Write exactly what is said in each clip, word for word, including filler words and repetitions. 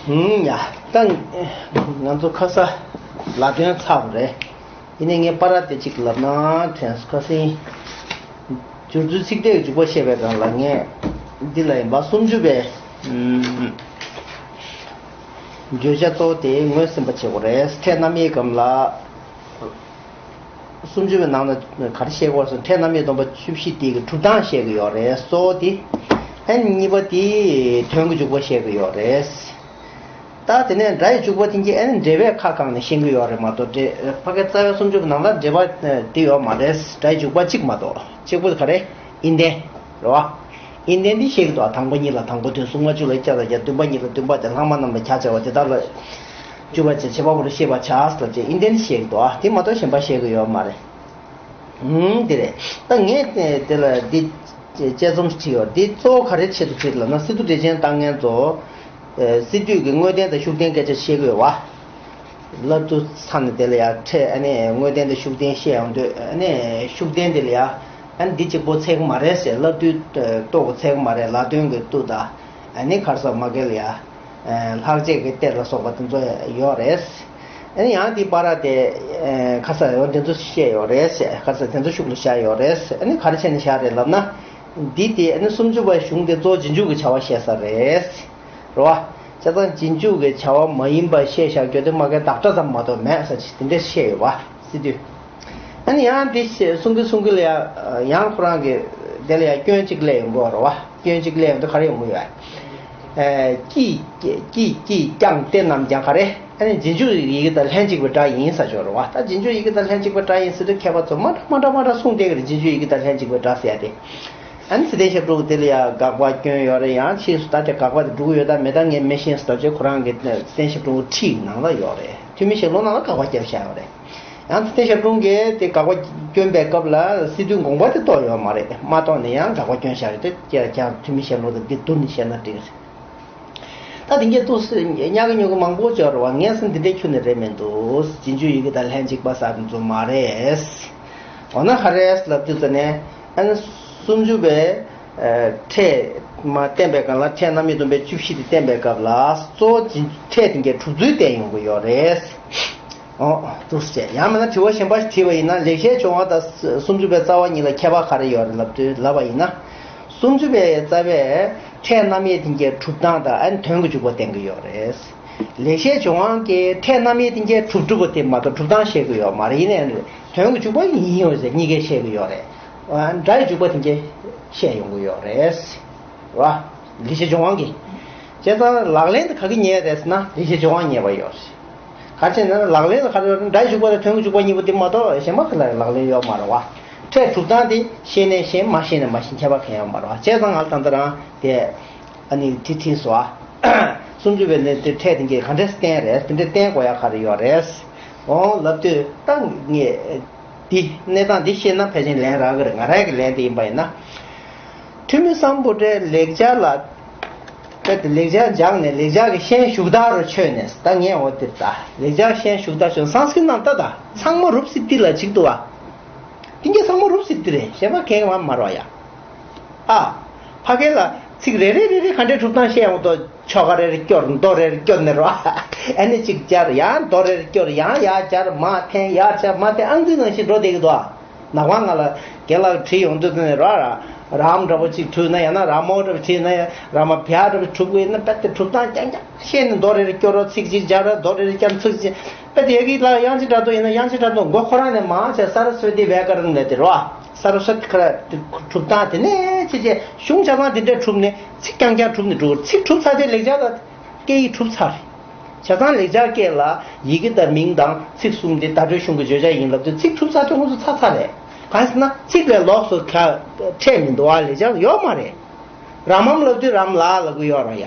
ཧུམ། ཡ། ད་ང་ཚོ་ཁ་ས་ལ་དོན་ཚར་བ་རེད། ཡིན་ནའི་ངས་པར་དེ་གཅིག་ལབ་ན་དྲན་སོང་། ཁ་སང་སྦྱོར་ཚུལ་ཚིག་ཕྲད་འཇུག་པ་བཤད་པའི་སྒང་ལ་ངས་འདི་ལ་ཡིན་པ་སུམ་ཅུ་པའི་ཨུམ། བརྗོད་བྱ་གཙོ་བོ་དེ་ངོས་ཟིན་པ་བྱེད་དགོས་རེད། ཕྲད་རྣམ་དབྱེའི་སྒང་ལ། སུམ་ཅུ་པའི་ནང་ན་ག་རེ་བཤད་ཀྱི་ཡོད་ཟེར་ན། ཕྲད་རྣམ་དབྱེ་སྡོམ་པ་བཅུ་བཞི་དེ་གི་གྲུབ་སྟངས་བཤད་ཀྱི་ཡོད་རེད། གཙོ་བོ་དེ། ཨ་ནི་གཉིས་པ་དེ་དོན་གྱི་འཇུག་པ་བཤད་ཀྱི་ཡོད་རེད། ད་དེ་ནས་སྒྲ་ཡི་འཇུག་པ་དེ་གྱིས་ཨ་ནི་འགྲེལ་པའི་ཁ་བསྐངས་ནས་ཤེས་ཀྱི་ཡོད་རེད་མ་གཏོགས། འགྲེལ་ཕ་གི་རྩ་བའི་སུམ་ཅུ་པའི་ནང་ལ་འགྲེལ་པ་དེ་ཡོད་མ་རེད། སྒྲ་ཡི་འཇུག་པ་གཅིག་མ་གཏོགས། གཅིག་པུ་ག་རེ། དབྱེ་ལྡན། རེད་བ། དབྱེ་ལྡན་འདི་བཤད་ཀྱི་འདུག་དང་པོ་གཉིས་ལ་དང་པོ་དོན། གསུམ་ལྔ་བཅུ་ལ་ལྕགས་ལ་རྒྱ། བདུན་པ་གཉིས་ལ་བདུན་པ་སྟེ། ལྷག་མ་རྣམས་ལ་རྒྱ་ཆེ་བ་དེ་དག་ལ་བཅུ་པ་བྱས། བྱེད་པ་པོ་ལ་ཤེས་པར་བྱ་ཟེར་བྱས་དབྱེ་ལྡན་བཤད་ཀྱི་འདུག་དེ་མ་གཏོགས་གཞན་པ་བཤད་ཀྱི་ཡོད་མ་རེད། ཨུམ། དེ་རེད། ད་ངས་དེ་ལ་འདི་དཔྱད་རྩོམ་བྲིས་ཡོད། འདི་གཙོ་བོ་ག་རེ་ཆེད་དུ་བྲིས་ལབ་ན། སི་ཏུ་བདེ་ཆེན་ལྟ་མཁན་ཚོ། སི་ཏུ་གི་དངོས་བསྟན་དང་ཤུགས་བསྟན་སྐད་ཆ་བཤད་ཀྱི་ཡོད་བ། བསླབ་བཏུས་ཚར་ནས་དེ་ལ་ཡ་ཕྲད། ཨ་ནི་དངོས་བསྟན་དང་ཤུགས་བསྟན་བཤད་ཡོང་དུས། ཨ་ནི་ཤུགས་བསྟན་དེ་ལ་ཡ། ཨ་ནི་འདི་གཅིག་པོ་ཚད་ཀྱི་མ་རེད་ཟེར། བསླབ་བཏུས་རྟོགས་ཀྱི་ཚད་ཀྱི་མ་རེད། ལ་དོན་གྱི་བཏུས་དང་། ཨ་ནི་ག་རེ་ཟེར། མ་གལ་ཡ། ལྷག་བཅས་ཀྱི་གཏེར་ལ་སོགས་པ་དེ་ཚོ་ཡོད་རེད། ཨ་ནི་ཡང་འདི་པར་དེ་ཁ་ས་ཡང་དེ་ཚོ་བཤད་ཡོད་རེད། ཁ་ས་དེ་ཚོ་ཤུགས་ལ་བཞག་ཡོད་རེད། ཨ་ནི་ག་རེ་བྱས་ནས་བཞག་རེད་ལབ་ན། འདི་དེ་ཨ་ནི་སུམ་ཅུ་པའི་གཞུང་དེ་གཙོ་བོ་རྗེས་འཇུག་གི་བྱ་བ་བཤད་ས་རེད། རེད་བ། བྱས་ཙང་རྗེས་འཇུག་གི་བྱ་བ་མ་ཡིན་པ་བཤད་བཞག་རྒྱུ་དེ་མ་གི་བདག་སྒྲ་ཙམ་མ་གཏོགས་མེད་ཟེར་ཅིག་དེ་འདྲ་བཤད་ཡོད་པ། སི་ཏུས། ཨ་ནི་ཡང་དེ་བཤད་གསུང་གི་གསུང་གི་ལ་ཡ། ཡང་ཁོ་རང་གི་དེ་ལ་ཡ་སྐྱོན་གཅིག་སླེབས་ཡོང་གི་ཡོད་རེད་བ། སྐྱོན་གཅིག་སླེབས་ཡོང་དུས་ག་རེ་ཡོང་གི་ཡོད། ཨེ། ཀྱིས་ཀྱིས་ཀྱིས་ཀྱིས་ཀྱང་དེ་རྣམས་ཀྱང་ག་རེ། ཨ་ནི་རྗེས་འཇུག་ཡི་གེ་དང་ལྷན་ཅིག་པའི་སྒྲ་ཡིན་ཟེར་ཆོག་རེད་བ། ད་རྗེས་འཇུག་ཡི་གེ་དང་ལྷན་ཅིག་པའི་སྒྲ་ཡིན་ཟེར་དུས་མཁས་པ་ཚོ་མ་འདྲ་མ་འདྲ་མ་འདྲ་གསུངས་བསྡད་ཀྱི་རེད། རྗེས་འཇུག་ཡི་གེ་དང་ལྷན་ཅིག་པའི་སྒྲ་ཟེར་ཡ་དེ། ཨ་ནི་ཚེ་བརྟན་ཞབས་དྲུང་དེ་ལ་ཡ་དགག་པ་སྐྱོན་ཡོད་རེད། ཡང་ཕྱིས་སུ་ད་དེ་དགག་པ་དེ་འགྲོ་གི་ཡོད་དམ་མེད་དམ་ངས་མི་ཤེས་ཟེར་བ་ཅིག་ཁོ་རང་གི་ཚེ་བརྟན་ཞབས་དྲུང་ཁྲིད་ནང་ལ་ཡོད་རེད། ཐོན་མི་ཞལ་ལུང་ནང་ལ་དགག་པ་བརྒྱབ་བཞག་ཡོད་རེད། ཡང་ཚེ་བརྟན་ཞབས་དྲུང་གིས་དེ་དགག་པ་སྐྱོན་པའི་སྐབས་ལ་སི་ཏུས་དགོངས་པ་དེ་རྟོགས་ཡོད་མ་རེད། མ་རྟོགས་ནས་ཡང་དགག་པ་སྐྱོན་བཞག་ཡོད་དེ། ཀྱང་ཀྱང་ཐོན་མི་ཞལ་ལུང་དང་འདི་བསྡུར་ནས་བཤད་ན་འགྲིག་རེད། ད་དེ་འདྲའི་ཏོག་ཙམ་ཉག་གི་ཉོག་གི་མང་པོ་འབྱོར་བ། ངས་ཟེར་འདི་འདྲའི་ཁྱོན་ནས་རེད་མི་འདུག་རྗེས་འཇུག་ཡི་གེ་དང་ལྷན་ཅིག་པ་ཟེར་འདི་ཚོ་མ་རེད། འོ་ན་ག་རེ་ལབ་དུས་ཙ་ནས། ཨ་ནི་སུམ་ཅུ་པའི་ཨ་ཕྲད་མ་བསྟན་པའི་སྒང་ལ་ཕྲད་རྣམ་དབྱེ་སྡོམ་པའི་བཅུ་བཞི་དེ་བསྟན་པའི་སྐབས་ལ་གཙོ་བོ་ཕྲད་དེ་གའི་གྲུབ་ཚུལ་བསྟན་ཡོང་གི་ཡོད་རེད། འོ། འདུག་སེ་བྱས། ཡང་མིན་ན་དྲི་བ་གཞན་པ་ཞིག་དྲིས་པ་ཡིན་ན། ལེགས་བཤད་ལྗོན་དབང་དང་སུམ་ཅུ་པའི་རྩ་བ་གཉིས་ལ་ཁྱད་པར་ག་རེ་ཡོད་རེད་ལབ་དུས། ལབ་པ་ཡིན་ན། སུམ་ཅུ་པའི་རྩ་བས་ཕྲད་རྣམ་དབྱེ་དེ་གའི་གྲུབ་སྟངས་དང་ཨ་ནི་དོན་གྱི་འཇུག་པ་བསྟན་གྱི་ཡོད་རེད། ལེགས་བཤད་ལྗོན་དབང་གིས་ཕྲད་རྣམ་དབྱེ་དེ་གའི་གྲུབ་གྲུབ་པ་དེ་མ་གཏོགས་གྲུབ་སྟངས་བཤད་ཀྱི་ཡོད་མ་རེད། ཡིན་ནའི་དོན་གྱི་འཇུག་པ་ཡིན་ཡོད་ཟེར་གཉིས་ཀས་བཤད་ཀྱི་ཡོད་རེད། སྒྲ་ཡི་འཇུག་པ་དེ་གས་བཤད་ཡོང་གི་ཡོད་རེད། རེད་བ། ལེགས་བཤད་ལྗོན་དབང་གིས། བྱས་ཙང་ལག་ལེན་དུ་ག་གི་ཉེ་རེད་ཟེར་ན་ལེགས་བཤད་ལྗོན་དབང་ཉེ་བ་ཡོད་རེད། ག་རེ་བྱས་ན་ལག་ལེན་དུ་ག་རེ་ཡོད་རེད། སྒྲ་ཡི་འཇུག་པ་དང་དོན་གྱི་འཇུག་པ་གཉིས་པོ་དེ་མ་གཏོགས་གཞན་པ་ག་ལ་ལག་ལེན་ཡོད་མ་རེད་བ། ཕྲད་གྲུབ་སྟངས་དེ་ཤེས་ནས་ཤེས། མ་ཤེས་ནས་མ་ཤེས། ཁྱད་པར་གང་ཡང་ཡོད་མ་རེད་བ། བྱས་ཙང་ང་ལ་ད་ལྟ་རང་དེ། ཨ་ནི་དེ་དྲིས་སོང་ཨ། སུམ་ཅུ་པའི་ནི་དེ་ཕྲད་དེ་གས་ག་འདྲས་བསྟན་རེད། དེ་འདྲས་བསྟན་དགོས་ཡ་ག་རེ་ཡོད་རེད། འོང་ལབ་དུས་ད་ངས་འདི་གནས་སྟངས་འདི་ཤེས་ན་ཕལ་ཆེར་ལན་རག་གི་རེད། ང་རང་གི་ལན་དེ་ཡིན་པ་ཡིན་ན། ཐོན་མི་སམ་བྷོ་ཊས་ལེགས་སྦྱར་ལ། དཔེ་དེ་ལེགས་སྦྱར་སྦྱངས་ནས་ལེགས་སྦྱར་གྱི་ཤན་ཞུགས་དག་རུ་ཆོད་ནས། ད་ངས་འོ་དེ་ད་ལེགས་སྦྱར་ཤན་ཞུགས་དག་ཆོད། སཾ་སྐྲྀཏ་ནང་ད་ད་ཚང་མ་རུབ་སི་ཏི་ལ་གཅིག་འདུག་བ། དེ་གས་ཚང་མ་རུབ་སི་ཏི་རེད། གཞན་པ་གང་ཡང་མ་རེད་བ་ཡ། ཨ། ཕ་གི་ལ་ཚིག་རེ་རེ་རེ་རེ་ག་འདྲའི་གྲུབ་སྟངས་བཤད་ཡོང་དོ། ཆོ་ག་རེ་རེ་སྐྱོར། མདོ་རེ་རེ་སྐྱོར་ནས་རོ། ཨ་ནི་གཅིག་སྦྱར། ཡང་མདོ་རེ་རེ་སྐྱོར། ཡང་ཡར་སྦྱར། མར་འཐེན། ཡར་སྦྱར་མར་འཐེན། ཨང་ཙི་ནང་བཞིན་འགྲོ་བསྡད་ཀྱི་འདུག་ཨ། ནག་པང་ང་ལ་རྒན་ལགས་བྲིས་ཡོང་དུས་ནས་རོ། རམ་འདྲ་པོ་གཅིག་བྲིས་ན་ཡང་ན། ར་མོ་འདྲ་པོ་བྲིས་ན་ཡང་། ར་མ་བྱ་འདྲ་པོ་གྲུབ་ཀྱི་ཡིན་ན། དཔེ་དེ་གྲུབ་སྟངས་རྐྱང་རྐྱང་བཤད་ནས། མདོ་རེ་རེ་སྐྱོར་རོ། ཚིག་གཅིག་སྦྱར་རོ། མདོ་རེ་རེ་སྐྱོར། ཚིག་གཅིག་དཔེ་དེ་ཡ་གི་ལ་དབྱངས་ཅན་སྒྲ་མདོ་ཡིན་ན་དབྱངས་ཅན་སྒྲ་མདོ་མགོ་ཁོ་རང་ནས་མར་བྱས། སར་སྭ་ཏི་བྷྱ་ཀ་ར་ཎ་ལབ་དེ་རོ། སར་སྭ་ཏི་ཁ་ར་གྲུབ་སྟངས་དེ་ནས་ཅི་བྱས། གཞུང་ཆ་ཚང་དེ་འདྲས་གྲུབ་ནས་ཚིག་རྐྱང་རྐྱང་གྲུབ་ནས་འགྲོ། ཚིག་གྲུབ་ཚར་དུས་ལེགས་སྦྱར་ལ་སྐད་ཡིག་གྲུབ་ཚར་རེད། བྱས་ཙང་ལེགས་སྦྱར་སྐད་ལ་ཡི་གེ་དང་མིང་དང་ཚིག་གསུམ་དེ་བརྡ་སྤྲོད་གཞུང་གི་བརྗོད་བྱ་ཡིན་ལབ་དུས་ཚིག་གྲུབ་ཚར་དུས་ཁོང་ཚོ་ཚར་ཚར་རེད། གང་ཟེར་ན་ཚིག་ལས་ལོགས་སུ་ཁ་ཕྲད་མི་འདུག་ཨ། ལེགས་སྦྱར་ཡོད་མ་རེད། རམ་མམ་ལབ་དུས་རམ་ལ་ལབ་གི་ཡོད་རེད་ཡ།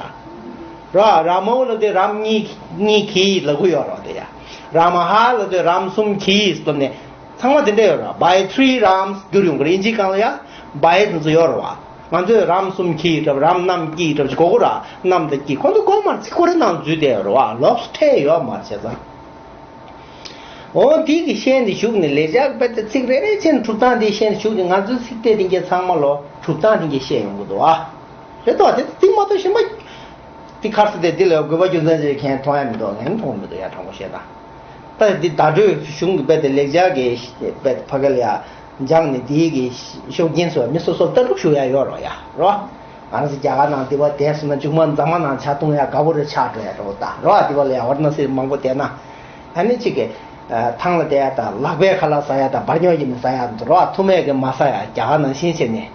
ར། ར་མོ་ལབ་དུས་རམ་གཉིས་གཉིས་གྱིས་ལབ་གི་ཡོད་རེད་དེ་ཡ། ར་མ་ཧ་ལབ་དུས་རམ་གསུམ་གྱིས་ལབ་ནས་ཚང་མ་དེ་འདྲ་ཡོད་རེད། By three rams བསྒྱུར་ཡོང་གི་རེད། ཨིན་ཇིའི་སྒང་ལ་ཡ་by དེ་ཚོ་ཡོད་རེད་བ། ང་ཚོས་རམ་གསུམ་གྱིས་འདྲ་པོ། རམ་རྣམས་ཀྱིས་འདྲ་པོ་ཅིག་གོ་གི་རེད། རྣམས་དང་ཀྱིས། ཁོང་ཚོ་གོ་མ་རེད། ཚིག་ཁོ་རའི་ནང་འཛུལ་བསྡད་ཡོད་རེད་བ། ལོགས་སུ་ཕྲད་ཡོད་མ་རེད། བྱས་ཙང་། འོ་དེ་གི་ཤན་དེ་ཞུགས་ནས་ལེགས་སྦྱར་དཔེ་དེ་ཚིག་རེ་རེ་བྱས་ནས་གྲུབ་སྟངས་དེ་ཤན་ཞུགས་ནས་ང་ཚོའི་ཚིག་ཕྲད་དེ་གས་ཚང་མ་ལོ་གྲུབ་སྟངས་དེ་གས་བཤད་ཡོང་གི་འདུག་ཨ། རེད་དོ། དེ་དེ་མ་གཏོགས་གཞན་པ། ཏི་ཁར་སི་དེ་འདི་ལ་དགོས་པ་རྒྱུ་མཚན་ཅིག་མཁན་མཐོང་ཡ་མི་འདུག་མཁན་མཐོང་མི་འདུག་ཡ། དྲང་པོ་བཤད་ན། ད་འདི་བརྡ་སྤྲོད་གཞུང་གི་དཔེ་དེ་ལེགས་སྦྱར་གྱི་དཔེ་ཕ་གི་ལ་ཡ་སྦྱངས་ནས་དེའི་གི་ཤུགས་རྐྱེན་སོགས་མི་སོ་སོར་ལྟ་གྲུབ་ཞུ་ཡ་ཡོད་རོགས་ཡ་རོ། ང་རང་ཚོ་རྒྱ་གར་ནང་འདི་བ་དེ་སོང་ན་མཇུག་མ་འཛམ་མ་ནང་ཆ་གཏོང་ཡ་དགའ་པོ་རེ་ཆགས་འགྲོ་ཡ་རོ། ད་རོ་འདི་བ་ལ་ཡ་ཝར་ན་སི་མང་པོ་བསྡད་ན་ཨ་ནི་གཅིག་གི་ཐང་ལ་བསྡད་ཡ་དང་ལག་པའི་ཁ་ལག་ཟ་ཡ་དང་འབར་ཉོ་ཡིན་ཟ་ཡ་འདི་རོ། ཐུ་མེད་གི་མ་ཟ་ཡ་རྒྱ་གར་ནང་བཞིན་བྱས་ནས།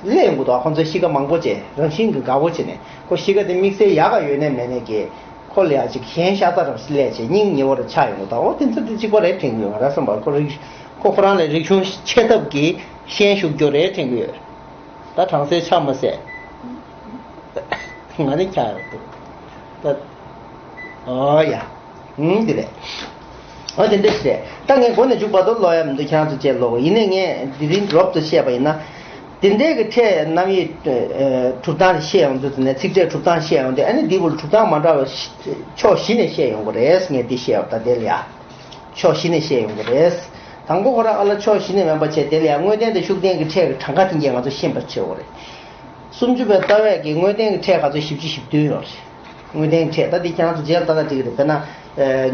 སླེབས་ཡོང་གི་འདུག་ཁོང་ཚོའི་གཤིས་ཀ་མང་པོ་བྱས་རང་བཞིན་གྱི་དགའ་པོ་བྱས་ནས་ཁོ་གཤིས་ཀ་དེ་དམིགས་བསལ་ཡག་ག་ཡོད་ནས་མེད་ནས་ཀྱི་ཁོ་ལ་ཡ་ཅིག་ཞེན་ཤ་ཚ་རབ་སླེབས་བྱས་སྙིང་ཉེ་བོ་རུ་ཆགས་ཡོང་གི་འདུག་འོ་དེ་ཚོ་དེ་གཅིག་པ་རེད་དྲན་གྱི་ཡོད། ང་རང་བསམ་པར་ཁོ་རིག་ཁོ་ཁོ་རང་ལ་རིག་གཞུང་ཤེས་ཐབས་ཀྱི་ཤན་ཞུགས་རྒྱུ་རེད་དྲན་གྱི་ཡོད། ད་གྲང་སའི་ཆ་མ་ཟད་ང་ནི་ཁྱག་ཡོད་འདུག་ད་ཨོ་ཡ། ཨུམ། འདི་རེད། ཨོ་དེ་འདྲ་ཞིག་རེད། ད་ངས་འགོ་ནས་མཇུག་བར་དུ་ཀློག་ཡ་མི་འདུག་ཁྱེད་རང་ཚོ་བཅས་ཀློག་ཡིན་ནའི་ངས་འདི་རིང་རོབ་ཏུ་བཤད་པ་ཡིན་ན། དེ་འདྲའི་གི་ཕྲད་རྣམ་དབྱེ་གྲུབ་སྟངས་བཤད་ཡོང་དུས་ནས་ཚིག་ཕྲད་གྲུབ་སྟངས་བཤད་ཡོང་དུས་ཨ་ནི་འདི་བུ་གྲུབ་སྟངས་མ་འདྲ་བ་ཕྱོགས་བཞི་ནས་བཤད་ཡོང་གི་རེད། ངས་འདི་བཤད་ཡོང་ད་དེ་ལ་ཡ། ཕྱོགས་བཞི་ནས་བཤད་ཡོང་གི་རེད། དང་པོ་ཁོ་རང་ཨ་ལ་ཕྱོགས་བཞི་ནས་མེད་པ་བྱས་དེ་ལ་ཡ་དངོས་བསྟན་དང་ཤུགས་བསྟན་གྱི་ཕྲད་ཀྱི་གྲངས་ཀ་དེ་འགས་ང་ཚོ་ཤེས་པ་བྱེད་དགོས་རེད། སུམ་ཅུ་པའི་ལྟ་བས་ཀྱི་དངོས་བསྟན་གྱི་ཕྲད་ག་ཚོད་བཞི་བཅུ་ཞེ་བདུན་ཡོད་རེད། དངོས་བསྟན་ཕྲད་ད་འདི་ཁྱེད་རང་ཚོ་རྗེས་ལ་ལྟ་ན་འགྲིག་གི་རེད། དཔེར་ན།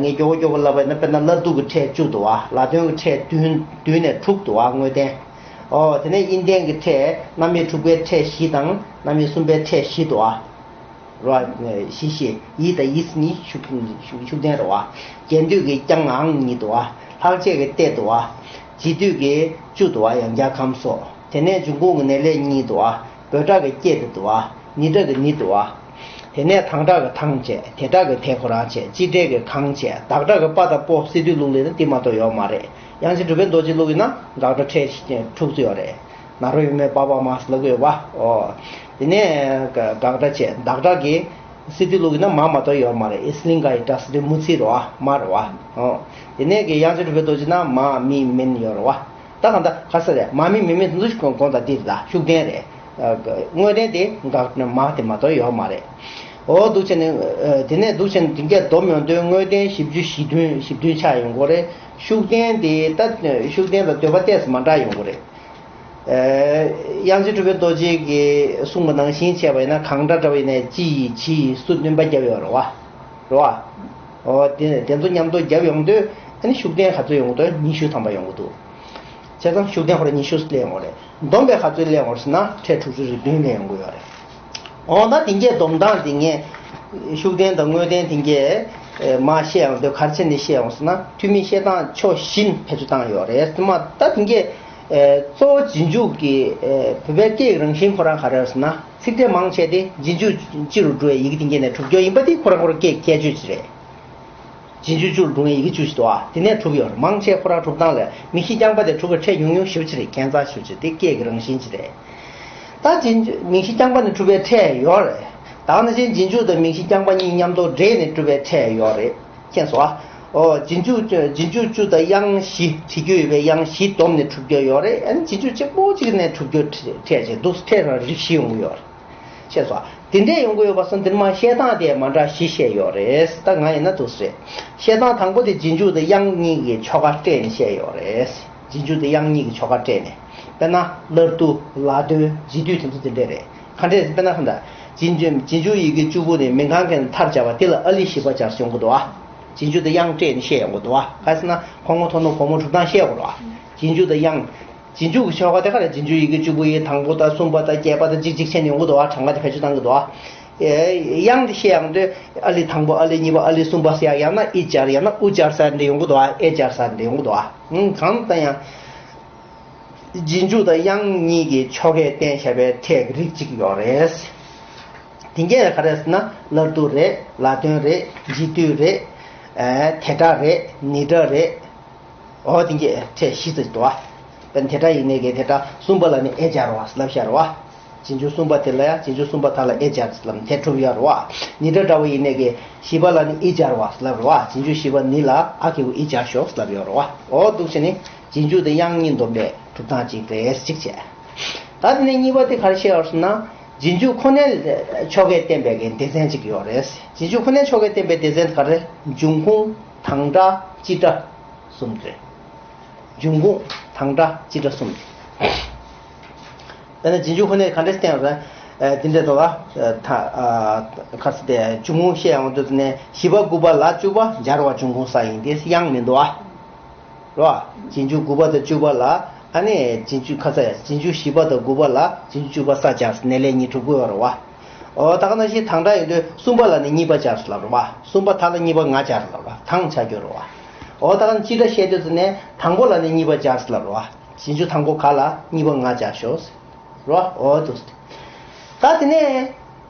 ངས་མགྱོགས་པོ་མགྱོགས་པོ་ལབ་པ་ཡིན་ན་དཔེར་ན་ལ་དུ་གི་ཕྲད་བཅུ་འདུག་བ། ལ་དོན་གྱི་ཕྲད་བདུན་བདུན་ནས་དྲུག་འདུག་བ། དངོས་བསྟན། ཨོ་དེ་ནས་དབྱིངས་ལྡན་གྱི་ཕྲད་རྣམ་དབྱེ་དྲུག་པའི་ཕྲད་བཞི་དང་རྣམ་དབྱེ་གསུམ་པའི་ཕྲད་བཞི་འདུག་བ། རོ། བཞི་བཞི་ཡིད་དང་ཡིད་གཉིས་ཤུགས་ཤུགས་ལྡན་རོ་བ། རྒྱན་སྡུད་ཀྱི་རྐྱང་ངང་གཉིས་འདུག་བ། ལྷག་བཅས་ཀྱི་ཏེ་འདུག་བ། འབྱེད་སྡུད་ཀྱི་བཅུ་འདུག་བ། ཡང་བསྐྱར་ཁམས་སོགས། དེ་ནས་འབྱུང་ཁུངས་ཀྱི་ནས་ལས་གཉིས་འདུག་བ། འབོད་སྒྲ་གི་སྐྱེ་དེ་འདུག་བ། ནི་སྒྲ་གི་ནི་འདུག་བ། དེ་ནས་དང་སྒྲ་གི་དང་བཅས། དེ་སྒྲ་གི་དེ་ཁོ་རང་བཅས། ཅི་སྒྲ་གི་གང་བཅས། བདག་སྒྲ་གི་པ་དང་པོ་སི་ཏུ་ལུགས་ལས་ན་འདི་མ་གཏོགས་ཡོད་མ་རེད། དབྱངས་ཅན་གྲུབ་པའི་རྡོ་རྗེ་ལུགས་ཡིན་ན་དགག་སྒྲ་ཕྲད་དྲུག་ཙམ་ཡོད་རེད། ན་རོ་ཡོད་མེད་པ་བ་མ་ཟེར་ལབ་ཀྱི་ཡོད་པ། ཨོ། དེ་ནས་དགག་སྒྲ་བཅས། བདག་སྒྲ་གི་སི་ཏུ་ལུགས་ཡིན་ན་མ་མ་གཏོགས་ཡོད་མ་རེད། ཨི་སི་ལིང་ག་ཡི་སྒྲ་སི་ཏུ་མུ་ཚི་རོ་བ། མ་རོ་བ། ཨོ། དེ་ནས་ཀྱི་དབྱངས་ཅན་གྲུབ་པའི་རྡོ་རྗེ་ན་མ་མི་མིན་ཡོད་རོ་བ། ད་གང་ལྟར་ག་ས་རེད། མ་མི་མི་མིན་དེ་ཚོ་གོང་དང་འདིར་ལ་ཤུགས་ལྡན་རེད། དངོས་བསྟན་དེ་འགག་མ་དེ་མ་གཏོགས་ཡོད་མ་རེད། ཨོ་འདུག་བྱས་ནས་དེ་ནས་འདུག་བྱས་ནས་དེ་འགས་སྡོམ་ཡོང་དུས་དངོས་བསྟན་བཞི་བཅུ་ཞེ་བདུན་ཞེ་བདུན་ཆགས་ཡོང་གི་རེད། ཤུགས་ལྡན་དེ་ད་ཤུགས་ལྡན་དང་འདོད་པ་ཏོག་ཙམ་མ་འདྲ་ཡོང་གི་རེད། དབྱངས་ཅན་གྲུབ་པའི་རྡོ་རྗེ་གིས་གསུངས་པ་ནང་བཞིན་བྱས་པ་ཡིན་ན་གང་སྒྲ་འདྲ་བ་ཡིན་ནའི་ཅི་ཡིས་ཇི་ཡིས་སུ་སྣོན་པ་བརྒྱབ་ཡོད་རེད་བ། རེད་བ། ཨོ་དེ་དེ་ཚོ་མཉམ་དུ་བརྒྱབ་ཡོང་དུས་ཨ་ནི་ཤུགས་ལྡན་ག་ཚོད་ཡོང་གི་འདུག་ཉི་ཤུ་ཐམ་པ་ཡོང་གི་འདུག་བྱས་ཙང་ཤུགས་ལྡན་ཁོ་རང་ཉི་ཤུ་སླེབས་ཡོང་གི་རེད། སྡོམ་པས་ག་ཚོད་སླེབས་ཡོང་གི་རེད་ཟེར་ན་ཕྲད་དྲུག་ཅུ་རེ་བདུན་སླེབས་ཡོང་གི་ཡོད་རེད། འོ་ན་དེ་འགས་སྡོམ་སྟངས་དེ་ངས་ཤུགས་ལྡན་དང་དངོས་བསྟན་དེ་འགས་མ་བཤད་ཡོང་དུས་ག་རེ་བྱས་ནས་བཤད་ཡོང་ཟེར་ན་ཐུན་མིན་བཤད་སྟངས་ཕྱོགས་བཞི་ནས་བེད་སྤྱོད་བཏང་ཡོད་རེད་ཟེར་མ། ད་དེ་འགས་གཙོ་བོ་རྗེས་འཇུག་གི་བོད་པའི་སྐད་ཀྱི་རང་བཞིན་ཁོ་རང་ག་རེ་རེད་ཟེར་ན་ཚིག་ཕྲད་མང་ཆེ་དེ་རྗེས་འཇུག་སྤྱི་རུ་འགྲོ་བའི་ཡི་གེ་དེ་འགས་ནས་གྲུབ་རྒྱུ་ཡིན་པ་དེ་ཁོ་རང་ཁོ་རང་སྐད་ཁྱད་ཆོས་ཅིག་རེད། རྗེས་འཇུག་སྤྱི་རུ་འགྲོ་མཁན་ཡི་གེ་བཅུ་ཞིག་འདུག་ཨ། དེ་ནས་གྲུབ་ཡོད་རེད། མང་ཆེ་ཁོ་རང་གྲུབ་སྟངས་ལས་མིང་གཞི་རྐྱང་པ་དེ་གྲུབ་ཀྱི་ཕྲད་ཉུང་ཉུང་ཞེ་པོ་ཅིག་རེད། ཁྱད་མཚར་ཞེ་པོ་ཅིག་དེ་སྐད་ཀྱི་རང་བཞིན་ཅིག་རེད། ད་རྗེས་འཇུག་མིང་གཞི་རྐྱང་པ་ནས་གྲུབ་པའི་ཕྲད་ཡོད་རེད། ད་ནང་བཞིན་རྗེས་འཇུག་དང་མིང་གཞི་རྐྱང་པ་གཉིས་མཉམ་དུ་འདྲེས་ནས་གྲུབ་པའི་ཕྲད་ཡོད་རེད། མཁྱེན་སོང་ཨ། ཨོ་རྗེས་འཇུག་རྗེས་འཇུག་བཅུ་དང་དབྱངས་བཞི་བྲིས་རྒྱུ་ཡོད་པའི་དབྱངས་བཞི་བསྡོམས་ནས་གྲུབ་རྒྱུ་ཡོད་རེད། ཨ་ནི་རྗེས་འཇུག་གཅིག་པོ་གཅིག་ནས་གྲུབ་རྒྱུ་ཕྲད་ཅིག་འདུག་ཕྲད་རང་རིགས་བཞི་ཡོང་གི་ཡོད་རེད། ཤེས་སོང་། དེ་འདྲས་ཡོང་གི་ཡོད་པ་སོང་། དེ་མ་བཤད་སྟངས་དེ་མ་འདྲ་བཞི་བཤད་ཡོད་རེད། ད་ང་ཡིན་ན་འདུག་སེ་རེད། བཤད་སྟངས་དང་པོ་དེ་རྗེས་འཇུག་དང་དབྱངས་གཉིས་ཀྱི་ཆོ་ག་སྤྲད་ནས་བཤད་ཡོད་རེད། རྗེས་འཇུག་དང་དབྱངས་གཉིས་ཀྱི་ཆོ་ག་སྤྲད་ནས། དཔེར་ན་སླར་བསྡུ་ལ་དོན་འབྱེད་སྡུད་དེ་ཚོ་དེ་འདྲས་རེད། ག་འདྲས་དཔེར་ན་གང་ལྟར་རྗེས་འཇུག་རྗེས་འཇུག་ཡི་གེ་བཅུ་པོ་ནས་མིང་གང་གི་མཐར་སྦྱར་བ་དེ་ལ་ཨ་ལི་བཞི་པ་སྦྱར་ཡོང་གི་འདུག་ཨ། རྗེས་འཇུག་དང་དབྱངས་སྤྲད་ནས་བཤད་ཡོང་གི་འདུག་ཨ། ག་རེ་ཟེར་ན་གོང་མ་མཐོ་ནོར་གོང་མ་གྲུབ་སྟངས་བཤད་དགོས་རེད་བ། རྗེས་འཇུག་དང་དབྱངས། རྗེས་འཇུག་གི་ཆོ་ག་དེ་ག་རེ་རྗེས་འཇུག་ཡི་གེ་བཅུ་པོ་ཡི་དང་པོ་དང་གསུམ་པ་དང་བརྒྱད་པ་དང་གཅིག་གཅིག་བྱས་ནས་ཡོང་གི་འདུག་བ། གྲངས་ཀ་དེ་བེད་སྤྱོད་བཏང་གི་འདུག་བ། དབྱངས་དེ་བཤད་ཡོང་དུས་ཨ་ལི་དང་པོ་ཨ་ལི་གཉིས་པ་ཨ་ལི་གསུམ་པ་ཟེར་ཡང་ན་ཨི་སྦྱར་ཡང་ན་ཨུ་སྦྱར་ཟེར་འདྲ་ཡོང་གི་འདུག་བ། ཨེ་སྦྱར་ཟེར་འདྲ་ཡོང་གི་འདུག་བ། གང་ལྟར་ཡང་རྗེས་འཇུག་དང་དབྱངས་གཉིས་ཀྱི་ཆོ་གས་བསྟན་བཞག་པའི་ཕྲད་ཀྱི་རིགས་གཅིག་ཡོད་རེད། དེ་འདྲས་ག་རེ་ཟེར་ན་སླར་བསྡུ་རེད། ལ་དོན་རེད། འབྱེད་སྡུད་རེད། དེ་སྒྲ་རེད། ནི་སྒྲ་རེད། འོ་དེ་འདྲས་ཕྲད་བཞི་ཙམ་འདུག་བ། དཔེར་ན་དེ་སྒྲ་ཡིན་ནའི་གི་དེ་སྒྲ་གསུམ་པ་ལ་ནི་ཨེ་སྦྱར་བ་ལབ་བཞག་རེད་བ། རྗེས་འཇུག་གསུམ་པ་དེ་ལ་ཡང་རྗེས་འཇུག་གསུམ་པ་དག་ལ་ཨེ་སྦྱར་ལབ་དེ་གྲུབ་ཡོད་རེད་བ། ནི་སྒྲ་འདྲ་བོ་ཡིན་ནའི་གི་བཞི་པ་ལ་ནི་ཨི་སྦྱར་བ་ལབ་རེད་བ། རྗེས་འཇུག་བཞི་པ་ནི་ལ་ཨ་གི་གུ་ཨི་སྦྱར་ཤོག་ལབ་ཡོད་རེད་བ། འོ་འདུག་བྱས་ནི་རྗེས་འཇུག་དེ་དབྱངས་གཉིས་སྡོམ་པའི་གྲུབ་སྟངས་གཅིག་རེད་གཅིག་བྱས། ད་དེ་ནས་གཉིས་པ་དེ་ག་རེ་བཤད་ཡོད་ཟེར་ན། རྗེས་འཇུག་ཁོ་ནའི་ཆོ་གས་བསྟན་པའི་གི་སྡེ་ཚན་གཅིག་ཡོད་རེད། རྗེས་འཇུག་ཁོ་ནའི་ཆོ་གས་བསྟན་པའི་སྡེ་ཚན་དེ་ག་རེ། འབྱུང་ཁུངས། དང་སྒྲ། སྤྱི་སྒྲ། གསུམ་རེད། འབྱུང་ཁུངས། དང་སྒྲ། སྤྱི་སྒྲ་གསུམ་རེད། དཔེར་ན་རྗེས་འཇུག་ཁོ་ནས་ག་འདྲས་བསྟན་པ་རེད། ཨ་དེ་འདྲ་འདུག་ཨ། ཨ་ད་ཨ་ཁ་ས་དེ་འབྱུང་ཁུངས་བཤད་ཡོང་དུས་ནས་བཞི་པ་དགུ་པ་ལ་བཅུ་པ་སྦྱར་བ་འབྱུང་ཁུངས་ས་ཡིན་ཏེ་དབྱངས་མི་འདུག་ཨ། རོ། རྗེས་འཇུག་དགུ་པ་དང་བཅུ་པ་ལ་ཨ་ནི་རྗེས་འཇུག་ཁ་ས་ཡ་རྗེས་འཇུག་བཞི་པ་དང་དགུ་པ་ལ་རྗེས་འཇུག་བཅུ་པ་ས་སྦྱར་ནས་ལས་གཉིས་གྲུབ་ཀྱི་ཡོད་རེད་བ། ཨོ་ད་ག་ནང་བཞིན་དང་སྒྲ་ཡིན་དུས་གསུམ་པ་ལ་ནི་གཉིས་པ་སྦྱར་ལབ་རེད་བ། གསུམ་པ་ད་ལ་གཉིས་པ་ང་སྦྱར་ལབ་རེད་བ། དང་ཆ་རྒྱུ་རེད་བ། ཨོ་ད་ག་ནང་སྤྱི་སྒྲ་བཤད་དུས་ཙི་ནས་དང་པོ་ལ་ནི་གཉིས་པ་སྦྱར་ལབ་རེད་བ། རྗེས་འཇུག་དང་པོ་ག་ལ་གཉིས་པ་ང་སྦྱར་ཤོག་རོ། འོ་འདུག་ད་དེ་ནས་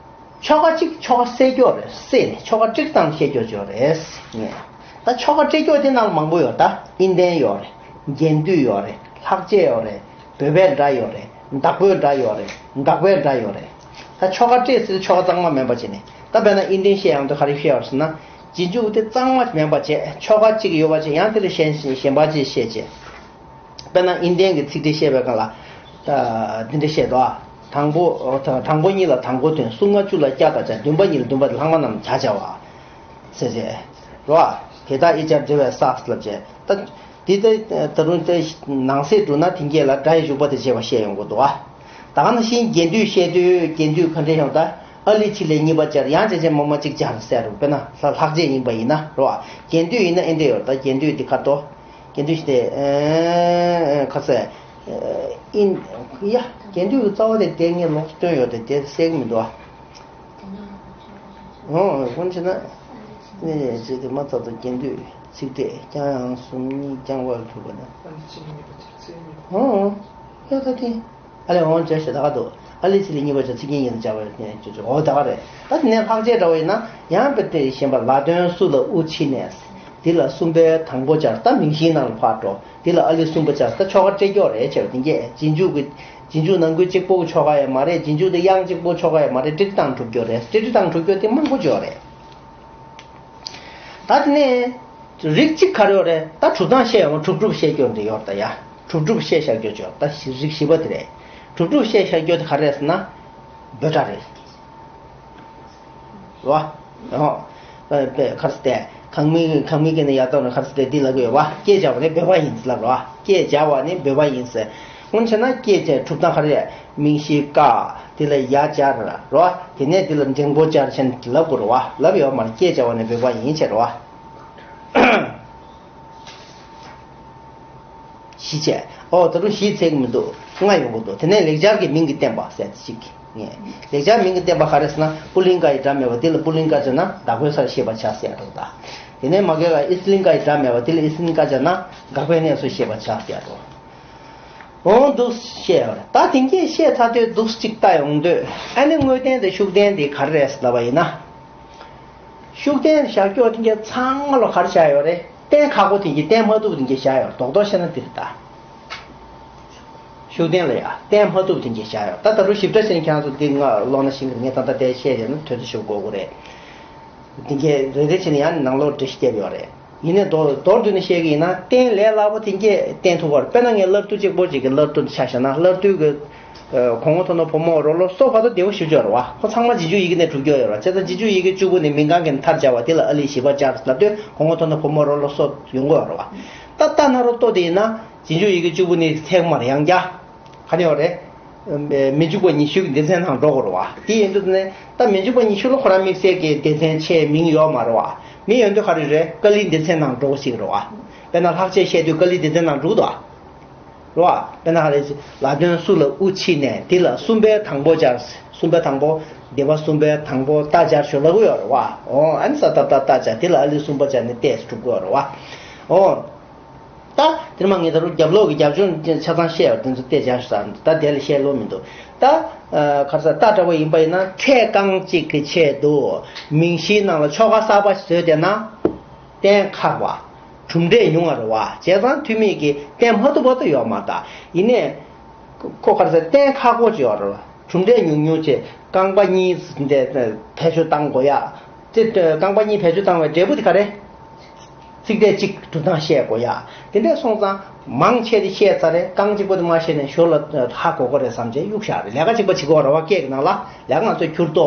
ཆོ་ག་གཅིག་ཆོ་ག་གསལ་སྐྱོ་རེད། གསལ་ནས་ཆོ་ག་དཀྲིག་སྟངས་བཤད་སྐྱོ་ཅོ་རེད། ངས་ད་ཆོ་ག་དཀྲིག་སྐྱོ་དེ་ནང་ལ་མང་པོ་ཡོད། ད་ཨིན་ལྡན་ཡོད་རེད། རྒྱན་སྡུད་ཡོད་རེད། ལྷག་བཅས་ཡོད་རེད། བོད་པའི་སྒྲ་ཡོད་རེད། བདག་པོའི་སྒྲ་ཡོད་རེད། འགག་པའི་སྒྲ་ཡོད་རེད། ད་ཆོ་ག་དཀྲིག་ཟེར་ཆོ་ག་གཙང་མ་མིན་པ་བྱས་ནས་ད་དཔེར་ན་ཨིན་ལྡན་བཤད་ཡོང་དུས་ག་རེ་བཤད་ཡོད་ཟེར་ན། རྗེས་འཇུག་དེ་གཙང་མ་མིན་པ་བྱས་ཆོ་ག་གཅིག་ཡོད་པ་བྱས་ཡང་དེ་ལ་གཞན་གཞན་པ་ཅིག་བཤད་བྱས། དཔེར་ན་ཨིན་ལྡན་གྱི་ཚིག་འགྲེལ་བཤད་པའི་སྒང་ལ། ཨ་འདི་འདྲ་བཤད་དོ། དང་པོ། ཨོ་ད་དང་པོ་གཉིས་ལ་དང་པོ་དོན། གསུམ་ལྔ་བཅུ་ལ་སྐྱ་དང་བྱ། བདུན་པ་གཉིས་ལ་བདུན་པ་ལྷག་མ་རྣམས་བྱ་བྱ་བ། ཟེར་བྱས། རོ། དེ་དག་ཨི་ཅར་འབྲེལ་བའི་ས་ལབ་བྱས། ད་འདི་ལྟ་ད་རུང་དེ་ནང་གསེས་དྲུག་ན་དེང་གྱད་ལ་སྒྲ་ཡི་འཇུག་པ་དེ་བྱས་པ་བཤད་ཡོང་གི་འདུག་ཨ། ད་ག་ནང་བཞིན་རྒྱན་སྡུད་བཤད་དུས་རྒྱན་སྡུད་ག་འདྲ་ཡོང་ད། ཨ་ལི་ཕྱི་ལས་གཉིས་པ་སྦྱར། ཡང་ཅན་ཅན་མ་མ་གཅིག་སྦྱར་ཟེར་རུ། དཔེར་ན་ལྷག་བཅས་ཡིན་པ་ཡིན་ན་རོ། རྒྱན་སྡུད་ཡིན་ན་ཨེ་འདྲ་ཡོད། ད་རྒྱན་སྡུད་འདི་ཁ་ཏོ། རྒྱན་སྡུད་ཞིག་སྟེ། ཁ་ས། ཨིན། ཡ། རྒྱན་སྡུད་ཀྱི་རྩ་བ་དེ་དེ་ངས་ལོག་སྟོན་ཡོད་དེ་དེ་གསལ་གི་མི་འདུག་ཨ། ཨོ་དཀོན་ཆེ་ན། ནས་ཅེས་དེ་མ་ཐག་ཏུ་རྒྱན་སྡུད་ཚིག་ཕྲད་ཀྱང་ཡང་གསུམ་གཉིས་རྐྱང་པར་གྲུབ་པ་ན། ཨོ། ཡ་ད་དེ། ཨ་ལས་འོང་བྱས་ཞེས་ད་ག་འདུག་ཨ་ལས་ཚིག་ལས་གཉིས་པ་ཅན་ཚིག་རྒྱན་ཉིད་དུ་སྦྱར་བའི་ཉན་ཅོ་ཅོ། འོ་ད་ག་རེད། ད་དེ་ནས་ལྷག་བཅས་འདྲ་བ་ཡིན་ན་ཡང་དཔེ་དེ་ཞེན་པ་ལ་དོན་སུ་ལ་དབུ་ཕྱི་ནས། འདི་ལ་གསུམ་པའི་དང་པོ་སྦྱར། ད་མིང་གཞིའི་ནང་ལ་ཕར་འགྲོ། འདི་ལ་ཨ་ལི་གསུམ་པ་སྦྱར། ད་ཆོ་ག་སྤྲད་སྐྱོག་རེད་བྱས་པ་དེ་གས་རྗེས་འཇུག་གི་རྗེས་འཇུག་ནང་ཁུལ་གཅིག་པོ་གི་ཆོ་ག་ཡང་མ་རེད། རྗེས་འཇུག་དེ་དབྱངས་གཅིག་པོ་ཆོ་ག་ཡང་མ་རེད། ཀྲིག་དང་གྲུབ་སྐྱོག་རེད། ཀྲིག་དང་གྲུབ་སྐྱོག་དེ་མང་པོ་ཅིག་ཡོད་རེད། ད་དེ་ནས་རིགས་གཅིག་ག་རེ་ཡོད་རེད། ད་གྲུབ་སྟངས་བཤད་ཡོང་། གྲུབ་གྲུབ་བཤད་སྐྱོག་འདི་ཡོད་ད་ཡ། གྲུབ་གྲུབ་བཤད་བཞག་སྐྱོག་ཅོག་ད་རིགས་བཞི་པ་དེ་རེད། གྲུབ་གྲུབ་བཤད་བཞག་སྐྱོག་དེ་ག་རེ་རེད་ཟེར་ན། འབོད་སྒྲ་རེད། རོ། ཨོ། པའི་ཁར་སྟེ་གང་མི་གང་མི་སྐད་ནས་ཡར་བཏང་ནས་ཁར་སྟེ་འདི་ལ་གོ་ཡོད་བ། སྐད་སྦྱར་བ་ནི་འབོད་པ་ཡིན་ལབ་རོ། སྐད་སྦྱར་བ་ནི་འབོད་པ་ཡིན་ཟེར། སྔོན་ཆད་ན་སྐད་ཅེས་གྲུབ་སྟངས་ག་རེ་རེད། མིང་གཞི་ཀ། དེ་ལ་ཡ་སྦྱར་རོ། དེ་ནས་དེ་ལ་འགྲེང་བུ་སྦྱར་ཆེན་ལབ་དགོས་རོ་བ། ལབ་ཡོད་མ་རེད། སྐད་སྦྱར་བ་ནི་འབོད་པ་ཡིན་བྱས་རོ་བ། བཞི་བྱས། ཨོ་ད་རུང་བཞི་ཚིག་མི་འདུག་ལྔ་ཡོང་གི་འདུག་དེ་ནས་ལེགས་སྦྱར་གྱི་མིང་གི་བསྟན་པ་ཟེར་ཅིག་ངས་ལེགས་སྦྱར་མིང་གི་བསྟན་པ་ག་རེ་ཟེར་ན། པུ་ལིང་ག་ཡི་སྒྲ་མེད་པ་འདི་ལ་པུ་ལིང་ག་བྱས་ན་བདག་པོའི་སར་ཤེས་པར་བྱ་ཟེར་ཡ་འདུག་ད་དེ་ནས་མ་གི་ག་ཨི་སི་ལིང་ག་ཡི་སྒྲ་མེད་པ་འདི་ལ་ཨི་སི་ལིང་ག་བྱས་ན་དགག་པའི་གནས་སུ་ཤེས་པར་བྱ་ཟེར་ཡ་འདུག་འོང་འདུག་བཤད་ཡོད་རེད། ད་དེང་གི་བཤད་ཚར་དུས་འདུག་ཅིག་ལྟ་ཡོང་དུས་ཨ་ནི་དངོས་བསྟན་དང་ཤུགས་བསྟན་དེ་ག་རེ་རེད་ལབ་པ་ཡིན་ན། ཤུགས་བསྟན་བཞག་སྐྱོག་དེང་གི་ཚང་མ་ལོ་ག་རེ་བཞག་ཡོད་རེད། བསྟན་ཁག་པོ་དེང་གི་བསྟན་མ་ཐུབ་དེང་གི་བཞག་ཡོད་རེད། རྡོག་རྡོག་བཤད་ན་འདི་རེད་ད། ཤུགས་བསྟན་ལ་ཡ་བསྟན་མ་ཐུབ་དེང་གི་བཞག་ཡོད། ད་ད་རུང་ཞིབ་ཕྲ་བྱས་ན་ཁྱེད་རང་ཚོ་འདི་ང་ཀློག་ན་ཤེས་ཀྱི་རེད། ངས་ད་ལྟ་དེ་བཤད་བྱས་ན་དོན་དུ་ཞུ་དགོས་ཀྱི་རེད། དེང་གི་རེ་རེ་བྱས་ནས་ཡང་ནང་ལོགས་འགྲེལ་བཤད་རྒྱབ་ཡོད་རེད། ཡིན་ནའི་མདོར་མདོར་བསྡུས་ནས་བཤད་ཀྱི་ཡིན་ན་བསྟན་ལས་སླ་པོ་དེང་གི་བསྟན་ཐུབ་པ་རེད། དཔེར་ན་ངས་བླ་རྡོ་གཅིག་པོ་ཅིག་གི་བླ་རྡོ་འདི་ཆ་བཞག་ན་བླ་རྡོ་གི་གོང་འོག་མཐོ་ནོར་ཕོ་མོ་རོ་ལོ་སོགས་བར་དུ་བདེ་པོ་ཞེ་པོ་ཅིག་ཡོད་རེད་བ། ཁོ་ཚང་མ་རྗེས་འཇུག་ཡི་གེ་ནས་གྲུབ་ཀྱི་ཡོད་རེད་བ། བྱས་ཙང་རྗེས་འཇུག་ཡི་གེ་བཅུ་པོ་ནི་མིང་གང་གི་མཐར་སྦྱར་བ་དེ་ལ་ཨ་ལི་བཞི་པ་སྦྱར་ལབ་དུས་གོང་འོག་མཐོ་ནོར་ཕོ་མོ་རོ་ལོ་སོགས་ཡོང་གི་ཡོད་རེད་བ། ད་ལྟ་ན་རོ་ལྟོ་དེ་ཡིན་ན་རྗེས་འཇུག་ཡི་གེ་བཅུ་པོ་ནི་ཚད་མར་ཡང་བསྐྱར་ག་ནས་ཡོད་རེད། མི་འཇུག་པ་ཉི་ཤུ་གི་སྡེ་ཚན་ནང་འགྲོ་དགོས་རེད་བ། དེ་ཡིན་དུས་ནས་ད་མི་འཇུག་པ་ཉི་ཤུ་ལ་ཁོ་རང་དམིགས་བསལ་གྱི་སྡེ་ཚན་ཆེ་མིང་ཡོད་མ་རེད་བ། མིང་ཡོད་དུས་ག་རེ་རེད། ཀ་ལིའི་སྡེ་ཚན་ནང་འགྲོ་དགོས་ཞིག་རེད་བ། དཔེར་ན་ལྷག་བཅས་བཤད་དུས་ཀ་ལིའི་སྡེ་ཚན་ནང་འགྲོ་གི་འདུག་བ། རེད་བ། དཔེར་ན་ཧ་ལས་ལ་དོན་སུ་ལ་དབུ་ཕྱི་ནས་འདི་ལ་གསུམ་པའི་དང་པོ་སྦྱར། གསུམ་པའི་དང་པོ་སྡེ་པ་གསུམ་པའི་དང་པོ་ཏ་སྦྱར་ཞོར་ལབ་ཀྱི་ཡོད་རེད་བ། ཨོ་ཨ་ནི་ས་ཏ་བཏགས་སྟ་སྦྱར་འདི་ལ་ཨ་ལི་གསུམ་པ་སྦྱར་ནས་ཏས་གྲུབ་ཀྱི་ཡོད་རེད་བ། ཨོ། ད་དེར་མ་ངས་ད་རུང་རྒྱབ་ལོགས་ཀྱི་རྒྱབ་ལྗོངས་ཆ་ཚང་བཤད་ཡོད་དེ་ཚོ་ཏས་སྦྱར་ཞོར་ས་ད་དེ་ལ་བཤད་ལོ་མི་འདུག་ད་ཁ་ས་ཏ་འདྲ་བོ་ཡིན་པ་ཡིན་ན་ཚད་རྐང་གཅིག་གི་ཆེད་དུ་མིང་གཞིའི་ནང་ལ་ཆོ་ག་གསར་པ་བཟོས་བསྡད་ན། བསྟན་ཁག་པ། གྲུབ་འབྲས་ཉུང་བ་རེད་བ། བྱས་ཙང་ཐུ་མི་གིས་བསྟན་མ་ཐུབ་པ་དུ་ཡོད་མ་རེད། ད་ཡིན་ནའི། ཁོ་ག་རེ་ཟེར་བསྟན་ཁག་པོ་ཅིག་ཡོད་རེད་བ། གྲུབ་འབྲས་ཉུང་ཉུང་བྱས་རྐང་པ་གཉིས་འདི་བེད་སྤྱོད་བཏང་དགོས་ཡ། དེ་རྐང་པ་གཉིས་བེད་སྤྱོད་བཏང་བའི་འབྲས་བུ་དེ་ག་རེ། ཚིག་ཕྲད་གཅིག་གྲུབ་སྟངས་བཤད་དགོས་ཡ། དེ་འདྲས་སོང་ཙང་མང་ཆེ་དེ་བཤད་ཚར་རེད། རྐང་གཅིག་པོ་དེ་མ་བཤད་ནས་ཞོར་ལ་ཧ་གོ་གི་རེད་བསམ་བྱས་གཡུག་བཞག་རེད། ལས་ཀ་གཅིག་པ་བྱེད་དགོས་རེད་བ། སྐད་ཀྱི་ནང་ལ་ལས་ཀ་ང་ཚོས་འཁྱུར་ཏོ།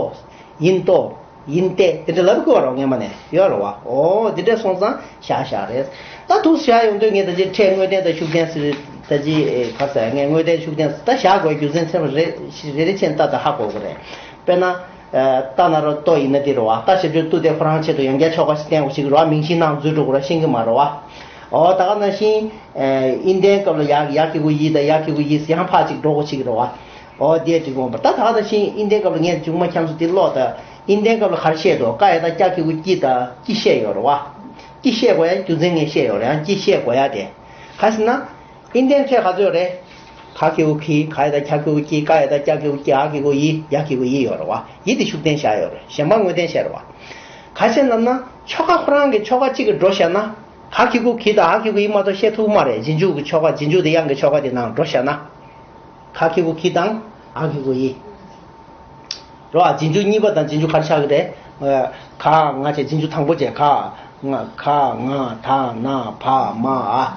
ཡིན་ཏོ། ཡིན་ཏེ་དེ་འདྲ་ལབ་དགོས་རོགས་ངེས་མ་ནས་ཡོད་རེད་བ། ཨོ་དེ་འདྲ་སོང་ཙང་བཞག་བཞག་རེད། ད་དུ་བཞག་ཡོང་དུས་ངས་ད་ཅི་ཕྲད་དངོས་བསྟན་དང་ཤུགས་བསྟན་ཟེར་ ད་ཅི་ག་ཟེར། ངས་དངོས་བསྟན་ཤུགས་བསྟན་ད་བཞག་དགོས་རྒྱུ་མཚན་ཚན་རེ་རེ་བཞིན་ད་ད་ཧ་གོ་དགོས་རེད། དཔེར་ན། ད་ན་རོ་ཏོ་ཡིན་ན་དེ་རེད་བ། ད་ཞབས་ཀྱུ་ཏུ་དེ་ཁོ་རང་ཆེད་དུ་ཡང་བསྐྱར་ཆོ་ག་ཞིག་བསྟན་དགོས་ཞིག་རེད་བ། མིང་གཞིའི་ནང་འཛུལ་འགྲོ་དགོས་ར་ཤེས་ཀྱི་མ་རེད་བ། འོ་ད་ག་ནང་བཞིན། ཨིན་ལྡན་སྐབས་ལ་ཡ་ཡ་གི་གུ་ཡི་དང་ཡ་གི་གུ་ཡི་ཡང་ཕར་ཅིག་འགྲོ་དགོས་ཞིག་རེད་བ། འོ་དེ་འགྲིག་འོང་པ། ད་ད་ག་ནང་བཞིན་ཨིན་ལྡན་སྐབས་ལ་ངས་མཇུག་མ་འཁྱམས་སུ་དེ་ཀློག་ད། ཨིན་ལྡན་སྐབས་ལ་ག་རེ་བཤད་འདུག་ཀ་ཡ་ད་ཀྱ་གི་གུ་ཀྱི་ད་ཀྱི་བཤད་ཡོད་རེད་བ། ཀྱི་བཤད་དགོས་ཡ་རྒྱུ་མཚན་ངས་བཤད་ཡོད་རེད། ཡང་ཀྱི་བཤད་དགོས་ཡ་དེ། ག་ཟེར་ན། ཨིན་ལྡན་ཕྲད་ག་ཚོད་རེད། ག་གི་གུ་གི། ག་ཡ་ད་གྱ་གི་གུ་ཀྱི། ཀ་ཡ་ད་ཀྱ་གི་གུ་ཀྱི། འ་གི་གུ་འི། ཡ་གི་གུ་ཡི་ཡོད་རེད་བ། ཡི་དེ་ཤུགས་བསྟན་བཞག་ཡོད་རེད། གཞན་པ་དངོས་བསྟན་བཤད་རེད་བ། ག་ཅི་ལབ་ན་ཆོ་ག་ཁོ་རང་གི་ཆོ་ག་གཅིག་གི་འགྲོ་བཞག་ན། ག་གི་གུ་གི་དང་འ་གི་གུ་འི་མ་གཏོགས་བཤད་ཐུབ་མ་རེད། རྗེས་འཇུག་གི་ཆོ་ག། རྗེས་འཇུག་དེ་དབྱངས་ཀྱི་ཆོ་ག་དེ་ནང་འགྲོ་བཞག་ན། ག་གི་གུ་གི་དང་འ་གི་གུ་འི། རོ། རྗེས་འཇུག་གཉིས་པ་དང་རྗེས་འཇུག་ག་རེ་ཆགས་ཀྱི་རེད། ག་ང་བྱས། རྗེས་འཇུག་དང་པོ་བྱས། ག་ང་། ག་ང་། ད་ན་བ་མ་འ།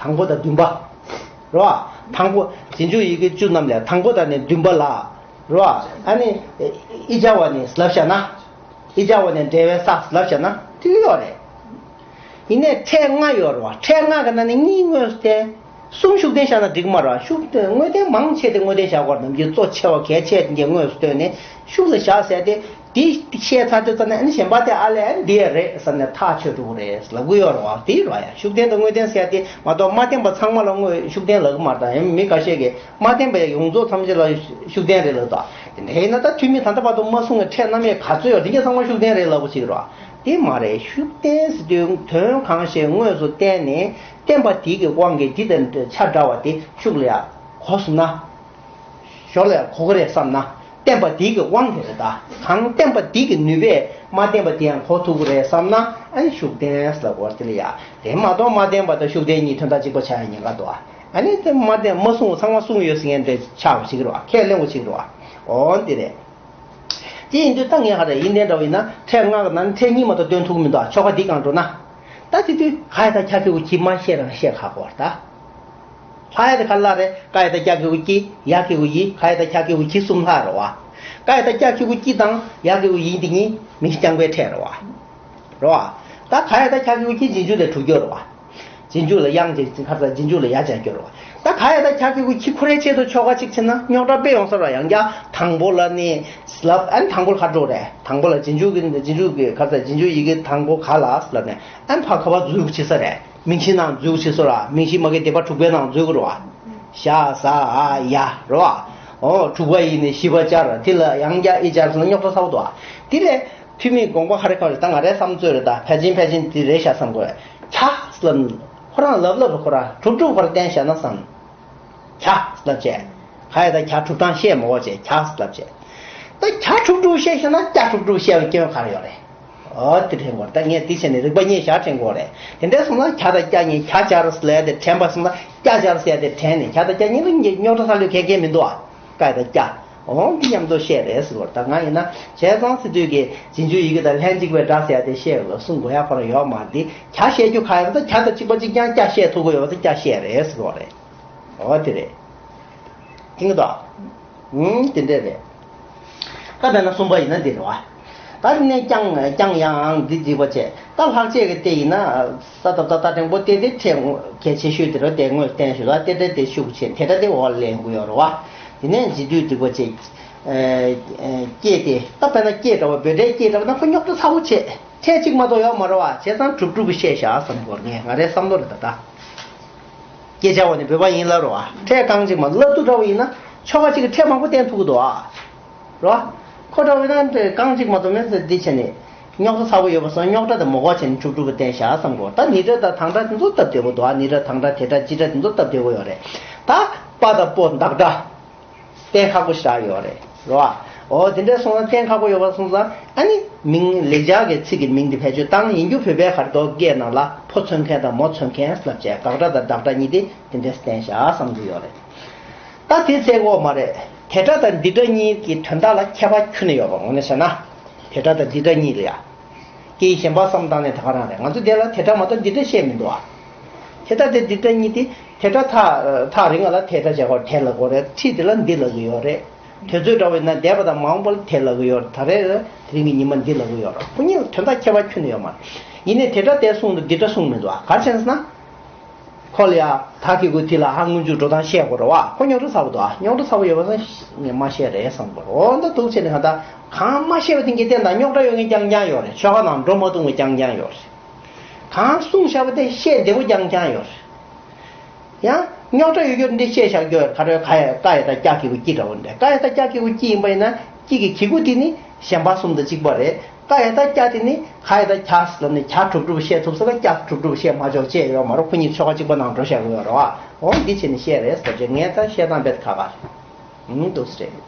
དང་པོ་དང་བདུན་པ། རོ། དང་པོ་རྗེས་འཇུག་ཡི་གེ་བཅུ་རྣམས་ལས་དང་པོ་དང་ནི་བདུན་པ་ལ། རོ། ཨ་ནི་ཨི་ཅ་བ་ནི་ལབ་བཞག་ན། ཨི་ཅ་བ་ནི་འབྲེལ་བའི་ས་ལབ་བཞག་ན་འགྲིག་ཡོད་རེད། ཡིན་ནའི་ཕྲད་ལྔ་ཡོད་རེད་བ། ཕྲད་ལྔ་གི་ནང་ནས་གཉིས་དངོས་སུ་བསྟན། གསུམ་ཤུགས་བསྟན་བཞག་ན་འགྲིག་མ་རེད་བ། ཤུགས་བསྟན་དངོས་བསྟན་མང་ཆེ་དེ་དངོས་བསྟན་བཞག་དགོས་རེད། ནམ་རྒྱུན་གཙོ་ཆེ་བ་གལ་ཆེ་དེ་འདྲ་དངོས་སུ་བཏོན་ནས་ཤུགས་ལ་བཞག་ཟེར་ཏེ། དེ་བཤད་ཚར་དུས་ཙམ་ནས་ཨ་ནི་གཞན་པ་དེ་ཨ་ལས་ཨ་ནི་འདི་ཡ་རེད་བསམ་ནས་ཐག་ཆོད་འགྲོ་གི་རེད་ལབ་གི་ཡོད་རེད་བ། དེ་རེད་བ། ཡ་ཤུགས་བསྟན་དང་དངོས་བསྟན་ཟེར་ཏེ་མ་གཏོགས་མ་བསྟན་པ་ཚང་མ་ལ་དངོས་ཤུགས་བསྟན་ལབ་གི་མ་རེད། ད་ཡང་མི་ཁ་ཤས་ཀྱིས་མ་བསྟན་པའི་ཡོངས་རྫོགས་ཐམས་ཅད་ལ་ཤུགས་བསྟན་རེད་ལབ་ད། དེ་འདྲ་ཡིན་ན་ད་ཐུ་མི་ད་ལྟ་བར་དུ་མ་གསུངས་པའི་ཕྲད་རྣམ་དབྱེ་ག་ཚོད་ཡོད་དེ་གྱད་ཚང་མ་ཤུགས་བསྟན་རེད་ལབ་པ་ཞིག་རེད་བ། དེ་མ་རེད། ཤུགས་བསྟན་ཟེར་དུས་དོན་གང་ཞིག་དངོས་སུ་བསྟན་ནས་བསྟན་པ་དེ་གི་དབང་གིས་འདི་དང་འདི་ཆ་འདྲ་བ་དེ་ཤུགས་ལ་ཡ་གོ་སོང་ན། ཞོར་ལ་ཡ་གོ་གི་རེད་བསམ་ན། བསྟན་པ་དེ་གི་དབང་གིས་རེད་ད། གང་བསྟན་པ་དེ་གི་ནུས་པས་མ་བསྟན་པ་དེ་ཡང་གོ་ཐུབ་ཀྱི་རེད་བསམ་ན། ཨ་ནི་ཤུགས་བསྟན་ཟེར་ལབ་དགོས་རེད། དེ་ལ་ཡ་དེ་མ་གཏོགས་མ་བསྟན་པ་དང་ཤུགས་བསྟན་གཉིས་དོན་དག་གཅིག་པ་ཆགས་ཡ་ཉེན་ཁ་འདུག་ཨ་ནི་དེ་མ་བསྟན་མ་གསུངས་ཚང་མ་གསུངས་ཡོད་ཟེར་མཁན་དེ་ཆགས་པ་ཞིག་རེད་བ། ཁས་ལེན་པ་ཞིག་རེད་བ། འོ་འདི་རེད། དེ་ཡིན་དུས་ད་ངས་ག་རེ་ཡིན་དེ་འདྲ་བ་ཡིན་ན་ཕྲད་ལྔ་གི་ནང་ནས་ཕྲད་གཉིས་མ་གཏོགས་སྟོན་ཐུབ་ཀྱི་མི་འདུག་ཆོ་ག་འདི་གང་འགྲོ་ན། ད་དེ་དུས་ག་ཡ་ད་གྱ་གི་གུ་གི་མ་བཤད་རང་བཤད་ཁག་པོ་རེད་ད། ལྷག་ཡ་དེ་ག་རེ་ལབ་རེད། ཀ་ཡ་ད་གྱ་གི་གུ་ཀྱི། ཡ་གི་གུ་ཡི། ག་ཡ་ད་གྱ་གི་གུ་གི་གསུམ་ལྷག་རེད་བ། ཀ་ཡ་ད་གྱ་གི་གུ་ཀྱི་དང་ཡ་གི་གུ་ཡི་འདི་གཉིས་མིང་རྐྱང་པའི་ཕྲད་རེད་བ། རེད་བ། ད་ག་ཡ་ད་གྱ་གི་གུ་ཀྱི་རྗེས་འཇུག་ལས་གྲུབ་རྒྱུ་རེད་བ། རྗེས་འཇུག་ལ་དབྱངས་ཅན་ཁ་ཚ་རྗེས་འཇུག་ལ་ཡ་བྱ་རྒྱུ་རེད་བ། ད་ག་ཡ་ད་གྱ་གི་གུ་ཀྱི་ཁོ་རའི་ཆེད་དུ་ཆོ་ག་གཅིག་བྱས་ན་རྙོག་དྲ་དཔེ་ཡོང་ས་རེད་བ། ཡང་བསྐྱར་དང་པོ་ལ་ནི་ལབ། ཨ་ནི་དང་པོ་ལ་ག་འགྲོ་རེད། དང་པོ་ལ་རྗེས་འཇུག་གི་རྗེས་འཇུག་གི་ཁ་ཚ་རྗེས་འཇུག་ཡི་གེ་དང་པོ་ག་ལ་ལབ་ནས་ཨ་ནི་ཕ་ག་བ་འཛུལ་བྱེད་ས་རེད། མིང་གཞིའི་ནང་འཛུལ་བྱེད་ས་ར། མིང་གཞི་མ་གི་སྡེ་པ་དྲུག་པའི་ནང་འཛུལ་དགོས་རེད་བ། ཞ་ཟ་འ་ཡ་རེད་བ། འོ་དྲུག་པ་ཡི་ནི་བཞི་པ་སྦྱར། དེ་ལ་ཡང་བསྐྱར་ཨི་སྦྱར་སོང་ན་རྙོག་དྲ་ཚ་པོ་འདུག་བ། དེ་ལས་ཐུ་མིའི་དགོངས་པ་ཧ་རེ་ཁ་རེ་ད་ང་རའི་བསམ་ཚོད་རེད་ད། ཕལ་ཆེན་ཕལ་ཆེན་དེ་རེད་ཤག་བསམ་དགོས། གྱ་ལབ་ཁོ་རང་ལབ་ལབ་ཁོ་ར་གྲུབ་གྲུབ་ཁོ་ར་བསྟན་བཞག་ན་བསམ། གྱ་ལབ་བྱས། ག་ཡ་ད་གྱ་གྲུབ་སྟངས་བཤད་མ་དགོས་བྱས་གྱ་ལབ་བྱས། ད་གྱ་གྲུབ་གྲུབ་བཤད་ཤེས་ན་སྐྱ་གྲུབ་གྲུབ་བཤད་པའི་སྐྱོན་ག་རེ་ཡོད་རེད། འོ་དེ་དྲན་དགོས་རེད། ད་ངས་དེ་བྱས་ནས་རིག་པ་རྙེད་བཞག་དྲན་དགོས་རེད། དེ་འདྲ་སོང་ན་གྱ་དང་སྐྱ་གཉིས་གྱ་སྦྱར་ཟེར་ཡ་དེ་དྲན་པ་སོང་ན་སྐྱ་སྦྱར་ཟེར་ཡ་དེ་དྲན་ནས་གྱ་དང་སྐྱ་གཉིས་ལ་རྙོག་དྲ་ཚ་ལོས་གལ་གལ་མི་འདུག་ཨ། ཀ་ཡ་དང་སྐྱ། འོ་འདི་མཉམ་དུ་བཤད་རེད་ཟེར་བ་རེད། ད་ང་ཡིན་ན་བྱས་ཙང་ཟེར་དུས་ཀྱི་རྗེས་འཇུག་ཡི་གེ་དང་ལྷན་ཅིག་པའི་སྒྲ་ཟེར་ཡ་དེ་བཤད་དགོས་གསུང་དགོས་ཡ་ཁོ་རང་ཡོད་མ་རེད། གྱ་བཤད་རྒྱུ་ག་ཡོད་ད། གྱ་དང་གཅིག་པ་གཅིག་རྐྱང་སྐྱ་བཤད་ཐུབ་ཀྱི་ཡོད་པ་ད་སྐྱ་བཤད་རེད་ཟེར་བ་རེད། འོ་དེ་རེད། མཐུན་གྱི་འདུག་ཨང་། དེ་འདྲས་རེད། ད་དཔེར་ན་གསུམ་པ་ཡིན་ན་འདི་རེད་བ། ད་དེ་ནས་ཀྱང་ཀྱང་ཡང་འདི་འཇིག་པ་བྱས། ད་ལྷག་བཅས་ཀྱི་སྟེ་ཡིན་ན་ས་ཏ་བཏགས་སྟ་འགྲེང་པོ་སྟེ་དེ་ཕྲད་གལ་ཆེ་ཤོས་དེ་རེད། དེ་དངོས་བསྟན་ཞུ་ད་སྟེ་སྟེ་དེ་ཤུགས་ཆེ་དེ་སྒྲ་དེ་འོག་ལེན་དགོས་ཡོད་རེད་བ། དེ་ནས་འཇིག་དུས་འཇིག་པ་བྱས། སྐྱེས་ཏེ་ད་དཔེར་ན་སྐྱེས་འདྲ་བ་བོད་སྒྲའི་སྐྱེས་འདྲ་བ་ན་ཁོ་རྙོག་དྲ་ཚ་པོ་བྱས། ཕྲད་གཅིག་མ་གཏོགས་ཡོད་མ་རེད་བ། བྱས་ཙང་གྲུབ་གྲུབ་ཀྱི་བཤད་བཞག་བསམ་དགོས་ངས་ང་རའི་བསམ་བློ་རེད་ད་ད། སྐྱེས་བྱ་བ་ནི་བོད་པ་ཡིན་ལབ་རོ། ཕྲད་རྐང་གཅིག་མ་བླ་རྡོ་འདྲ་བོ་ཡིན་ན་ཆོ་ག་གཅིག་གི་ཕྲད་མང་པོ་བསྟན་ཐུབ་ཀྱི་འདུག་ཨ། རོ། ཁོ་འདྲ་བོ་ཡིན་ན་རྐང་གཅིག་མ་གཏོགས་མེད་ཟེར་འདི་བྱས་ནས། རྙོག་དྲ་ཚ་པོ་ཡོད་པ་སོང་རྙོག་དྲ་དེ་མ་གོ་བྱས་ནས་གྲུབ་གྲུབ་ཀྱི་བསྟན་བཞག་བསམ་གོ་ད་ནི་སྒྲ་དང་དང་སྒྲ་དེ་ཚོ་སྟབས་བདེ་པོ་འདུག་ཨ། ནི་སྒྲ་དང་སྒྲ་དེ་སྒྲ་སྤྱི་སྒྲ་དེ་ཚོ་སྟབས་བདེ་པོ་ཡོད་རེད། ད་པ་དང་པོ་བདག་སྒྲ། བསྟན་ཁག་པོ་ཞེ་དྲག་ཡོད་རེད། རེད་བ། འོ་དེ་འདྲ་སོང་ཙང་བསྟན་ཁག་པོ་ཡོད་པ་སོང་ཙང་ཨ་ནི་མིང་ལེགས་སྦྱར་གྱི་ཚིག་གི་མིང་དེ་བེད་སྤྱོད་བཏང་ཡིན་རྒྱུ་བོད་པའི་གར་ཐོག་སྐད་ནང་ལ་ཕོ་མཚོན་མཁན་དང་མོ་མཚོན་མཁན་ལབ་བྱས་དགག་སྒྲ་དང་བདག་སྒྲ་གཉིས་དེ་དེ་འདྲས་བསྟན་བཞག་བསམ་གྱི་ཡོད་རེད། ད་དེ་ཚད་དགོས་མ་རེད། དེ་སྒྲ་དང་འདི་སྒྲ་གཉིས་ཀྱི་དོན་དག་ལ་ཁྱད་པར་ཁྱོན་ནས་ཡོད་པ་ངོ་ནས་བྱས་ན། དེ་སྒྲ་དང་འདི་སྒྲ་གཉིས་ལ་ཡ། སྐད་ཡིག་གཞན་པ་བསམ་བཏང་ནས་ད་ག་རང་རེད། ང་ཚོ་དེ་ལ་དེ་སྒྲ་མ་གཏོགས་འདི་སྒྲ་བཤད་མི་འདུག་ཨ། དེ་ལྟ་དེ་འདི་སྒྲ་གཉིས་དེ་དེ་སྒྲ་ཐག་ཐག་རིང་བ་ལ་དེ་སྒྲ་བྱ་བར་དེ་ལ་གོ་རེད། ཁྲིད་དེ་ལ་འདི་ལ་གི་ཡོད་རེད། དུས་ཚོད་འདྲ་བས་ན་འདས་པ་དང་མ་འོངས་པ་ལ་དེ་ལ་གི་ཡོད་རེད། ད་རེས་དེ་རིང་གི་ཉི་མ་འདི་ལ་གི་ཡོད་རེད། ཁོ་གཉིས་ལ་དོན་དག་ཁྱད་པར་ཁྱོན་ནས་ཡོད་མ་རེད། ཡིན་ནའི་དེ་སྒྲ་དེ་གསུངས་འདུག་འདི་སྒྲ་གསུངས་མི་འདུག་ཨ། ག་རེ་བྱས་ན། ཁོ་ལ་ཡ་ད་གི་གུ་དེ་ལ་ཧ་སྔོན་འཇུག་འགྲོ་སྟངས་བཤད་དགོས་རེད་བ། ཁོ་རྙོག་དྲ་ཚ་པོ་འདུག་ཨ། རྙོག་དྲ་ཚ་པོ་ཡོད་པ་སང་ངས་མ་བཤད་རེད་བསམ་དགོས་རེད། འོ་ད་འདུག་བྱས་ནས་གང་ལྟར་གང་མ་བཤད་པ་དེ་འགའི་སྟེང་དང་རྙོག་དྲ་ཡོད་མཁན་རྐྱང་རྐྱང་ཡོད་རེད། ཆོལ་ཁ་ནང་འགྲོ་མ་ཐུབ་མཁན་རྐྱང་རྐྱང་ཡོད་རེད། གང་གསུངས་བཞག་པ་དེ་བཤད་བདེ་པོ་རྐྱང་རྐྱང་ཡོད་རེད། ཡང་རྙོག་དྲ་ཡོད་རྒྱུ་འདི་བཤད་བཞག་རྒྱུ་ག་རེ་ག་ཡ་ཀ་ཡ་ད་ཀྱ་གི་གུ་ཀྱི་འདྲ་བོ་འདྲ། ཀ་ཡ་ད་ཀྱ་གི་གུ་ཀྱི་ཡིན་པ་ཡིན་ན་ཀྱི་གི་གི་གུ་དེ་ནི་གཞན་པ་གསུམ་དང་གཅིག་པ་རེད། ཀ་ཡ་ད་ཀྱ་དེ་ནི་ཁ་ཡ་ད་ཁྱ་ཟེར་ལབ་ནས་ཁྱ་གྲུབ་གྲུབ་བཤད་ཐུབ་ས་ལ་ཀྱ་གྲུབ་གྲུབ་བཤད་མ་ཆོག་ཅེས་ཡོད་མ་རེད། ཁོ་གཉིས་ཆོལ་ཁ་གཅིག་པ་ནང་འགྲོ་བཞག་གི་ཡོད་རེད་བ། འོ་འདི་བྱས་ནས་བཤད་རེད་ཟེར་རྗེས་ངས་ད་བཤད་སྟངས་དཔེ་ཁག་ཁག་རེད། ཨུམ་འདུག་སེ་རེད།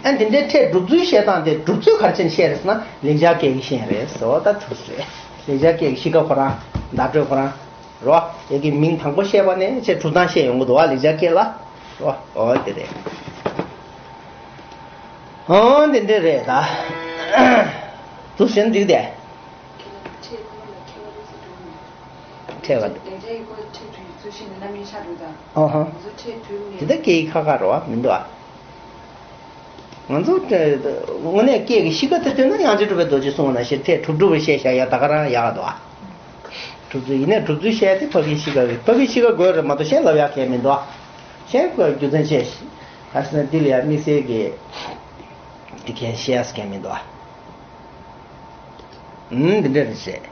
ཨ་འདི་འདྲའི་ཕྲད་སྒྲུབ་ཚུལ་བཤད་སྟངས་དེ་སྒྲུབ་ཚུལ་ག་རེ་བྱས་ནས་བཤད་རེད་ཟེར་ན་ལེགས་སྦྱར་སྐད་ཀྱིས་བཤད་རེད་ཟེར་བ་ད་ཐུག་སེ་རེད། ལེགས་སྦྱར་སྐད་ཀྱི་གཤིས་ཀ་ཁོ་རང་བརྡ་སྤྲོད་ཁོ་རང་རོ། ཡ་གི་མིང་དང་པོ་བཤད་པ་ནས་ཆེས་གྲུབ་སྟངས་བཤད་ཡོང་གི་འདུག་བ། ལེགས་སྦྱར་སྐད་ལ་རོ། འོ་དེ་རེད། འོ་འདི་འདྲ་རེད་ད། འདུག་སེ་འགྲིག་དེ། ཁྱེད་ལ་ཁྱེད་ཁོ་ལ་ཁྱད་པར་རེད་ཟེར་འགྲོ་གི་མེད། ཁྲལ་བ། ལས་འབྲས་ཀྱི་སྐོར་ཁྲལ་གྲོལ་ཚུལ་ཤེས་ནས་རྣམ་གཡེང་ཆགས་འགྲོ་དང་། ཨོ་ཧོ། ང་ཚོ་ཁྲལ་གྲོལ་ནས། དེ་ལྟར་སྐད་ཡིག་ཁག་ཁག་རེད་བ་མི་འདུག་ཨ། ང་ཚོ་དངོས་གནས་སྐད་ཀྱི་གཤིས་ཀ་དེ་ལྟོས་ན་དབྱངས་ཅན་གྲུབ་པའི་རྡོ་རྗེས་གསུངས་པ་ནང་བཞིན་ཁྲལ་གྲུབ་གྲུབ་པ་བཤད་བཞག་ཡ་ད་ག་རང་ཡག་འདུག་ཨ། གྲུབ་ཚུལ་ཡིན་ནའི་གྲུབ་ཚུལ་བཤད་དེ་ཕ་གིའི་གཤིས་ཀ་གི་ཕ་གིའི་གཤིས་ཀ་དགོས་རེད་མ་གཏོགས་གཞན་ལབ་ཡག་གལ་མི་འདུག་ཨ། གཞན་དགོས་རྒྱུ་མཚན་བཤད་ཤིག་ག་ཟེར་ན་འདི་ལ་ཡ་དམིགས་བསལ་གྱི་འདི་གས་བཤད་ཡག་གལ་མི་འདུག་ཨ། ཨུམ། འདི་འདྲ་རེད་ཟེར།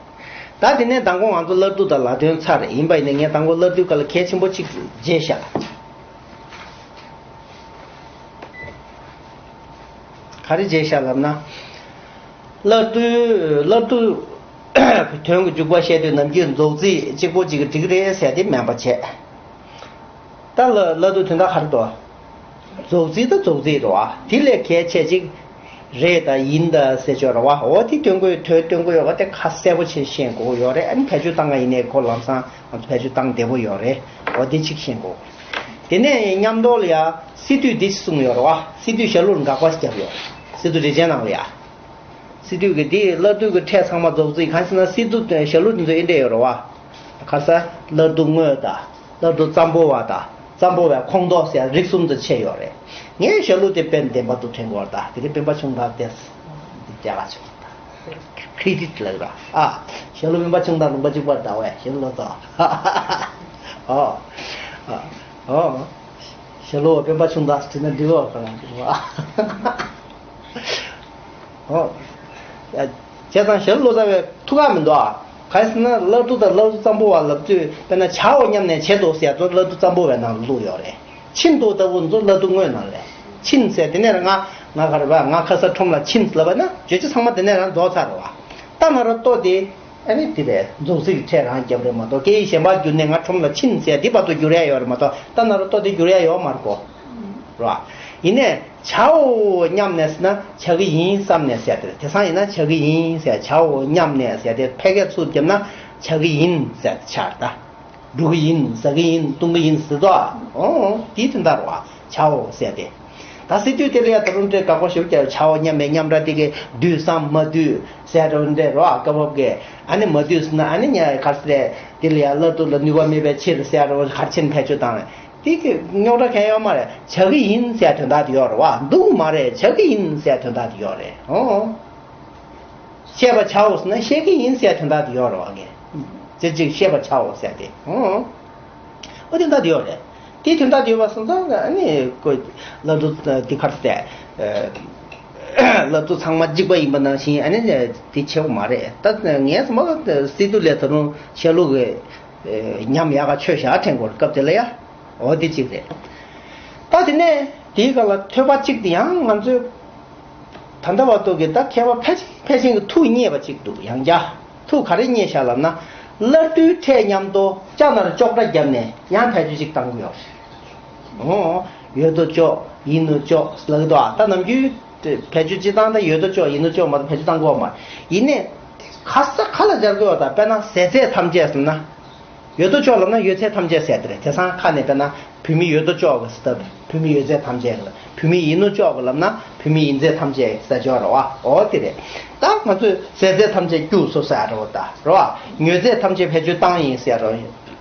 ད་དེ་ནས་མདང་དགོང་ང་ཚོ་བླ་རྡོ་དང་ལ་དོན་ཚར་རེད། ཡིན་པ་ཡིན་ནའི་ངས་མདང་དགོང་བླ་རྡོའི་སྐོར་ལ་གལ་ཆེན་པོ་གཅིག་བརྗེད་བཞག་ག་རེ་བརྗེད་བཞག་ལབ་ན། བླ་རྡོའི་བླ་རྡོ་དོན་གྱི་འཇུག་པ་བཤད་དུས་ནམ་རྒྱུན་རྫོགས་ཚིག་གཅིག་པོ་གཅིག་གིས་འགྲིག་རེད་ཟེར་དེ་མེད་པ་བྱས། ད་ལ་ལ་དུ་དོན་དག་ག་རེ་འདུག་རྫོགས་ཚིག་ད་རྫོགས་ཚིག་རེད་བ། དེ་ལས་གལ་ཆེ་ཅིག་རེད་ད་ཡིན་ད་ཟེར་ཆོག་རེད་བ། འོ་དེ་སྟོན་དགོས་དོན་སྟོན་དགོས་ཡོད་པ་དེ་ཁ་གསལ་པོ་ཆེ་ཤེས་དགོས་ཡོད་རེད། ཨ་ནི་བེད་སྤྱོད་བཏང་ག་ཡིན་ནའི་ཁོ་ལམ་སང་ང་ཚོ་བེད་སྤྱོད་བཏང་བདེ་པོ་ཡོད་རེད། འོ་དེ་གཅིག་ཤེས་དགོས། དེ་ནས་མཉམ་དུ་ལ་ཡ་སི་ཏུས་འདི་གསུངས་ཡོད་རེད་བ། སི་ཏུས་ཞྭ་ལུར་དགག་པ་ཞིག་བརྒྱབ་ཡོད། སི་ཏུ་རིན་ཆེན་ནང་ལ་ཡ། སི་ཏུ་གི་དེ་བླ་རྡོ་གི་ཕྲད་ཚང་མ་རྫོགས་ཚིག་གང་ཞེ་ན་སི་ཏུ་ཞྭ་ལུ་དེ་ཚོ་ཨེ་འདྲས་ཡོད་རེད་བ། ཁ་ས་བླ་རྡོ་དངོས་དང་བླ་རྡོ་ཙམ་པོ་བ་དང་ཙམ་པོ་བའི་ཁོངས་གཏོགས་ཟེར་རིགས་གསུམ་དུ་ཕྱེ་ཡོད་རེད། ངས་ཞྭ་ལུ་དེ་དཔེ་བདེན་པ་འདུག་དྲན་གོ་ད་དེ་གི་སྤེན་པ་ཆུང་བདག་དེ་རྒྱ་ག་ཆུང་ད་ཁི་རི་ཊིག་ལབ་ར་ཨ། ཞྭ་ལུ་སྤེན་པ་ཆུང་བདག་ལུང་པ་གཅིག་པར་ད་བས་ཞྭ་ལུ་ལོ་ཙོ་ཨོ་ཨོ། ཞྭ་ལུ་སྤེན་པ་ཆུང་བདག་དྲིས་ན་འགྲིག་གོ་ག་ལ་འགྲིག་གོ་ཨོ། བྱས་ཙང་ཞྭ་ལུ་ལོ་ཙཱ་བའི་ཐུགས་ཁག་མི་འདུག་ཨ། ག་རེ་ཟེར་ན་བླ་རྡོ་དང་བླ་རྡོ་ཙམ་པོ་བ་ལབ་དུས་དཔེར་ན་བྱའོ་སྙམ་ནས་བྱེད་དོ་ཟེར་ཡ་ཚོ་བླ་རྡོ་ཙམ་པོ་བའི་ནང་ལ་བླུགས་ཡོད་རེད། ཕྱིན་ཏོ་ལྟ་བུ་ཚོ་བླ་རྡོ་དངོས་ནང་ལས། ཕྱིན་ཟེར་དེ་ནས་ང་ང་ག་རེ་བ་ང་ཁ་ས་ཁྲོམ་ལ་ཕྱིན་ལབ་པ་ན་བརྗོད་བྱ་ཚང་མ་དེ་ནས་རང་རྫོགས་ཚར་རེད་བ། ད་ན་རོ་ལྟོ་དེ། ཨ་ནི་དེ་རེད་རྫོགས་ཚིག་གི་ཕྲད་རང་རྒྱབ་རེད་མ་གཏོགས་སྐད་ཡིག་གཞན་པ་བསྒྱུར་ནས་ང་ཁྲོམ་ལ་ཕྱིན་ཟེར་འདི་བར་དུ་བསྒྱུར་ཡ་ཡོད་རེད་མ་གཏོགས་ད་ན་རོ་ལྟོ་དེ་བསྒྱུར་ཡ་ཡོད་མ་རེད་གོ་ར། ཡིན་ནས་བྱའོ་སྙམ་ནས་ཟེར་ན་བྱ་གི་ཡིན་བསམ་ནས་ཟེར་དེ་རེད། དེང་སང་ཡིན་ན་བྱ་གི་ཡིན་ཟེར་བྱའོ་སྙམ་ནས་ཟེར་དེ་ཕལ་སྐད་ཚུར་བརྒྱབ་ན་བྱ་གི་ཡིན་ཟེར་ཆགས་ད། འབྲུ་གི་ཡིན་ཟ་གི་ཡིན་བཏུང་གི་ཡིན་ཟེར་དོ། ཨོ་དེའི་དོན་དག་རེད་བ་བྱའོ་ཟེར་དེ། ད་སི་ཏུས་དེ་ལ་ཡ་ད་རུང་འདྲེ་དགག་པ་ཞུ་བྱ་བྱའོ་སྙམ་པའི་སྙམ་ར་དེ་གི་བསྡུས་སམ་མ་བསྡུས་ཟེར་རུང་འདྲེ་རོ་ཨ་སྐབས་བབ་གི་ཨ་ནི་མ་བསྡུས་ཟེར་ན་ཨ་ནི་ཉ་གར་སི་རེ་དེ་ལ་ཡ་བླ་རྡོ་ལ་ནུས་པ་མེད་པའི་ཕྱིར་ཟེར་རུང་གར་ཆེན་ཕལ་ཆེར་དང་དེ་གི་རྙོག་དྲ་གང་ཡོད་མ་རེད། བྱ་གི་ཡིན་ཟེར་དོན་དག་དེ་ཡོད་རེད་བ། འདུག་མ་རེད་བྱ་གི་ཡིན་ཟེར་དོན་དག་དེ་ཡོད་རེད། ཨོ། བཤད་པ་བྱའོ་ཟེར་ན་བཤད་ཀྱི་ཡིན་ཟེར་དོན་དག་དེ་ཡོད་རེད་བ་ངས། ཅི་ཅིག་བཤད་པ་བྱའོ་ཟེར་ཏེ། ཨོ་དོན་དག་དེ་ཡོད་རེད། དེ་དོན་དག་དེ་ཡོད་པ་སོང་ཙང་ཨ་ནི་ཀོ་ལབ་དུས་དེ་ཁར་ཏེ་ལབ་དུས་ཚང་མ་འཇིག་པ་ཡིན་པ་ནང་བཞིན་ཨ་ནི་དེ་བྱེད་དགོས་མ་རེད། ད་ངས་སོ་མ་སི་ཏུ་ལས་ད་རུང་བཤད་ལུགས་ཉམས་ཡག་ག་ཆོད་བཞག་དྲན་དགོས་རེད་སྐབས་དེ་ལ་ཡ། འོ་དེ་གཅིག་རེད། ད་དེ་ནས་དེའི་སྒང་ལ་ཐོས་པ་གཅིག་དེ་ཡང་ང་ཚོས་ད་ལྟ་བར་དུ་གི་ད་མཁས་པ་ཕལ་ཆེར་ཕལ་ཆེར་གི་ཐུགས་མཉེས་པ་གཅིག་འདུག་ཡང་བསྐྱར་ཐུགས་ག་རེ་མཉེས་བཞག་ལབ་ན། བླ་རྡོའི་ཕྲད་མཉམ་དུ་ཅ་ན་རོ་ཅོག་སྒྲ་བརྒྱབ་ནས་ཡང་བེད་སྤྱོད་ཅིག་བཏང་གི་ཡོད་རེད། འོ། ཡོད་དོ་ཅོག་ཡིན་ནོ་ཅོག་ལབ་ཀྱི་འདུག་ཨ་ད་ནམ་རྒྱུན་བེད་སྤྱོད་སྤྱི་བཏང་ད་ཡོད་དོ་ཅོག་ཡིན་ནོ་ཅོག་མ་གཏོགས་བེད་སྤྱོད་བཏང་གི་ཡོད་མ་རེད། ཡིན་ནའི་ག་ས་ག་ལ་སྦྱར་གི་ཡོད་ད་དཔེར་ན་ཟས་ཚད་ཐམས་ཅད་ཟེར་ན། ཡོད་དོ་ཅོག་ལབ་ན་ཡོད་ཚད་ཐམས་ཅད་ཟེར་དེ་རེད། དེང་སང་ཁ་ནས་དཔེར་ན་བུད་མེད་ཡོད་དོ་ཅོག་གི་ཟེར་ད་བུད་མེད་ཡོད་ཚད་ཐམས་ཅད་ལ། བུད་མེད་ཡིན་ནོ་ཅོག་གི་ལབ་ན་བུད་མེད་ཡིན་ཚད་ཐམས་ཅད་ཟེར་ཅོག་རེད་བ། འོ་དེ་རེད། ད་ང་ཚོས་ཟས་ཚད་ཐམས་ཅད་སྐྱུག་སོ་ཟེར་རོ་ད་རོ། ཉོ་ཚད་ཐམས་ཅད་བེད་སྤྱོད་བཏང་ཡིན་ཟེར་རོ།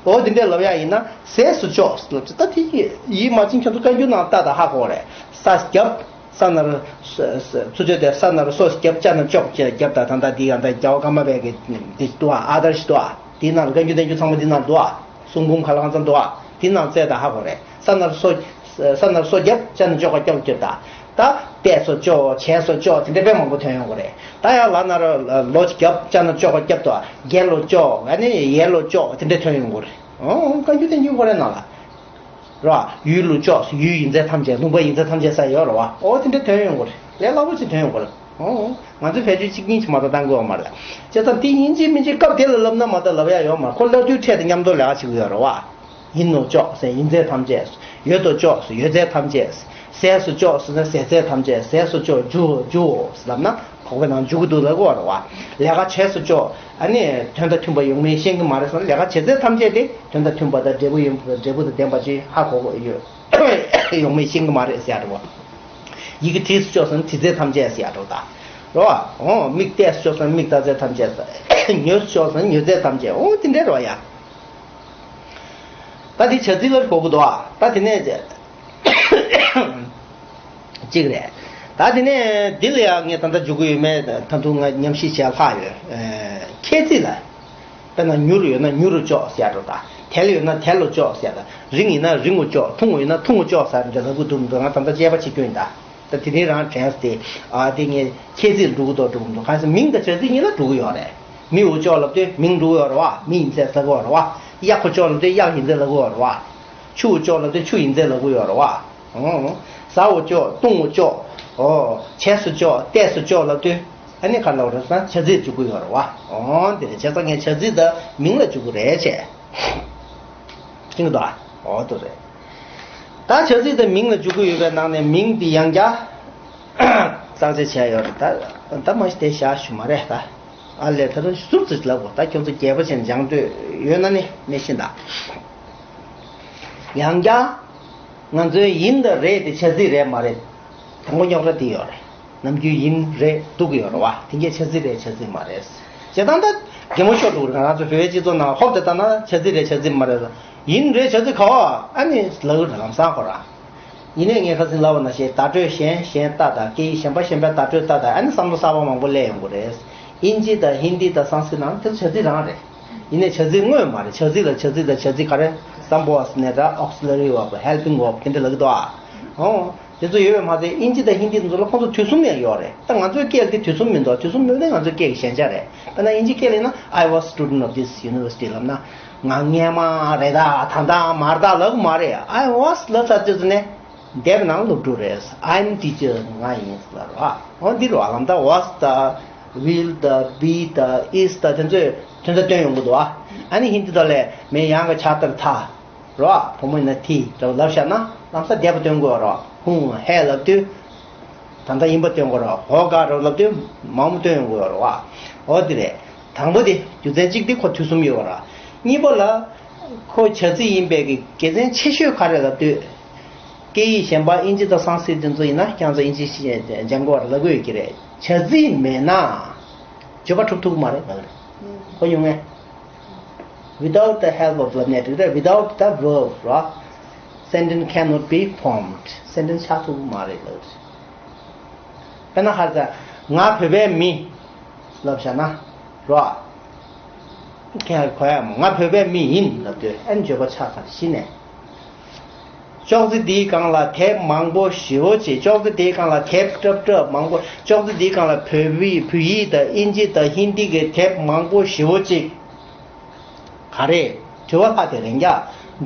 འོ་དེ་འདྲས་ལབ་ཡ་ཡིན་ན་ཟས་སུ་ཅོག་ལབ་ཅིག་ད་དེ་ཡིད་མ་ཆེས་ཁྱོད་ཚོ་བཀའ་འགྱུར་ནང་ལྟ་ད་ཧ་གོ་རེད། ས་རྒྱབ། ས་ན་རོ། ཚུ་ཆོས་དེ་ས་ན་རོ་སོ་རྒྱབ་ཅ་ན་ཅོག་ཅེས་རྒྱབ་ད་ད་ད་འདི་ཡང་ད་རྒྱལ་བ་ཀརྨ་པའི་གི་འདི་འདུག་ཨ། ཨ་དར་ཤི་འདུག་ཨ། འདི་ནང་ལ་བཀའ་འགྱུར་བསྟན་འགྱུར་ཚང་མ་འདི་ནང་འདུག་ཨ། གསུང་འབུམ་ག་ལ་གང་འཚམ་འདུག་ཨ། དེ་ནང་བཙལ་ད་ཧ་གོ་རེད། ས་ན་རོ་སོ། ས་ན་རོ་སོ་རྒྱབ་ཅ་ན་ཅོ་ག་རྒྱབ་རྒྱབ་ད། ད་ཏས་སོ་ཅོ་བྱས་སོ་ཅོ་དེ་འདྲ་དཔེ་མང་པོ་ཐོན་ཡོང་གི་རེད། ད་ཡང་ལ་ན་རོ་ལོ་རྒྱབ་ཅ་ན་ཅོ་ག་རྒྱབ་ད། རྒྱལ་ལོ་ཅོ་ཨ་ནི་ཡེ་ལོ་ཅོ་དེ་འདྲ་ཐོན་ཡོང་གི་རེད། ཨོ་བཀའ་འགྱུར་དེ་འགྱུར་གོ་རེད་ནང་ལ། ར། ཡུལ་ལུ་ཅོག་ཡུལ་ཡིན་ཚད་ཐམས་ཅད། ལུང་པ་ཡིན་ཚད་ཐམས་ཅད་ས་ཡོད་ར་བ། ཨོ་དེ་འདྲ་ཐོན་ཡོང་གི་རེད། ལས་སླ་པོ་ཅིག་ཐོན་ཡོང་གི་རེད། ཨོ་ང་ཚོས་བེད་སྤྱོད་གཅིག་གཉིས་ཅིག་མ་གཏོགས་བཏང་གི་ཡོད་མ་རེད། བྱས་ཙང་དེ་ཡིན་གཅིག་མིན་གཅིག་སྐབས་དེ་ལ་ལབ་ན་མ་གཏོགས་ལབ་ཡ་ཡོད་མ་རེད། ཁོ་ལབ་དུས་འཕྲལ་དུ་མཉམ་དུ་ལས་ཀ་བྱེད་ཀྱི་ཡོད་ར་བ། ཡིན་ནོ་ཅོག་ཟེར་ཡིན་ཚད་ཐམས་ཅད། ཡོད་དོ་ཅོག་ཟེར་ཡོད་ཚད་ཐམས་ཅད། ཟས་སུ་ཅོག་ཟེར་ན་ཟས་ཚད་ཐམས་ཅད། ཟས་སུ་ཅོག་འཇུའོ་འཇུའོ་ཟེར་ལབ་ན་གོ་བའི་ནང་འཇུ་གི་འདུག་ལབ་གི་ཡོད་ར་བ། ལས་ཀ་བྱས་སུ་ཅོག་ཨ་ནི་དོན་དང་མཐུན་པ་ཡོང་མིན་ཤེས་ཀྱི་མ་རེད་ཟེར་ན། ལས་ཀ་བྱེད་ཚད་ཐམས་ཅད་དེ་དོན་དང་མཐུན་པ་དང་འབྲས་བུ་ཡོང་འབྲས་བུ་དང་ལྡན་པ་ཅིག་ཧ་གོ་གི་ཡོད། ཡོང་མིན་ཤེས་ཀྱི་མ་རེད་ཟེར་ཡ་འགྲོ་བ། ཡི་གེ་བྲིས་སུ་ཅོག་ཟེར་ན་བྲིས་ཚད་ཐམས་ཅད་ཟེར་ཡ་འགྲོ་ད། རོ་བ། འོ་མིག་བལྟས་སུ་ཅོག་ཟེར་ན་མིག་ལྟ་ཚད་ཐམས་ཅད། ཉོས་སུ་ཅོག་ཟེར་ན་ཉོས་ཚད་ཐམས་ཅད། འོ་དེ་འདྲའི་རོ་ཡ། ད་དེ་བྱ་ཚིག་ལ་གོ་གི་འདུག་ཨ། ད་དེ་ནས་གཅིག་རེད། ད་དེ་ནས་འདི་ལ་ཡང་ངས་ད་ལྟ་འཇུག་གི་ཡོད་མེད་ད་དུང་ང་ཉམས་ཞིབ་བྱས་ལྷག་ཡོད། ཨེ། ཁྱད་ཚིག་ལ། དཔེར་ན་མྱུར་ཡོད་ན་མྱུར་རུ་ལྕོགས་ཟེར་ཡ་འདྲ་དང་། དལ་ཡོད་ན་དལ་ལུ་ལྕོགས་ཟེར་ཡ་དང་། རིང་ཡིན་ན་རིང་ངུ་ལྕོགས། ཐུང་ངུ་ཡིན་ན་ཐུང་ངུ་ལྕོགས་ཟེར་འདྲ་ལབ་གི་འདུག་མི་འདུག་ང་ད་ལྟ་དཔྱད་པ་བྱེད་རྒྱུ་ཡིན་ད། ད་དེ་རིང་རང་དྲན་སོང་སྟེ། ཨ་དེ་ངས་ཁྱད་ཚིག་འགྲོ་གི་འདུག་འགྲོ་གི་མི་འདུག་གང་ཟེར་མིང་དང་བྱ་ཚིག་གཉིས་ལ་འགྲོ་གི་ཡོད་རེད། མི་འུ་ལྕོགས་ལབ་དུས་མིང་འགྲོ་གི་ཡོད་རེད་བ། མི་ཡིན་ཚད་ཟ་གི་ཡོད་རེད་བ། གཡག་ཁོ་ལྕོགས་ལབ་དུས་གཡག་ཡིན་ཚད་ལབ་གི་ཡོད་རེད་བ། ཆུ་འུ་ལྕོགས་ལབ་དུས་ཆུ་ཡིན་ཚད་ལབ་གི་ཡོད་རེད་བ། ཨོ། ཟ་འུ་ལྕོགས། བཏུང་འུ་ལྕོགས། ཨོ། བྱས་སུ་ལྕོགས། བལྟས་སུ་ལྕོགས་ལབ་དུས། ཨ་ནི་ག་རེ་ལབ་རེད་ཟེར་ན་བྱ་ཚིག་འཇུག་གི་ཡོད་རེད་བ། ཨོ་འདི་རེད། བྱས་ཙང་ངས་བྱ་ཚིག་དང་མིང་ལ་འཇུག་གི་རེད་བྱས། ཤེས་ཀྱི་འདུག་ཨ། ཨོ་དེ་རེད། ད་བྱ་ཚིག་དང་མིང་ལ་འཇུག་གི་ཡོད་པའི་ནང་ནས་མིང་འདི་ཡང་བསྐྱར་བརྟག་དཔྱད་བྱས་ཡོད་རེད་ད། ད་མ་གཞི་དེ་བཞག་ཞུ་མ་རེད་ད། ཨ་ལས་ད་དུང་ཟུར་ཙམ་ལབ་དགོས། ད་ཁྱོད་ཚོ་རྒྱས་པ་བྱས་ནས་སྦྱང་འདོད་ཡོད་ན་ནི་མེད་ཤིང་ད། ཡང་བསྐྱར། ང་ཚོའི་ཡིན་དང་རེད་དེ་བྱ་ཚིག་རེད་མ་རེད། དང་པོ་རྙོག་དྲ་དེ་ཡོད་རེད། ནམ་རྒྱུན་ཡིན་རེད་འདུག་གི་ཡོད་རེད་བ། དེ་གས་བྱ་ཚིག་རེད་བྱ་ཚིག་མ་རེད། བྱས་ཙང་ད་གད་མོ་ཤོར་འདུག་རེད། ང་རང་ཚོ་བོད་པའི་སྤྱི་ཚོགས་ནང་ཧོབ་དེ་ལྟ་ན་བྱ་ཚིག་རེད་བྱ་ཚིག་མ་རེད། ཡིན་རེད་བྱ་ཚིག་ག་བ་ཨ་ནི་ལབ་གི་རེད་ལམ་སང་ཁོ་རང་། ཡིན་ནའི་ངས་ཁ་སང་ལབ་པ་ནང་བཞིན་བརྡ་སྤྲོད་གཞན་གཞན་ལྟ་དང་སྐད་ཡིག་གཞན་པ་གཞན་པའི་བརྡ་སྤྲོད་ལྟ་དང་ཨ་ནི་བསམ་བློ་གསར་པ་མང་པོ་སླེབས་ཡོང་གི་རེད། དབྱིན་ཇི་དང་ཧིན་དི་དང་སང་སི་ནང་དེ་ཚོ་བྱ་ཚིག་རང་རེད། ཡིན་ནའི་བྱ་ཚིག་དངོས་མ་རེད། བྱ་ཚིག་ལ་བྱ་ཚིག་དང་བྱ་ཚིག་ག་རེ་བསམ་པོ་ཟེར་ནས་ད་auxiliary verb helping verb དེ་འདྲ་ལབ་ཀྱི་འདུག་ཨ། ཨོ། དེ་ཚོ་ཡོད་པའི་མ་ཚད་དབྱིན་ཇི་དང་ཧིན་དི་དེ་ཚོ་ལ་ཁོང་ཚོ་དུས་གསུམ་ཡང་ཡོད་རེད། ད་ང་ཚོའི་སྐད་ལ་དེ་དུས་གསུམ་མི་འདུག་དུས་གསུམ་མེད་ན་ང་ཚོའི་སྐད་ཀྱི་ཞན་ཆ་རེད། དཔེར་ན་དབྱིན་ཇི་སྐད་ལ་ཡིན་ན། I was student of this university ལབ་ན། ང་སྔས་མ་རེད་ད་ད་ལྟ་མ་རེད་ད་ལབ་ཀྱི་མ་རེད། I was ལབ་ཚར་དུས་ཚོད་ནས། འདས་པའི་ནང་སློབ་ཕྲུག་རེད། I'm teacher ང་ཡིན་ཟེར་བ། འོ་འདི་རུ་ཨ་ལམ་ད་was ད་will ད་be ད་is ད་དེ་ཚོས་དོན་དག་སྟོན་ཡོང་གི་འདུག་ཨ། ཨ་ནི་ཧིན་དི་ད་ལས་मैं यहाँ का छात्र था རོ། བུ་མོ་ཡིན་ན་थी རོ་ལབ་བཞག་ན་ལམ་སང་འདས་པ་སྟོན་དགོས་རོ། हूँ है ལབ་དུས་ད་ལྟ་ཡིན་པ་སྟོན་དགོས་རོ། होगा རོ་ལབ་དུས་མང་པོ་སྟོན་ཡོང་དགོས་རོ། འོ་འདི་རེད། དང་པོ་དེ་རྒྱུ་མཚན་གཅིག་དེ་ཁོ་དུས་གསུམ་ཡོད་པ་ར། གཉིས་པ་ལ། ཁོ་བྱ་ཚིག་ཡིན་པའི་གི་དགེ་མཚན་ཆེ་ཤོས་ག་རེ་ལབ་དུས། སྐད་ཡིག་གཞན་པ་དབྱིན་ཇི་དང་སང་སི་དེ་ཚོ་ཡིན་ན་ཁྱེད་ཚོ་དབྱིན་ཇི་ཤེས་སྦྱང་དགོས་ལབ་གི་ཡོད་ཀྱི་རེད། བྱ་ཚིག་མེད་ན་བརྗོད་པ་གྲུབ་ཐུབ་ཀྱི་མ་རེད་ལབ་རེད། གོ་མྱོང་ངས། Without the help of ལབ་ནས་འགྲིག་རེད། Without the verb ར། Sentence cannot be formed. སེན་ཊེན་སི་ཆགས་ཐུབ་ཀྱི་མ་རེད་ལབ་རེད། དཔེར་ན་ཧ་ཟ། ང་བོད་པའི་མི། ལབ་བཞག་ན། རོ། ཁྱེད་གོ་ཡ་མོ་ང་བོད་པའི་མི་ཡིན་ལབ་དུས་ཨན་བརྗོད་པ་ཆགས་ཚར་གཞི་ནས། ཅོག་ཙེ་འདིའི་སྒང་ལ་དེབ་མང་པོ་ཞེ་པོ་ཅིག་ཅོག་ཙེ་འདིའི་སྒང་ལ་དེབ་སྲབ་སྲབ་མང་པོ། ཅོག་ཙེ་འདིའི་སྒང་ལ་བོད་ཡིག་བོད་ཡིག་དང་དབྱིན་ཇི་དང་ཧིན་དི་གི་དེབ་མང་པོ་ཞེ་པོ་ཅིག་ག་རེ། དྲི་བ་ལྷག་དེ་རེད་ཀྱ།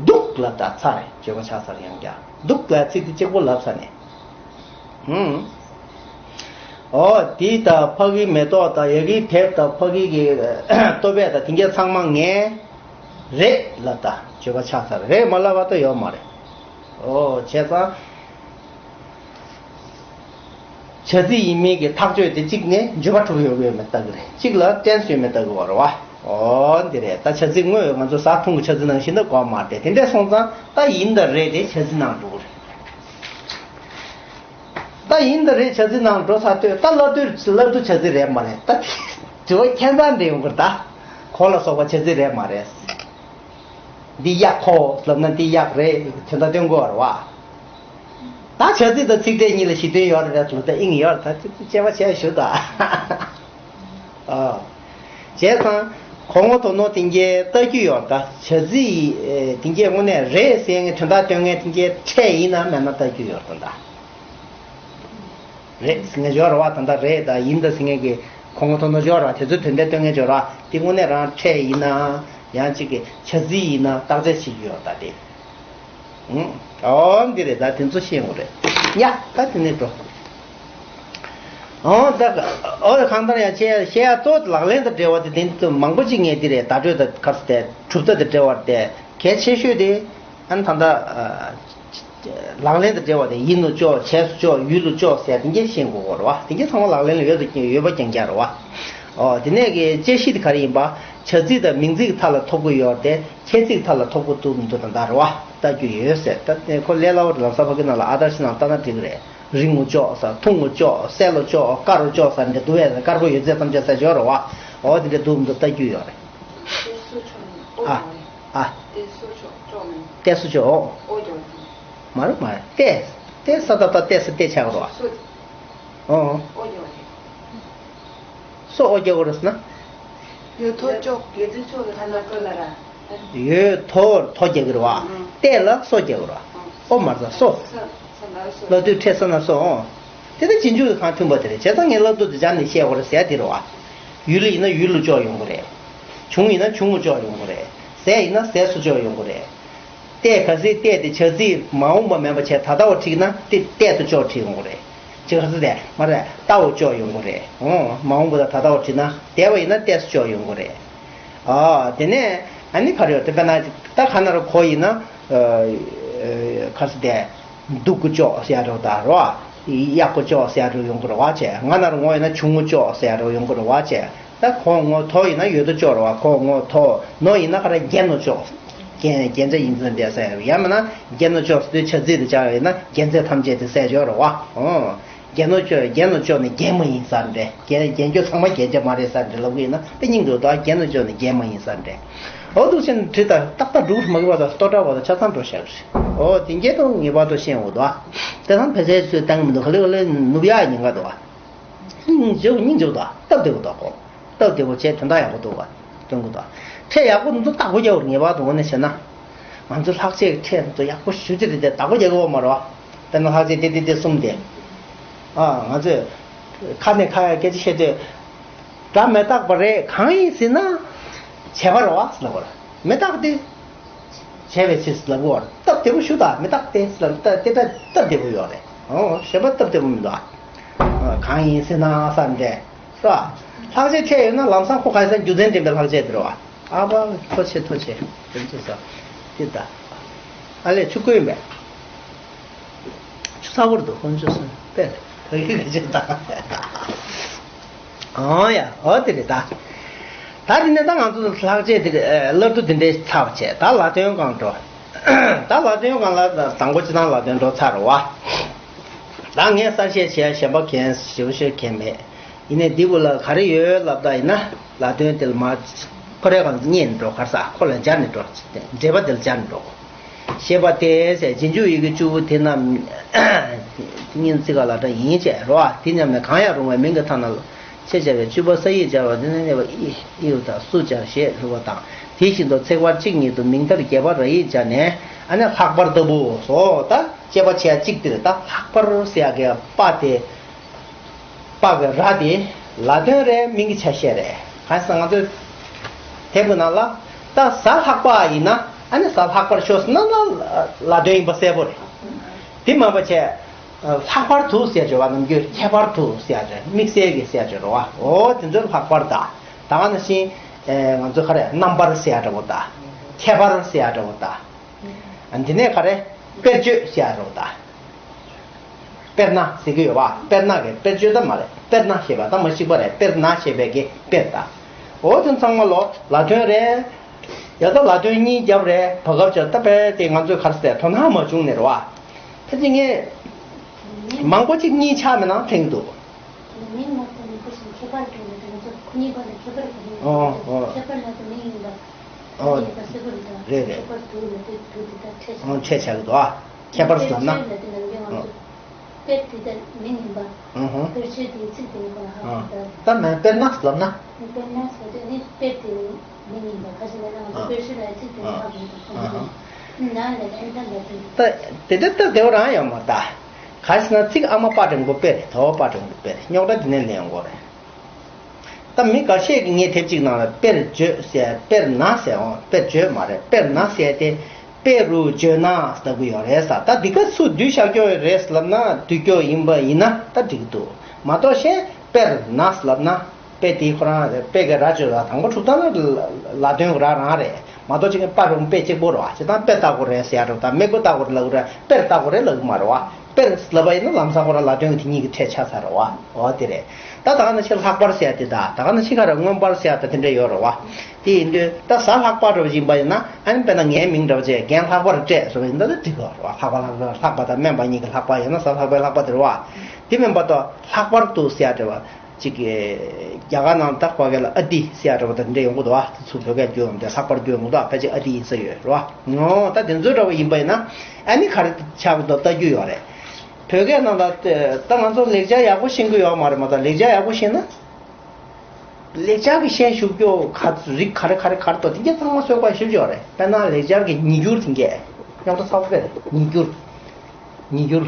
འདུག་ལབ་ད་ཚར་རེད། བརྗོད་པ་ཆགས་ཚར་ཡང་ཀྱ། འདུག་ལབ་ཚིག་དེ་གཅིག་པོ་ལབ་ཚར་ནས། ཧུམ། ཨོ་དེ་ད་ཕ་གིའི་མེ་ཏོག་དང་ཡ་གིའི་དེབ་དང་ཕ་གི་གི་ལྟོ་ཕད་དང་དེ་འགའ་ཚང་མ་ངའི་རེད་ལབ་ད་བརྗོད་པ་ཆགས་ཚར། རེད་མ་ལབ་པ་ད་ཡོད་མ་རེད། ཨོ་བྱས་ཙང་བྱ་ཚིག་ཡིན་མིན་གྱི་ཐག་གཅོད་དེ་གཅིག་ནས་འཇུ་བ་འཁྲུག་ཡོད་ཡོད་མེད་ལྟ་གི་རེད། གཅིག་ལ་ཏྲེན་སི་ཡོད་མེད་ལྟ་གི་བ་རེད་བ། ཨོ་འདི་རེད། ད་བྱ་ཚིག་དངོས་ང་ཚོ་ཟ་འཐུང་གི་བྱ་ཚིག་ནང་བཞིན་ད་གོ་མ་རེད། དེ་འདྲས་སོང་ཙང་ད་ཡིན་ད་རེད་དེ་བྱ་ཚིག་ནང་འགྲོ་གི་རེད། ད་ཡིན་ད་རེད་བྱ་ཚིག་ནང་འགྲོ་ཚར་དུས་ད་ལབ་དུས་ལབ་དུས་བྱ་ཚིག་རེད་མ་རེད། ད་དྲི་བ་ཁྱད་མཚར་འདྲ་ཡོང་གི་རེད། ད་གོ་ལ་སོགས་པ་བྱ་ཚིག་རེད་མ་རེད། འདི་གཡག་ཁོ་ལབ་ན་འདི་གཡག་རེད་དོན་དག་སྟོན་དགོས་རེད་བ། ད་བྱ་ཚིག་དང་ཚིག་ཕྲད་གཉིས་ལ་གཞི་མཐུན་ཡོད་རེད་ལབ་ད་དབྱིངས་ཡོད་རེད། ད་དཔྱད་པ་བྱས་ཞུ་ད། ཨ། བྱས་ཙང་ གོང་འོག་དོ་ནོ་དེ་གའི་ལྟ་རྒྱུ་ཡོད་ད། བྱ་ཚིག་དེ་གའི་དངོས་གནས་རེད་ཟེར་ངས་དོན་དག་སྟོན་མཁན་དེ་གའི་ཕྲད་ཡིན་ན་མེད་ན་ལྟ་རྒྱུ་ཡོད་ད། རེད་ཟེར་ངས་འབྱོར་བ་ད་ད་རེད་ད་ཡིན་ད་ཟེར་ངས་ཀྱི་གོང་འོག་དོ་ནོ་འབྱོར་བ་དེ་ཚོ་དོན་དག་སྟོན་མཁན་འབྱོར་བ་དེ་དངོས་གནས་རང་ཕྲད་ཡིན་ན་ཡང་གཅིག་གི་བྱ་ཚིག་ཡིན་ན་བརྟག་དཔྱད་བྱེད་རྒྱུ་ཡོད་ད་དེ། ཨོ་འདི་རེད་ད་དེ་ཚོ་ཤེས་དགོས་རེད། ཡ་ད་དེ་ནས་འགྲོ། ཨོ་ད་ཨོ་གང་ལྟར་ཡང་བཤད་བཤད་ཡ་གཙོ་བོ་ལག་ལེན་དང་འབྲེལ་བ་དེ་དེ་ཚོ་མང་པོ་ཅིག་ངས་འདི་རེད་བརྡ་སྤྲོད་དང་གར་སྟེ་གྲུབ་མཐའ་དང་འབྲེལ་བ་དེ་གལ་ཆེ་ཤོས་དེ་ཨ་ནི་ད་ལྟ་ལག་ལེན་དང་འབྲེལ་བ་དེ་ཡིན་ནོ་ཅོག་བྱས་སུ་ཅོག་ཡུལ་ལུ་ཅོག་ཟེར་དེ་འགའ་ཤེས་དགོས་རེད་བ། དེ་འགའ་ཚང་མ་ལག་ལེན་ལ་ཡོད་དུ་ཡོད་པ་རྐྱང་རྐྱང་རེད་བ། ཨོ་དེ་ནས་གི་དཔྱད་གཞི་དེ་ག་རེ་ཡིན་པ། བྱ་ཚིག་དང་མིང་ཚིག་གི་མཐའ་ལ་ཐོབ་ཀྱི་ཡོད་དེ། ཁྱད་ཚིག་མཐའ་ལ་ཐོབ་གོ་འདུག་མི་འདུག་དང་ད་རེད་བ། ལྟ་རྒྱུ་ཡོད་ཟེར་ད་ནས་ཁོ་ལས་སླ་བོ་རེད། ལམ་སང་ཕ་གི་ནང་ལ་ཨ་དར་ཤི་ནང་ལྟ་ན་འགྲིག་གི་རེད། རིང་ངུ་ཅོག་ཟེར་ཐུང་ངུ་ཅོག་གསལ་ལོ་ཅོག་དཀར་རོ་ཅོག་ཟེར་འདི་འདུག་བས་དཀར་པོ་ཡོད་ཚད་ཐམས་ཅད་ཟེར་ཅོག་རེད་བ། འོ་དེ་འདྲ་འདུག་མི་འདུག་ལྟ་རྒྱུ་ཡོད་རེད། ཨ་ཨ། ཏེ་སུ་ཅོག་མ་རེད་མ་རེད། ཏེ་ཏེ་ས་ད་ད་ཏེ་སུ་ཏེ་ཆགས་རོ། ཨོ། སོ་ཨོ་རྒྱག་དགོས་རེད་ཟེར་ན། ཡོད་ཐོ་ཅོག་ཡོད་ཐོ་ཅོག་གི་ཐ་ན་ཀྲོ་ལ་ར། ཡོད་ཐོ་ཐོ་རྒྱག་གི་རེད་བ། ཏེ་ལ་སོ་རྒྱག་གི་རེད་བ། ཨོ་མ་རེད་ད་སོ། ལ་དུས་ཁྲེ་ས་ན་སོ་ཨོ། དེ་ལྟར་རྗེས་འཇུག་གི་གང་མཐུན་པ་དེ་རེད། བྱས་ཙང་ངས་ལ་དུ་དེ་སྦྱར་ནས་བཤད་དགོས་རེད་ཟེར་ཡ་དེ་རེད་བ། ཡུལ་ལ་ཡིན་ན་ཡུལ་ལུ་ཅོག་ཡོང་གི་རེད། བྱུང་ཡིན་ན་བྱུང་ངུ་ཅོག་ཡོང་གི་རེད། ཟས་ཡིན་ན་ཟས་སུ་ཅོག་ཡོང་གི་རེད། ཏེ་ག་ཟིག་ཏེ་དེ་བྱ་ཚིག་མ་འོངས་པ་མིན་པ་བྱས་ད་ལྟ་བ་བྲིས་ན་ཏེ་ཏེ་དུ་ཅོག་བྲིས་ཡོང་གི་རེད། ཅི་ག་ཟིག་དེ་མ་རེད་ལྟ་བུ་ཅོག་ཡོང་གི་རེད། ཨོ་མ་འོངས་པ་དང་ད་ལྟ་བ་བྲིས་ན་དེ་བ་ཡིན་ན་ཏེ་སུ་ཅོག་ཡོང་གི་རེད། ཨ་དེ་ནས་ཨ་ནི་ག་རེ་ཡོད་དེ་དཔེར་ན་ད་ག་ན་ར་གོ་ཡིན་ན་ག་ཟིག་དེ་སྡུག་གུ་ཅོག་ཟེར་ཡ་རོ་ད་རོ། ཡག་པོ་ཅོག་ཟེར་ཡ་རོ་ཡོང་གི་རེད་བ་བྱས། ང་ན་ར་ངོ་ཡིན་ན་ཆུང་ངུ་ཅོག་ཟེར་ཡ་རོ་ཡོང་གི་རེད་བ་བྱས། ད་གོ་ངོ་ཐོ་ཡིན་ན་ཡོད་དོ་ཅོག་རེད་བ། གོ་ངོ་ཐོ་ནོ་ཡིན་ན་ག་རེ་རྒྱན་ནོ་ཅོག་རྒྱན་རྒྱན་ཆ་ཡིན་ཙང་དེ་ཟེར་ཡ་མིན་ན་རྒྱན་ནོ་ཅོག་ཟེར་དུས་བྱ་ཚིག་དེ་བྱ་བ་ཡིན་ན་རྒྱན་ཚད་ཐམས་ཅད་དེ་ཟེར་ཆོག་རེད་བ། ཨོ། རྒྱན་ནོ་ཅོག་རྒྱན་ནོ་ཅོག་ནི་རྒྱན་མ་ཡིན་ས་རེད། རྒྱན་རྒྱན་སྐྱོ་ཚང་མ་རྒྱན་ཆ་མ་རེད་ས་རེད་ལབ་གི་ཡིན་ན་དཔེ་སྙིང་འདོད་དོ། རྒྱན་ནོ་ཅོག་ནི་རྒྱན་མ་ཡིན་ས་རེད། ཨོ་འདུག་ཕྱིན་བྲིས་ད་ཏག་ཏག་འགྲུབ་མ་གི་བ་ད་ལྟོ་འདྲ་བ་ད་ཆ་ཚང་འགྲོ་ཤག་རེད། ཨོ་དེ་འགྱེད་དོ་ངེས་པར་དུ་ཤེས་འོ་དོ། དེ་ཚང་ཕལ་ཆེར་ཚོས་བཏང་མི་འདུག་ག་ལེ་ག་ལེ་ནུབ་ཡག་ཉེན་ཁ་འདུག་བ། སྙིང་རྗེ་སྙིང་རྗེ་དང་སྟབས་བདེ་པོ་དང་གོ། སྟབས་བདེ་པོ་བྱས་དོན་དག་ཡག་པོ་འདུག་བ། སྟོན་གོ་དང་། ཁྲལ་ཡག་པོ་འདུག་བདག་པོ་རྒྱག་པར་ངེས་པར་དུ་འོ་ནས་བྱས་ན། ང་ཚོ་ལྷག་བཅས་ཀྱི་ཁྲལ་འདུག་ཡག་པོ་ཞུ་རྒྱུ་རེད་དེ་བདག་པོ་རྒྱག་གི་ཡོད་མ་རེད་བ། དཔེར་ན་ལྷག་བཅས་དེ་དེ་དེ་གསུམ་དེ། ཨ་ང་ཚོས། ཁ་ནས་ཁ་ཡ་སྐད་ཆ་བཤད་དུས། དགྲ་མི་རྟག་པ་རེད་གང་ཡིན་ཟེར་ན། བྱས་པ་རེད་བ་ཟེར་ལབ་པ་རེད། མི་རྟག་སྟེ། བྱས་པའི་ཕྱིར་ལབ་དགོས་པ་རེད། སྟབས་བདེ་པོ་ཞུ་དང་མི་རྟག་སྟེ་ལབ་ད་དེ་འདྲ་སྟབས་བདེ་པོ་ཡོད་རེད། ཨོ་གཞན་པ་སྟབས་བདེ་པོ་མི་འདུག་ཨ། གང་ཡིན་ཟེར་ན་བསམ་སྟེ། རེད་བ། ལྷག་བཅས་ཁྲལ་ཡོད་ན་ལམ་སང་ཁོ་ག་ས་རྒྱུ་མཚན་འདྲེན་པའི་ལྷག་བཅས་དེ་རེད་བ། ཨ་ཕ་ཐུགས་རྗེ་ཆེ་ཐུགས་རྗེ་ཆེ། དེ་ཚོ་ས། དེ་ད། ཨ་ལས་ཆུ་ཁོལ་མེད། ཆུ་ཚ་བོར་འདུག་ཁོང་ཚོས་སོང་པས་ད་གི་ག་ཅེ་ད། ཨོ་ཡ་ཨོ་དེ་རེད་ད། ད་དེ་ནས་ད་ང་ཚོ་ལྷག་བཅས་དེ་རེད་སླར་དུ་དེ་འདྲའི་ཚར་བ་བྱས་ད་ལ་དོན་སྒང་འགྲོ། ད་ལ་དོན་སྒང་ལ་དང་པོ་སྤྱི་བཏང་ལ་དོན་འགྲོ་ཚར་བ། ད་ངས་གསར་བཤད་བྱས་གཞན་པ་མཁན་ཞིབ་བཤད་མཁན་མེད། ཡིན་ནའི་འདི་བུ་ལ་ག་རེ་ཡོད་ལབ་ད་ཡིན་ན་ལ་དོན་དེ་ལ་མ་ཁོ་རའི་སྒང་རྙེད་ནས་འགྲོ་གར་ས་ཁོ་ལ་སྦྱར་ནས་འགྲོ། འགྲེལ་པ་དེ་ལ་སྦྱར་ནས་འགྲོ། ཞེས་པ་སྟེ་ཟེར་རྗེས་འཇུག་ཡི་གེ་བཅུ་པོ་དེ་རྣམས་སྙན་ཚིག་ག་ལ་འདྲ་ཡིན་ཅེས་རོ། དེ་རྣམས་ནི་གང་ཡང་རུང་བའི་མིང་གི་མཐའ་ན་ལ་ཆེ་བྱ་བའི་བཅུ་པ་ས་ཡིག་སྦྱར་བ་དེ་ནི་ཨི་ཨིའུ་དང་སུ་སྦྱར་ཞེས་ཞུ་བ་དང་དེ་བཞིན་དུ་ཚེག་བར་གཅིག་ཉིད་དུ་མིང་མཐར་རྒྱས་པར་ར་ཡིག་སྦྱར་ནས་ཨ་ནི་ལྷག་པར་ལྟ་བུ་སོ། ད་དཔྱད་པ་བྱེད་ཡ་གཅིག་དེ་རེད། ད་ལྷག་པར་ཟེར་ཡ་གི་པ་དེ། པ་གི་ར་དེ་ལ་དོན་རེད། མིང་གི་ཆ་ཤས་རེད། གང་ཟེར་ང་ཚོས་དེབ་ཀྱི་ནང་ལ་ད་གཟའ་ལྷག་པ་ཡིན་ན་ཨ་ནི་གཟའ་ལྷག་པར་ཤོག་ཟེར་ན་ལ་དོན་ཡིན་པ་གསལ་པོ་རེད། དེ་མ་པ་བྱས་ལྷག་པར་དུ་ཟེར་བརྗོད་པ་ནམ་རྒྱུན་ཁྱད་པར་དུ་ཟེར་བརྗོད་དམིགས་བསལ་གྱི་ཟེར་བརྗོད་རེད་བ། འོ་དེ་ཚོ་ལྷག་པར་ད་ད་ག་ནང་བཞིན་ང་ཚོས་ག་རེ་རྣམ་པར་ཟེར་ཡ་འདྲ་བོ་ད་ཁྱད་པར་ཟེར་ཡ་འདྲ་བོ་ད། ཨ་འདི་ནས་ག་རེ། དཔེར་བརྗོད་ཟེར་ཡ་རེད་ད། དཔེར་ན་ཟེར་གྱི་ཡོད་པ། དཔེར་ན་གི་དཔེར་བརྗོད་ད་མ་རེད། དཔེར་ན་ཞེས་པ་ད་མ་ཞིག་པ་རེད། དཔེར་ན་ཞེས་པའི་གི་དཔེར་ད། འོ་དེ་ཚང་མ་ལོ་ལ་དོན་རེད། ཡ་ད་ལ་དོན་གཉིས་རྒྱབ་རེད། བ་གབ་ཅོ་ད་པས་དེ་ང་ཚོས་ག་རེ་ཟེར་དོ་སྣང་མ་བྱུང་ནས་རེད་བ། ཕལ་ཆེར་ངས་མང་པོ་ཅིག་གཉིས་ཆགས་མེད་ནང་དྲན་གྱི་འདུག་མིང་མ་གཏོགས་མི་ཁུ་ཞིང་ཁྱད་པར་དུ་མི་དུ་ང་ཚོ་ཁུ་གཉིས་པ་ལ་ཁྱད་པར་ག་རེ་ཡོད། ཨོ་ཨོ། ཁྱད་པར་ལ་དུ་མིང་ཡིན་པ། ཨོ། ཁུ་གཉིས་པ་སེ་པོ་རེད་དང་རེད་རེད། ཁྱད་པར་དུ་མི་དུ་དུ་དེ་དག་ཕྲད་ཆགས། ཨོ་ཕྲད་ཆགས་ཀྱི་འདུག་ཨ། ཁྱད་པར་ཟེར་ན། ཁྱད་པར་ལ་དུ་ནམ་རྒྱུན་ང་ཚོ། ཨོ། དཔེར་དེ་ལྟར་མིན་ཡིན་པ། ཨུ་ཧུ། དཔེར་བརྗོད་དེའི་ཚིག་དེ་ནི་ཁོ་ན་ཧ་ཨ། གོ་ད། ད་མེད་དཔེར་ན་ལབ་ན། དཔེར་ན་ཟེར་དུས་ནི་དཔེར་དེ་མིན་ཡིན་པ་ཁ་ཅིག་ལ་ན་ང་ཚོ་ཨ། དཔེར་བརྗོད་ལ་ཚིག་དེ་ནི་ཨ། ཧ་གོ་ཡིན་པ་ཁོ་ཨ་ཧ། ན་ན་ལ་ཨན་ད་ལ་དེ། ད་དེ་ལྟར་ལྟར་བདེ་བ་རང་ཡོད་མ་ད། ག་ཟེར་ན་ཚིག་ཨ་མ་པ་འགྲེང་བུ་དཔེར། ད་བ་པ་འགྲེང་བུ་དཔེར། རྙོག་དྲ་དེ་ནས་ལེན་དགོས་རེད། ད་མི་འགའ་ཤས་ཀྱིས་ངས་དེབ་ཅིག་ནང་ལ་དཔེར་བརྗོད་ཟེར། དཔེར་ན་ཟེར་འོང་། དཔེར་བརྗོད་མ་རེད། དཔེར་ན་ཟེར་ཏེ་དཔེ་རུ་བརྗོད་ན་ལྟ་གི་ཡོད་རེད་ཟེར། ད་འདི་ག་སུ་བསྡུས་བཞག་རྒྱུ་རེད་ལབ་ན་བསྡུས་རྒྱུ་ཡིན་པ་ཡིན་ན་ད་འགྲིག་འདུག་མ་གཏོགས་གཞན་དཔེར་ན་ལབ་ན་དཔེ་དེ་ཁོ་རང་དཔེ་གི་ར་བརྗོད་ལ་དང་པོ་གྲུབ་སྟངས་ལ་ལ་དོན་གི་ར་རང་རེད། མ་གཏོགས་ཅིག་པ་རུང་དཔེ་གཅིག་པོ་རེད་བ། སྤྱིར་བཏང་དཔེ་ལྟ་དགོས་རེད་ཟེར་ཡ་རེད། ད་མི་དགོས་ལྟ་དགོས་རེད་ལབ་གི་རེད། དཔེར་ལྟ་དགོས་རེད་ལབ་གི་མ་རེད་བ། དཔེར་ལབ་པ་ཡིན་ན་ལམ་སང་ཁོ་རང་ལ་དོན་གྱི་དེ་གཉིས་ཀྱི་ཕྲད་ཆགས་ཚར་རེད་བ། འོ་དེ་རེད། ད་ད་ག་ནང་བཞིན་ལྷག་པར་ཟེར་ཡ་དེ། ད་ད་ག་ནང་བཞིན་ག་རེ་མངོན་པར་ཟེར་ཡ་ད་དེ་འདྲ་ཡོད་རེད་བ། དེ་ཡིན་དུས་ད་གཟའ་ལྷག་པ་འདྲ་བ་ཡིན་པ་ཡིན་ན་ཨ་ནི་དཔེར་ན་ངའི་མིང་འདྲ་བ་བྱས་རྒན་ལྷག་པར་སྤྲད་ཟེར་བ་ཡིན་ན་ད་འགྲིག་གི་རེད་བ། ལྷག་པ་ལྷག་པ་ལྷག་པ་དང་སྨན་པ་གཉིས་ཀྱི་ལྷག་པ་ཡིན་ན་གཟའ་ལྷག་པའི་ལྷག་པ་དེ་རེད་བ། དེ་མིན་པ་ད་ལྷག་པར་དུ་ཟེར་ཡ་འདྲ་བ། ཅིག་གི་རྒྱ་གར་ནང་ད་ཕ་གི་ལ་ཨ་ཏི་ཟེར་ཡ་འདྲ་བ་དང་འདྲ་ཡོང་གི་འདུག་བ། དེ་ཚུར་བོད་སྐད་བསྒྱུར་ཡོང་དུས་ལྷག་པར་བསྒྱུར་ཡོང་གི་འདུག་ཕལ་ཆེར་ཨ་ཏི་ཡིན་ས་ཡོད་རེད་བ། ངོ་ད་དེ་ཚོ་འདྲ་བ་ཡིན་པ་ཡིན་ན་ཨ་ནི་ག་རེ་ཆགས་འདུག་ལྟ་རྒྱུ་ཡོད་རེད། བོད་སྐད་ནང་ལ་ད་ང་ཚོ་ལེགས་སྦྱར་ཡག་པོ་ཤེས་ཀྱི་ཡོད་མ་རེད། མ་གཏོགས་ལེགས་སྦྱར་ཡག་པོ་ཤེས་ན། ལེགས་སྦྱར་གྱི་ཤན་ཞུགས་རྒྱུ་ག་རིགས་ག་རེ་ག་རེ་ག་རེ་འདུག་དེ་གྱད་ཚང་མ་གསོལ་བ་ཞུ་རྒྱུ་ཡོད་རེད། དཔེར་ན་ལེགས་སྦྱར་གྱི་ཉིས་འགྱུར་དེ་གྱད་རྙོག་དྲ་ཚ་པོ་རེད། ཉིས་འགྱུར། ཉིས་འགྱུར།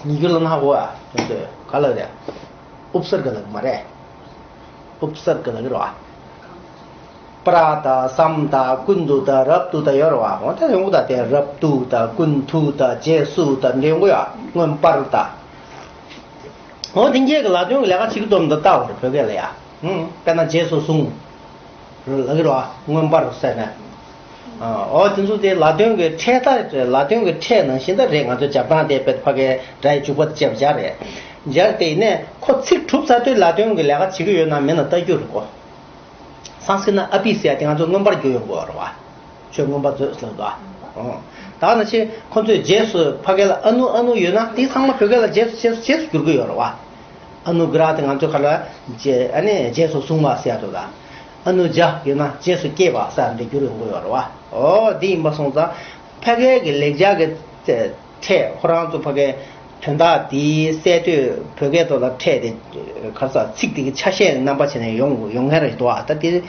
ཉིས་འགྱུར་ལ་ན་གོ་ཨ། དེ་ཚོས་ག་ལ་རེད། ཨུབ་སར་ག་ལ་གི་མ་རེད། ཨུབ་སར་ག་ལ་གི་རོ་ཨ། པྲ་དང་སམ་དང་ཀུན་ཏུ་དང་རབ་ཏུ་དང་ཡོད་རེད་བ། འོ་དེ་ཡོང་གི་ད་དེ་རབ་ཏུ་དང་ཀུན་ཏུ་དང་རྗེས་སུ་དང་འདྲེན་གོ་ཡ། མངོན་པར་དང་། འོ་དེ་གྱད་ཀྱི་ལ་དོན་གྱི་ལས་ཀ་བྱེད་ཀྱི་འདུག་མི་འདུག་ལྟ་བ་རེད། བོད་སྐད་ལ་ཡ། ཧུམ། དཔེར་ན་རྗེས་སུ་བཟུང་། ལ་གི་རོ་ཨ། མངོན་པར་ཟེར་ནས། ཨ། འོ་དེ་ཚོ་དེ་ལ་དོན་གྱི་ཕྲད། ད་ལ་དོན་གྱི་ཕྲད་ནང་བཞིན་ད་རེད། ང་ཚོ་སྦྱར་སྟངས་དེ་དཔེ་ཕ་གའི་སྒྲ་ཡི་འཇུག་པ་དེ་བྱས་པ་སྦྱར་རེད། སྦྱར་ཏེ་ནས་ཁོ་ཚིག་གྲུབ་ཚར་དུས་ལ་དོན་གྱི་ལས་ཀ་བྱེད་ཀྱི་ཡོད་ན་མེད་ན་ལྟ་རྒྱུ་རེད་གོ། སང་སྐྱིད་ན་ཨ་པི་ཟེར་ཡ་དེ་ང་ཚོ་མངོན་པར་བསྒྱུར་ཡོང་དགོས་རེད་བ། ཆོས་མངོན་པ་མཛོད་ཟེར་འདུག་ཨ། ད་ནང་བཞིན་ཁོ་ཚོས་རྗེས་སུ་ཕ་གི་ལ་ཨ་ནུ་ཨ་ནུ་ཡོད་ན་དེ་ཚང་མ་བོད་སྐད་ལ་རྗེས་སུ་རྗེས་སུ་རྗེས་སུ་བསྒྱུར་གི་ཡོད་རེད་བ། ཨ་ནུ་ག་ར་དེ་ང་ཚོ་ག་ལ་རྗེས་ཨ་ནི་རྗེས་སུ་བཟུང་བ་ཟེར་ཡ་འདུག་ད། ཨ་ནུ་ཇ་ཡོད་ན་རྗེས་སུ་སྐྱེས་པ་ཟེར་འདི་བསྒྱུར་ཡོང་གི་ཡོད་རེད་བ། འོ་དེ་ཡིན་པ་སོང་ཙང་ཕ་གི་གི་ལེགས་སྦྱར་གི་ཕྲད་ཁོ་རང་ཚོ་ཕ་གི་དོན་དག་དེ་གསལ་དུས་བོད་སྐད་ཐོག་ལ་ཕྲད་དེ་ག་རེ་ཟ་ཚིག་དེ་གི་ཆ་ཤས་རྣམ་པ་བྱས་ནས་ཡོང་ཡོང་མཁན་རེད་འདུག་ཨ། ད་དེ་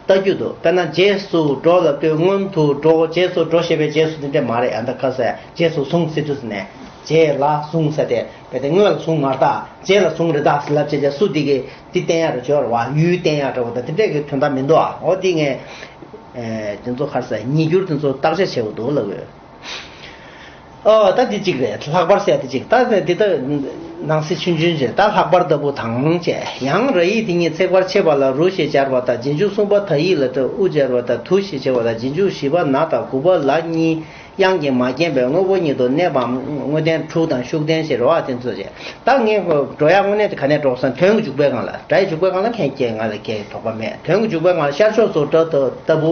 ལྟ་རྒྱུ་འདུག་དཔེར་ན་རྗེས་སུ་འགྲོ་ལབ་དུས་སྔོན་དུ་འགྲོ། རྗེས་སུ་འགྲོ་ཞེས་པའི་རྗེས་སུ་དེ་འདྲ་མ་རེད་ཨ། ད་ག་རེ་ཟ་རྗེས་སུ་བཟུང་ཟེར་དུས་ནས་རྗེས་ལ་བཟུང་ཟེར་ཏེ་དཔེ་དེ་སྔོན་ལ་བཟུང་མ་རེད་ད། རྗེས་ལ་བཟུང་རེད་ད་ཟེར་ལབ་བྱས་རྗེས་སུ་དེ་གི་དེ་བསྟན་ཡ་རེད་བྱོས་རེད་བ། ཡུལ་བསྟན་ཡ་འདྲ་བོ་ད་དེ་འདྲས་ཀྱི་དོན་དག་མི་འདུག་ཨ། འོ་དེ་ངས་དེ་ཚོ་ག་རེ་ཟ་ཉིས་འགྱུར་དེ་ཚོ་བརྟག་དཔྱད་བྱེད་དགོས་འདུག་ལབ་ཡོད། ཨོ་ད་འདི་གཅིག་རེད། ལྷག་པར་ཟེར་ཡ་དེ་གཅིག་ད་འདི་ད་ནང་གསེས་ཆུང་ཆུང་བྱས། ད་ལྷག་པར་ལྟ་བུ་དང་བཅས། ཡང་ར་ཡིག་དེ་ཉིད་ཚེག་བར་ཕྱེད་པ་ལ་རུ་ཞེས་སྦྱར་བ་དང་། རྗེས་འཇུག་གསུམ་པ་ད་ཡིག་ལ་ད་ཨུ་སྦྱར་བ་དང་དུ་ཞེས་བྱ་བ་དང་། རྗེས་འཇུག་བཞི་པ་ན་དང་དགུ་པ་ལ་གཉིས་དབྱངས་ཀྱིས་མ་བརྒྱན་པའི་དངོས་པོ་ཉིད་དུ་གནས་པའམ་དངོས་བསྟན་དྲུག་དང་ཤུགས་བསྟན་ཞེས་རོ་ཨ་དེ་ཚོ་བྱས། ད་ངས་འགྲོ་ཡ་དངོས་གནས་དེ་ག་ནས་འགྲོ་སོང་དོན་གྱི་འཇུག་པའི་སྒང་ལ། སྒྲ་ཡི་འཇུག་པའི་སྒང་ལ་མཁན་སྐྱེས་ང་ལ་སྐྱེས་དོགས་པ་མེད། དོན་གྱི་འཇུག་པའི་སྒང་ལ་ཤར་ཕྱོགས་སུ་འགྲོ་ལྟ་བུ་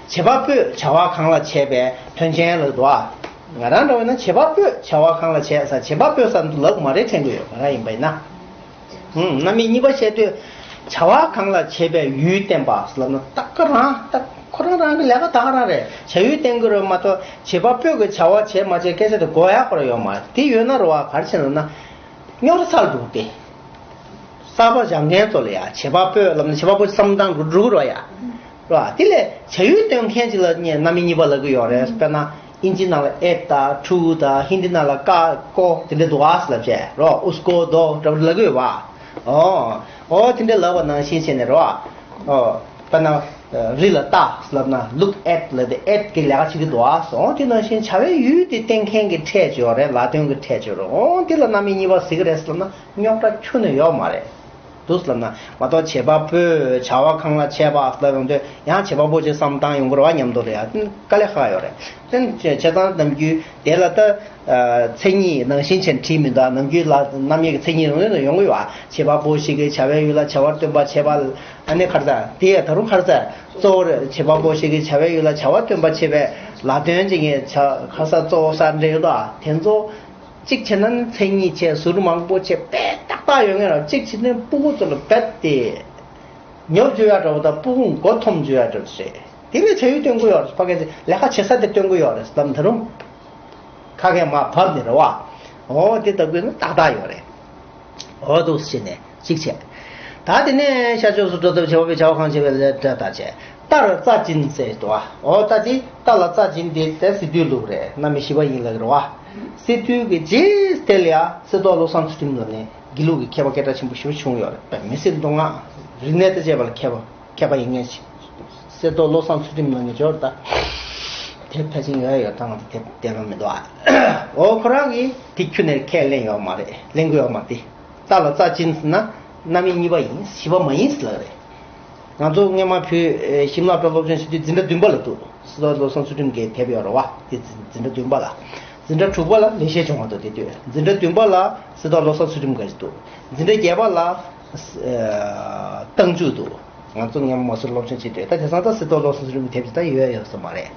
བྱེད་པ་པོས་བྱ་བ་གང་ལ་བྱེད་པའི་དོན་ཅན་ལ་འདུག་ཨ། ང་རང་འདྲ་བ་ན་བྱེད་པ་པོས་བྱ་བ་གང་ལ་བྱེད་ས་བྱེད་པ་པོས་ས་འདུག་ལབ་མ་རེད་དྲན་གི་ཡོད། ང་རང་ཡིན་པ་ཡིན་ན། ཧུམ། རྣམ་དབྱེ་གཉིས་པ་བཤད་དུས་བྱ་བ་གང་ལ་བྱེད་པའི་ཡུལ་བསྟན་པ་ལབ་ན་ད་ག་རང་ད་ཁོ་རང་རང་གི་ལས་ཀ་ད་ག་རང་རེད། བྱ་ཡུལ་བསྟན་གི་རེད་མ་གཏོགས་བྱེད་པ་པོས་གི་བྱ་བ་བྱས་མ་བྱས་སྐད་ཆ་དེ་གོ་ཡ་ཁོ་རང་ཡོད་མ་རེད། དེ་ཡོད་ན་རེད་བ་ག་རེ་བྱས་ན་ན་རྙོག་དྲ་ཚ་ལ་འདུག་སྟེ། གསར་པ་སྦྱང་མཁན་ཚོ་ལ་ཡ་བྱེད་པ་པོས་ལབ་ན་བྱེད་པ་པོ་བསམ་སྟངས་འགྲོ་འགྲོ་གི་རེད་བ་ཡ། རེད་བ། དེ་ལས་བྱ་ཡུལ་སྟོན་མཁན་ཅིག་ལ་ངས་རྣམ་དབྱེ་གཉིས་པ་ལབ་གི་ཡོད་རེད། དཔེར་ན་ཨིན་ཇི་ནང་ལ་ཨེ་ད་ཁྲུ་ད་ཧིན་དི་ནང་ལ་ཀ་ཀོ་དེ་འདྲ་འདུག་ཨ་ལབ་བྱས་རོ། ཨུ་སྐོ་དོ་འདྲ་ལབ་གི་ཡོད་བ། ཨོ་ཨོ་དེ་འདྲ་ལབ་པ་ནང་བཞིན་བྱས་ནས་རོ། ཨོ་དཔེར་ན་རི་ལ་ལྟ་ལབ་ན་look at ལབ་དེ་at གི་ལས་ཀ་བྱེད་ཀྱི་འདུག་ཨ། ཨོ་དེ་ནང་བཞིན་བྱ་བའི་ཡུལ་དེ་བསྟན་མཁན་གྱི་ཕྲད་ཅིག་ཡོད་རེད། ལ་དོན་གྱི་ཕྲད་ཅིག་ཡོད་རེད། ཨོ་དེ་ལ་རྣམ་དབྱེ་གཉིས་པ་ཟེར་གི་རེད་ལབ་ན་རྙོག་དྲ་ཁྱོན་ནས་ཡོད་མ་རེད། འདུག་ལབ་ན་མ་གཏོགས་བྱེད་པ་པོས་བྱ་བ་གང་ལ་བྱེད་པ་ལབ་ཡོང་དུས་ཡང་བྱེད་པ་པོ་ཅིག་བསམ་བཏང་ཡོང་གི་རེད་བ་མཉམ་དུ་རེད་ཡ། དཀའ་ལས་ཁག་ཡོད་རེད། དེ་བྱས་ཙང་ནམ་རྒྱུན་དེ་ལ་ད་མཚན་ཉིད་ནང་བཞིན་བྱས་བྲིས་མི་འདུག་ནམ་རྒྱུན་ལ་རྣམ་དབྱེ་གི་མཚན་ཉིད་རང་ལས་ཡོང་གི་ཡོད་བ། བྱེད་པ་པོ་ཞིག་གིས་བྱ་བའི་ཡུལ་ལ་བྱ་བ་སྟོན་པ་བྱེད་པ་ཨ་ནི་ག་རེ་ཟེར་དེ་ཡ་ད་རུང་ག་རེ་ཟེར་གཙོ་བོ་རེད། བྱེད་པ་པོ་ཞིག་གིས་བྱ་བའི་ཡུལ་ལ་བྱ་བ་སྟོན་པ་བྱེད་པའི་ལ་དོན་ཅིག་གི་བྱ་ག་རེ་ཟེར་གཙོ་བོ་ས་འདྲ་ཡོད་དོ། དེ་ཚོ། གཅིག་བྱས་ན་ནི་མཚན་ཉིད་བྱས་ཟུར་མང་པོ་བྱས་དཔེ་ཏག་ཏག་ཡོད་ངེས་ར། གཅིག་བྱས་ན་སྤུ་གུ་ཚོ་ལ་རྦད་དེ་ཉོབ་འཇུ་ཡ་འདྲ་བོ་དང་སྤུ་གུ་མགོ་འཐོམ་འཇུ་ཡ་འདྲ་བོ་རེད། དེ་ལས་བྱ་ཡུལ་སྟོན་གི་ཡོད་རེད། ཕ་གི་ལས་ཀ་བྱེད་ས་དེ་སྟོན་གི་ཡོད་རེད་ལབ་ད་རུང་ཁ་སྐད་མར་བབས་ནས་རེད་བ། འོ་དེ་ལྟ་བུའི་ནི་ཏག་ཏག་ཡོད་རེད། འོ་འདུག་སེ་བྱས་ནས་གཅིག་བྱས། ད་དེ་ནས་ཤར་ཕྱོགས་སུ་འགྲོ་ཐབས་བྱ་བ་པའི་བྱ་བ་གང་བྱེད་པའི་ལས་འབྲས་ལྟར་བྱས། རྟར་རྩ་འབྱིན་ཟེར་འདུག་ཨ། འོ་ད་དེ་རྟ་ལ་རྩ་འབྱིན་དེ་དེ་སི་ཏུའི་ལུགས་རེད། གནམ་མེད་ཤི་བ་ཡིན་ལབ་ཀྱི་རེད་བ། སི་ཏུའི་གི་རྗེས་དེ་ལ་ཡ་གསེར་མདོག་བློ་བཟང་ཚུལ་ཁྲིམས་ལ་ནི་དགེ་ལུགས་ཀྱི་མཁས་པ་སྐད་གྲགས་ཆེན་པོ་ཞེ་པོ་བྱུང་ཡོད་རེད། དཔེ་མི་སྲིད་མདོ་སྔགས་རིག་གནས་དང་བཅས་པ་ལ་མཁས་པ། མཁས་པ་ཡིན་ངེས་ཤིག་གསེར་མདོག་བློ་བཟང་ཚུལ་ཁྲིམས་ལ་ངེས་སྦྱོར་དང་། དེ་ཕལ་ཆེར་ཡོད་ཡོད་དང་དེ་བསྟན་ལོང་མི་འདུག་ཨ། འོ་ཁོ་རང་གིས་དེ་ཁྱོན་ནས་ཁས་ལེན་ཡོད་མ་རེད། ལེན་གི་ཡོད་མ་རེད། རྟ་ལ་རྩ་འབྱིན་ཟེར་ན་རྣམ་དབྱེ་གཉིས་པ་ཡིན། ཞི་བ་མ་ཡིན་ཟེར་ལབ་རེད། ང་ཚོ་སྔོན་མ་བོད་ཞིམ་ལ་པའི་སློབ་ཚན་བྱེད་དུས་འཛིན་གྲྭ་བདུན་པ་ལ་འདུག་གསེར་མདོག་བློ་བཟང་ཚུལ་ཁྲིམས་ཀྱིས་དེབ་ཡོད་རེད་བ། དེ་འཛིན་གྲྭ་བདུན་པ་ལ། འཛིན་གྲྭ་དྲུག་པ་ལ་ལེགས་བཤད་ལྗོན་དབང་འདུག་དེ་དུས་འཛིན་གྲྭ་བདུན་པ་ལ་གསེར་མདོག་བློ་བཟང་ཚུལ་ཁྲིམས་འགའ་ཞིག་འདུག་འཛིན་གྲྭ་བརྒྱད་པ་ལ་རྟགས་འཇུག་འདུག་ང་ཚོ་སྔོན་མ་མ་སུ་སློབ་ཆེན་བྱེད་དུས་ད་དེང་སང་ད་གསེར་མདོག་བློ་བཟང་ཚུལ་ཁྲིམས་ཀྱི་དེབ་ཅིག་ད་ཡོད་ཡོད་ས་མ་རེད།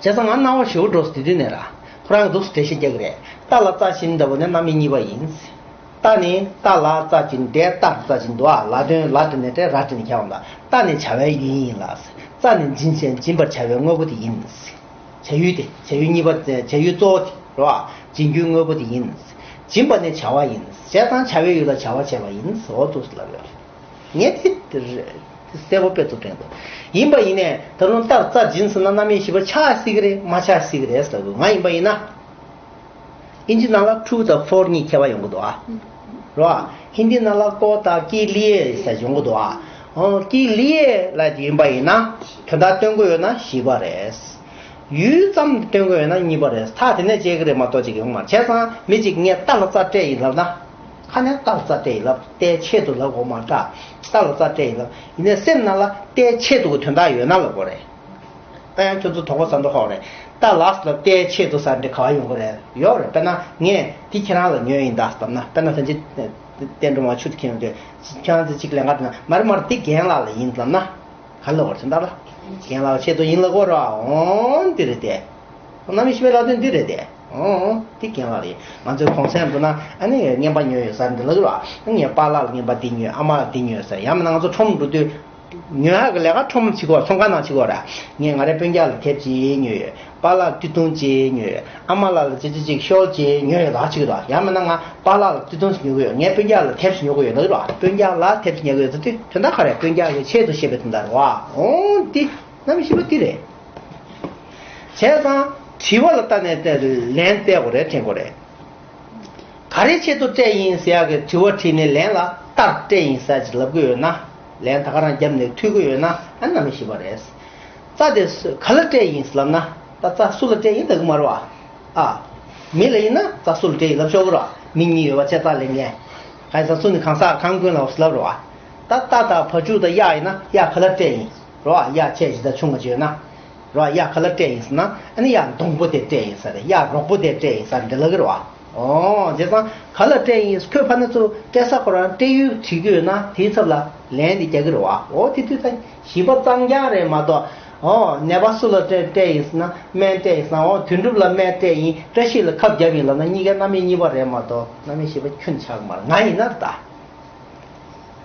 བྱས་ཙང་ང་སྣང་བ་ཞེ་པོ་འགྲོ་སོང་། དེ་དུས་ནས་ར་ཁོ་རང་གིས་འདུག་སེ་འགྲེལ་བཤད་རྒྱག་གི་རེད། རྟ་ལ་རྩ་འབྱིན་ལྟ་བུ་ནི་རྣམ་དབྱེ་གཉིས་པ་ཡིན། རྟ་ནི་རྟ་ལ་རྩ་འབྱིན་འདྲེ་རྟར་རྩ་འབྱིན་འདུག་ཨ། ལ་དོན་ལ་དོན་ནས་འདྲེ་ར་དོན་ནས་ཁྱབ་པ་འདུག་རྟ་ནི་བྱ་བའི་ཡུལ་ཡིན་ལ། རྩ་ནི་འབྱིན་བྱ་འབྱིན་པར་བྱ་བའི་དངོས་པོ་དེ་ཡིན། བྱ་ཡུལ་དེ་བྱ་ཡུལ་གཉིས་པ་བྱ་ཡུལ་གཙོ་བོ་དེ་རེད་བ། འབྱིན་རྒྱུའི་དངོས་པོ་དེ་ཡིན། འབྱིན་པ་ནི་བྱ་བ་ཡིན། བྱས་ཙང་བྱ་བའི་ཡུལ་ལ་བྱ་བ་བྱས་པ་ཡིན། འོ་འདུག་སེ་ལབ་ཡོད་རེད། ངས་དེ་གསལ་པོ་དཔེ་ཚུར་དྲན་འདུག་ཡིན་པ་ཡིན་ནས་ད་རུང་རྟར་རྩ་འབྱིན་ཟེར་ན་རྣམ་དབྱེ་བཞི་པ་ཆགས་སྲིད་ཀྱི་རེད། མ་ཆགས་སྲིད་ཀྱི་རེད་ཟེར་དགོས། ང་ཡིན་པ་ཡིན་ན། ཨིན་ཇི་ནང་ལ་ཊུ་དང་ཕོར་གཉིས་ཁྱད་པར་ཡོང་གི་འདུག་ཨ། རེད་བ། ཧིན་དི་ནང་ལ་ཀོ་དང་ཀི་ལི་ཡེ་ཟེར་ཡོང་གི་འདུག་ཨ། ཨོ་ཀི་ལི་ཡེ་ལབ་ཡིན་པ་ཡིན་ན་དོན་དག་སྟོན་དགོས་ཡོད་ན་བཞི་པ་རེད། ཡུལ་ཙམ་སྟོན་དགོས་ཡོད་ན་གཉིས་པ་རེད། ཐག་དེ་ནས་བཅད་ཀྱི་རེད་མ་གཏོགས་ཅིག་ཡོང་མ་རེད། བྱས་ཙང་མི་གཅིག་ངས་རྟ་ལ་རྩ་སྤྲད་ཡིན་ལབ་ན། ཁ་ནས་རྟ་ལ་རྩ་སྤྲད་ཡིན་ལབ། རྟའི་ཆེད་དུ་ལབ་དགོས་མ་རེད། རྟ་ལ་རྩ་སྤྲད་ཡིན་ལབ། ཡིན་ནའི་སེམས་ནང་ལ་རྟའི་ཆེད་དུ་གི་དོན་དག་ཡོད་ན་ལབ་དགོས་རེད། ད་ཡང་ཁྱོད་ཚོ་དོགས་པ་ཟ་འགྲོ་ཧོག་རེད། རྟ་ལ་ཟེར་ལབ་རྟའི་ཆེད་དུ་ཟེར་འདི་ག་བ་ཡོང་གི་རེད། ཡོད་རེད། དཔེར་ན་ངས་འདི་ཁྱེད་རང་ལ་ཉོས་ཡིན་ད་ཟེར་ལབ་ན། དཔེར་ན་ད་ཅི་བསྟན་འགྲོ་མ་ཆུ་དེ་ཁྱེད་རང་དུས་ཁྱེད་རང་ཚོ་གཅིག་ལེན་ག་འགྲོ་ན་མ་རེད་མ་རེད་འདི་རྒན་ལགས་ལ་ཡིན་ལབ་ན། ག་ལ་བར་ཆེན་ད་ལ། རྒན་ལགས་ཆེད་དུ་ཡིན་ལ་གོ་ར། འོང་འདི་རེད་དེ། རྣམ་དབྱེ་བཞི་པའི་ལ་དོན་འདི་རེད་དེ། འོང་འདི་རྒན་ལགས་རེད། ང་ཚོའི་གོང་ཚད་འགྲོ་ན་ཨ་ནི་རྔན་པ་ཉོས་ཡོད་ས་འདི་ལ་གོ་ར། ངས་པཱ་ལགས་ལ་རྔན་པ་འདི་ཉོས། ཨ་མ་ལགས་འདི་ཉོས་ཟེར། ཡང་མིན་ན་ང་ཚོ་ཁྲོམ་འགྲོ་དུས། ཉོ་ཡག་གི་ལས་ཀ་ཁྲོམ་བྱེད་དགོས། ཚོང་ཁང་ནང་བྱེད་དགོས་ར། ངས་ང་རའི་སྤུན་ཀྱག་ལ་དེབ་ཅིག་ཉོས་ཡོད། པཱ་ལགས་སྟོད་ཐུང་ཅིག་ཉོས་ཡོད། ཨ་མ་ལགས་ལ་ཅི་ཅི་ཅིག་ཤོལ་ཅིག་ཉོས་ཡོད་ད་ཅིག་ར། ཡང་མིན་ན་ང་པཱ་ལགས་ལ་སྟོད་ཐུང་ཞིག་ཉོ་གི་ཡོད། ངའི་སྤུན་ཀྱག་ལ་དེབ་ཞིག་ཉོ་གི་ཡོད་ལབ་ར། སྤུན་ཀྱག་ལ་དེབ་ཞིག་ཉོ་གི་ཡོད་ཟེར་དུས་དོན་དག་ག་རེ། སྤུན་ཀྱག་གི་ཆེད་དུ་བཤད་པའི་དོན་དག་རེད་བ། འོང་འདི་རྣམ་དབྱེ་བཞི་པ་འདི་རེད། བྱས་ཙང་དྲི་བ་ལ་ལྟ་ནས་ལན་བལྟས་དགོས་རེད། དྲན་དགོས་རེད། ག་རེ་ཆེད་དུ་སྤྲད་ཡིན་ཟེར་ཡག་གི་དྲི་བ་དྲིས་ནས་ལན་ལ་རྟར་སྤྲད་ཡིན་ཟེར་ཅིག་ལབ་གི་ཡོད་ན། ལན་ད་ག་རང་བརྒྱབ་ནས་ཐུག་གི་ཡོད་ན་ཨ་རྣམ་དབྱེ་བཞི་པ་རེད། རྩྭ་དེ་སུ་ག་ལ་སྤྲད་ཡིན་ཟེར་ལབ་ན། ད་རྩྭ་སུ་ལ་སྤྲད་ཡིན་ལབ་གི་མ་རེད་བ། ཨ། མི་ལ་ཡིན་ན་རྩྭ་སུ་ལ་སྤྲད་ཡིན་ལབ་ཆོག་གི་རེད་བ། མི་གཉིས་ཡོད་པ་བྱས་རྩྭ་ལེན་མཁན། གང་ཡིན་ཟེར་ན་སུ་ནི་གང་ཟག་གང་ཀུན་ལ་ལབ་རེད་བ། ད་རྟ་དང་བ་ཕྱུགས་དང་གཡག་ཡིན་ན་གཡག་ག་ལ་སྤྲད་ཡིན། རེད་བ། གཡག་ཆེ་ཆེ་དང་ཆུང་ང་ཆེ་ཡོད་ན། རེད་བ། གཡག་ག་ལ་སྤྲད་ཡིན་ཟེར་ན་ཨ་ནི་གཡག་སྡོང་པོ་དེ་སྤྲད་ཡིན་ཟེར་རེད། གཡག་རོག་པོ་དེ་སྤྲད་ཡིན་ཟེར་འདི་ལབ་གི་རེད་བ། ཨོ་བྱས་ཙང་ག་ལ་སྤྲད་ཡིན། ཁོས་ཕ་ན་ཚུར་སྤྲད་ས་ཁོ་རང་སྤྲད་ཡུལ་བྲིས་ཀྱི་ཡོད་ན་དེའི་ཚབ་ལ་ལན་འདི་རྒྱག་གི་རེད་བ། ཨོ་དེ་དུས་ད་བཞི་པ་གཙང་རྐྱང་རེད་མ་གཏོགས། ཨོ་ནད་པ་སུ་ལ་སྤྲད་སྤྲད་ཡིན་ཟེར་ན་སྨན་སྤྲད་ཡིན་ཟེར་ན། ཨོ་དོན་གྲུབ་ལ་སྨན་སྤྲད་ཡིན། བཀྲ་ཤིས་ལ་ཁབ་བརྒྱབ་ཡིན་ལབ་ན་གཉིས་ཀ་རྣམ་དབྱེ་གཉིས་པ་རེད་མ་གཏོགས་རྣམ་དབྱེ་བཞི་པ་ཁྱོན་ཆགས་མ་རེད། ང་ཡིན་ན་ད། རེད་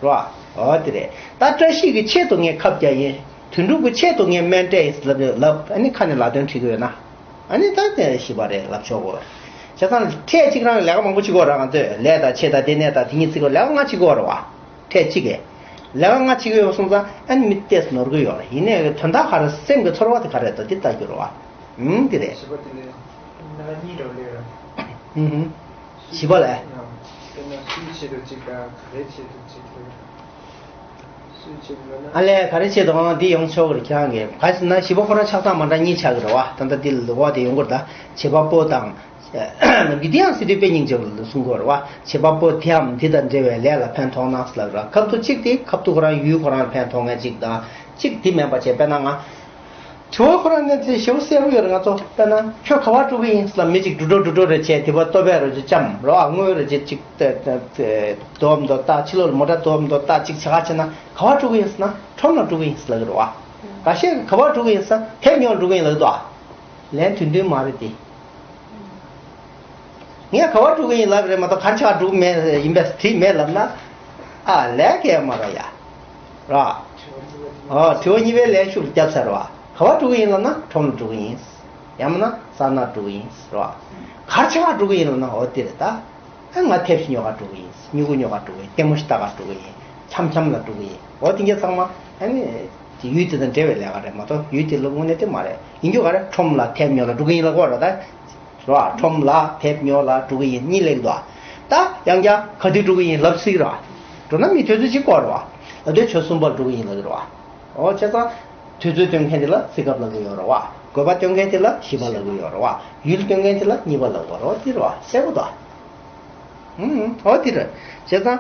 བ། འོ་དེ་རེད། ད་བཀྲ་ཤིས་ཀྱི་ཆེད་དུ་ངས་ཁབ་བརྒྱབ་ཡིན། དོན་གྲུབ་ཀྱི་ཆེད་དུ་ངས་སྨན་སྤྲད་ཡིན་ལབ་ལབ། ཨ་ནི་ཁ་ནས་ལ་དོན་བྲིས་ཀྱི་ཡོད་ན། ཨ་ནི་ད་དེ་བཞི་པ་རེད་ལབ་ཆོག་གོ། བྱས་ཙང་ཕྲད་གཅིག་རང་ལས་ཀ་མང་པོ་བྱེད་ཀྱི་ཡོད་རེད། ང་ཚོས་ལས་དང་ཆེད་དང་དེ་ནས་དང་དེ་གཉིས་བརྩི་གི་ཡོད། ལས་ཀ་ལྔ་བྱེད་ཀྱི་ཡོད་རེད་བ། ཕྲད་གཅིག་གིས། ལས་ཀ་ལྔ་བྱེད་ཀྱི་ཡོད་སོང་ཙང་ཨ་ནི་མི་ཏོག་ཙམ་ནོར་གྱི་ཡོད་རེད། ཡིན་ནའི་དོན་དག་ག་རེ། སེམས་ཀྱི་ཚོར་བ་དེ་ག་རེ་རེད་ད་དེ་ལྟ་རྒྱུ་རེད་བ། ཨུམ་དེ་རེད། བཞི་པ་དེ་ནས་ན་གཉིས་རང་ལས་ར། ཨུམ་ཧུམ། བཞི་པ་ལས། དཔེར་ན་སུའི་ཆེད་དུ་གཅིག་དང་ག་རེའི་ཆེད་དུ་གཅིག་ལས། སུའི་ཆེད་དུ་ལབ་ན། ཨ་ལས། ག་རེ་ཆེད་དུ། འོང་འདི་ཡོང་ཆོག་གི་རེད། ཁྱེད་རང་གིས་ག་རེ་ཟེར་ན་བཞི་པ་ཁོ་རང་ཆགས་སྡང་མ་འདྲ་གཉིས་ཆགས་ཀྱི་རེད་བ། ད་ལྟ་འདི་ལ་འོག་དེ་ཡོང་གི་རེད་ད། བྱེད་པ་པོ་དང་། ནམ་རྒྱུན་འདི་ཡང་སི་ཏུ་དཔེ་སྙིང་རྗེ་པོ་ལ་གསུང་གི་ཡོད་རེད་བ། བྱེད་པ་པོ་དེའམ་འདི་དང་འབྲེལ་བའི་ལས་ལ་ཕན་ཐོགས་ན་ཟེར་ལབ་ར། ཁབ་ཏུ་གཅིག་དེ་ཁབ་ཏུ་ཁོ་རང་ཡུལ་ཁོ་རང་ལ་ཕན་ཐོགས་མཁན་གཅིག་དང་། གཅིག་དེ་མིན་པ་བྱས། དཔེར་ན་ང་། དྲི་བ་ཁོ་རང་ནས་དེ་ཞེ་པོ་གསལ་པོ་ཡོད་རེད། ང་ཚོ་དཔེར་ན་ཁྱོད་ག་པར་འགྲོ་གི་ཡིན་ལབ། མི་གཅིག་འགྲོ་འགྲོ་འགྲོ་འགྲོ་རེད་བྱས། དེ་པར་ལྟོ་ཕད་རོ་ཅིག་བཅམ་རོ། ཨ་དངུལ་རོ་ཅིག་ཅིག་དོ་མ་དོ་ལྟ། ཕྱི་ལོགས་ལ་མོ་ཊ་དོ་མ་དོ་ལྟ། ཅིག་བྱ་ག་བྱས་ན་ག་པར་འགྲོ་གི་ཡིན་ཟེར་ན་ཁྲོམ་ལ་འགྲོ་གི་ཡིན་ཟེར་ལབ་ཀྱི་རེད་བ། འགའ་ཤས་ག་པར་འགྲོ་གི་ཡིན་ཟེར་ན་དེབ་ཉོ་འགྲོ་གི་ཡིན་ལབ་ཀྱི་འདུག་ཨ། ལན་དོན་མཐུན་མ་རེད་དེ། ངས་ག་པར་འགྲོ་གི་ཡིན་ལབ་རེད་མ་གཏོགས་ག་རེ་བྱ་ག་འགྲོ་གི་མེད་ཡིན་པས་དྲིས་མེད་ལབ་ན། ཨ་ལས་ཀ་མ་རེད་ཡ། ར། ཨོ་དྲི་བ་གཉིས་པའི་ལན་ཤུགས་ལ་བརྒྱབ་ཚར་བ། ག་པར་འགྲོ་གི་ཡིན་ལབ་ན་ཁྲོམ་ལ་འགྲོ་གི་ཡིན། ཡང་མིན་ན་ས་ན་འགྲོ་གི་ཡིན་ཟེར་བ། གར་ཆེ་བ་འགྲོ་གི་ཡིན་ལབ་ན་འོ་དེ་རེད་ད། ཨ་ང་ཐེབས་ཤིག་ཉོ་ག་འགྲོ་གི་ཡིན། སྨྱུ་གུ་ཉོ་ག་འགྲོ་གི་ཡིན། ལྟད་མོ་ཞིག་ལྟ་ག་འགྲོ་གི་ཡིན། འཆམ་འཆམ་ལ་འགྲོ་གི་ཡིན། འོ་དེ་གྱད་ཚང་མ་ཨ་ནི་དེ་ཡུལ་དེ་དང་འབྲེལ་བའི་ལས་ཀ་རེད་མ་གཏོགས་ཡུལ་དེ་ལ་དངོས་གནས་དེ་མ་རེད། ཡིན་རྒྱུ་ག་རེ། ཁྲོམ་ལ་ཐེབས་ཉོ་ལ་འགྲོ་གི་ཡིན་ལབ་དགོས་རེད་ད། རེད་བ། ཁྲོམ་ལ་ཐེབས་ཉོ་ལ་འགྲོ་གི་ཡིན་གཉིས་ལབ་ཀྱི་འདུག་ད་ཡང་བསྐྱར་ག་དུས་འགྲོ་གི་ཡིན་ལབ་སྲིད་རེད་བ། འགྲོ་ན་མི་དུས་ཚོད་ཅིག་དགོས་རེད་བ། ལབ་དུས་ཆོས་གསུམ་པར་འགྲོ་གི་ཡིན་ལབ་ཀྱི་རེད་བ། འོ་བྱས་ཙང་། དུས་ཚོད་སྟོན་མཁན་དེ་ལ་ཚེ་སྐབས་ལབ་ཀྱི་ཡོད་རེད་བ། དགོས་པ་སྟོན་མཁན་དེ་ལ་བཞི་པ་ལབ་ཀྱི་ཡོད་རེད་བ། ཡུལ་སྟོན་མཁན་དེ་ལ་གཉིས་པ་ལབ་ཀྱི་ཡོད་རེད་བ། དེ་རེད་བ། གསལ་པོ་འདུག་ཨུམ། འོ་དེ་རེད། བྱས་ཙང་།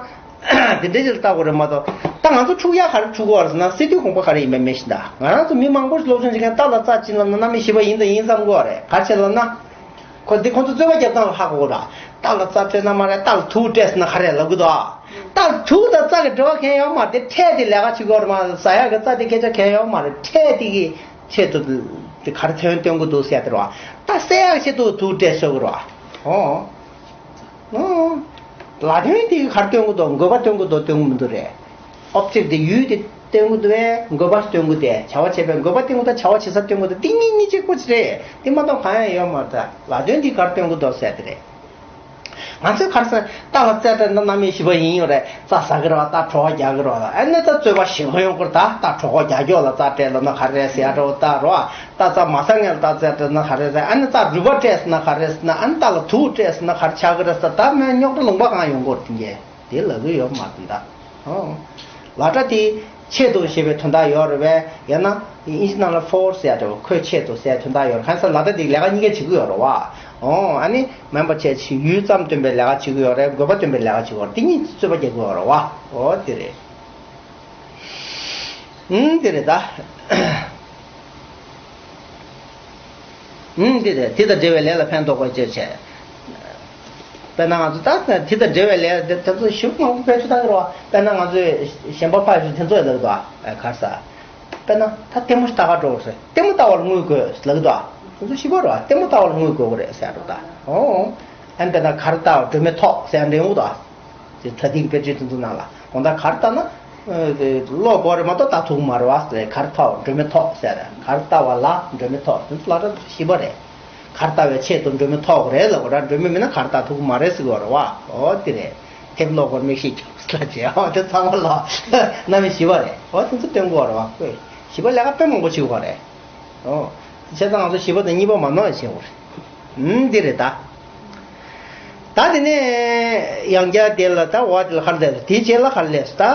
དེ་འདྲའི་ཅིག་ལ་བལྟ་དགོས་རེད་མ་གཏོགས། ད་ང་ཚོ་འཁྲུག་ཡ་ག་རེ་འཁྲུག་གི་ཡོད་རེད་ཟེར་ན་སྲིད་དུས་དགོངས་པ་ག་རེ་ཡིན་པ་མེད་བཞིན་ད། ང་རང་ཚོ་མི་མང་པོ་ཞིག་སློབ་སྦྱོང་བྱེད་མཁན་རྟ་ལ་རྩྭ་བྱིན་ལབ་ན་རྣམ་དབྱེ་བཞི་པ་ཡིན་དང་ཡིན་བསམ་གྱི་ཡོད་རེད། ག་རེ་བྱས་ལབ་ན། ཁོ་འདི་ཁོང་ཚོ་རྩོད་པ་རྒྱབ་སྟངས་ལ་ཧ་གོ་གི་ར། རྟ་ལ་རྩྭ་སྤྲད་ན་མ་རེད། རྟ་ལ་དུག་སྤྲད་ཟེར་ན་ག་རེ་ལབ་གི་འདུག་ཨ། རྟ་ལ་དུག་དང་རྩྭ་གི་འབྲེལ་བ་གང་ཡང་ཡོད་མ་རེད་དེ། ཁྲལ་དེ་ལས་ཀ་བྱེད་ཀྱི་ཡོད་རེད་མ་གཏོགས་ཟ་ཡག་གི་རྩྭ་དེ་སྐད་ཆ་གང་ཡང་ཡོད་མ་རེད། ཁྲལ་དེ་གི་ཆེད་དུ་དེ་ག་རེ་ཐོན་སྟོན་གི་འདུག་ཟེར་ཡ་དེ་རེད་བ། རྟ་བསད་ཡག་ཆེད་དུ་དུག་སྤྲད་ཆོག་གི་རེད་བ། ཨོ། ཨོ། ལ་དོན་དེ་གི་ག་རེ་སྟོན་གི་འདུག་དགོས་པ་སྟོན་གི་འདུག་སྟོན་གི་མི་འདུག་རེད། ཨོབ་ཇེག་དེ་ཡུལ་དེ་སྟོན་གི་འདུག་བས་དགོས་པ་སྟོན་གི་དེ། བྱ་བ་བྱེད་པའི་དགོས་པ་སྟོན་གི་དང་བྱ་བ་བྱེད་ས་སྟོན་གི་དེ་འདི་གཉིས་གཉིས་གཅིག་པོ་ཅིག་རེད། དེ་མ་གཏོགས་གང་ཡང་ཡོད་མ་རེད། ད་ལ་དོན་འདི་གར་སྟོན་གི་འདུག་ཟེར་དེ་རེད། ང་ཚོས་ག་རེ་ཟེར། རྟ་ལ་རྩྭ་སྤྲད་ན་རྣམ་དབྱེ་བཞི་པ་ཡིན་ཡོད་རེད། རྩྭ་ཟ་གི་རེད་བ། རྟ་བྲོ་བ་རྒྱག་གི་རེད་བ། ཨ་ནི་ད་རྩོད་པ་ཞེ་པོ་ཡོང་གི་རེད་ད། རྟ་བྲོ་བ་རྒྱག་ཀྱོག་ལ་རྩྭ་སྤྲད་ལབ་ན་ག་རེ་ཟེར་ཡ་འདྲ་བོ་ད་རེད་བ། རྟ་རྩྭ་མ་ཟ་མཁན་ལ་རྟ་རྩྭ་སྤྲད་ན་ག་རེ་ཟེར། ཨ་ནི་རྩྭ་རུལ་པ་སྤྲད་ཟེར་ན་ག་རེ་ཟེར་ན། ཨ་ནི་རྟ་ལ་དུག་སྤྲད་ཟེར་ན་ག་རེ་ཆགས་གི་རེད་ཟེར། ད་མོས་རྙོག་དྲ་ལུང་པ་གང་ཡོང་གི་རེད་དེ་འདྲས། དེ་ལབ་གི་ཡོད་མ་རེད་ད། ཨོ། ལ་དྭགས་དེ་ཆེད་དུ་ཞེས་པའི་དོན་དག་ཡོད་རེད་པས། ཡང་ན་དབྱིན་ཇི་ནང་ལ་for ཟེར་ཡ་འདྲ་བོ། ཁོས་ཆེད་དུ་ཟེར་དོན་དག་ཡོད་རེད། གང་ཟེར་ལ་དྭགས་དེ་ལས་ཀ་གཉིས་ཀ་བྱེད་ཀྱི་ཡོད་རེད་བ། ཨོ། ཨ་ནི་མིན་པ་བྱས་ཆེད་ཡུལ་ཙམ་སྟོན་པའི་ལས་ཀ་བྱེད་ཀྱི་ཡོད་རེད། དགོས་པ་སྟོན་པའི་ལས་ཀ་བྱེད་ཀྱི་ཡོད་རེད། དེ་གཉིས་རྩོད་པ་རྒྱག་གི་ཡོད་རེད་བ། ཨོ་དེ་རེད། ཨུམ། དེ་རེད་ད། ཨུམ། དེ་རེད། དེ་དང་འབྲེལ་བའི་ལས་ལ་ཕན་འདོགས་པའི་ཕྱིར་བྱས། དཔེར་ན་ང་ཚོ་ད་དེ་དང་འབྲེལ་བའི་ལས་དེ་དེ་ཚོ་ཞིབ་མང་པོ་བེད་སྤྱོད་བཏང་གི་རེད་བ། དཔེར་ན་ང་ཚོས་གཞན་པ་ཕར་ཞོག་དེ་ཚོ་ལབ་འདུག་ཨ། ག་རེ་ཟ། དཔེར་ན་ད་ལྟད་མོ་ཞིག་ལྟ་ག་འགྲོ་དགོས་ཟེར། ལྟད་མོ་ལྟ་བ་ལ་དངུལ་དགོས་ལབ་ཀྱི་འདུག་ཨ། དེ་ཚོ་ཞིབ་པ་རེད་བ། ལྟད་མོ་ལྟ་བ་ལ་དངུལ་དགོས་ཀྱི་རེད་ཟེར་འགྲོ་ད། ཨོ། ཨ་ནི་དཔེར་ན་གར་ལྟ་བ་སྒྲོན་མེ་ཐོགས་ཟེར་ཡ་འདྲ་ཡོང་གི་འདུག་ཨ། དེ་ད་ཐེངས་དཔེ་ཆའི་དེ་ཚོ་ནང་ལ་དགོང་དག་གར་ལྟ་ན། ཨ། དེ་བློ་བོར་རེ་མ་གཏོགས་ལྟ་ཐུབ་ཀྱི་མ་རེད་བ། གར་ཐོགས་སྒྲོན་མེ་ཐོགས་ཟེར། གར་ལྟ་བ་ལ་སྒྲོན་མེ་ཐོགས། དེ་ཚོ་ལ་ར་ཞིབ་པ་རེད། གར་ལྟ་བའི་ཆེད་དུ་སྒྲོན་མེ་ཐོགས་དགོས་རེད་ལབ་དགོས་ར། སྒྲོན་མེ་མེད་ན་གར་ལྟ་ཐུབ་ཀྱི་མ་རེད་ཟེར་གྱི་ཡོད་རེད་བ། ཨོ་དེ་རེད། དེབ་ཀློག་དགོས་མིག་ཤེལ་རྒྱོབ་ལ་བྱས། ཨོ་དེ་ཚང་མ་ལ་རྣམ་དབྱེ་བཞི་པ་རེད། ཨོ་དེ་ཚོ་སྟོན་གྱི་ཡོད་རེད་བ། ཁོས་བཞི་པ་ལས་ཀ་དཔེ་མང་པོ་བྱེད་ཀྱི་ཡོད་རེད། ཨོ། བྱས་ཙང་ང་ཚོ་བཞི་པ་དང་གཉིས་པ་མ་ནོར་བ་བྱེད་དགོས་རེད། ཨུམ། འདི་རེད་ད། ད་དེ་ནས་ཡང་བསྐྱར་དེ་ལ་ད་འོ་དེ་ལ་ག་རེ་ལབ། དེའི་རྗེས་ལ་ག་རེ་ལབ་ད། ཨ།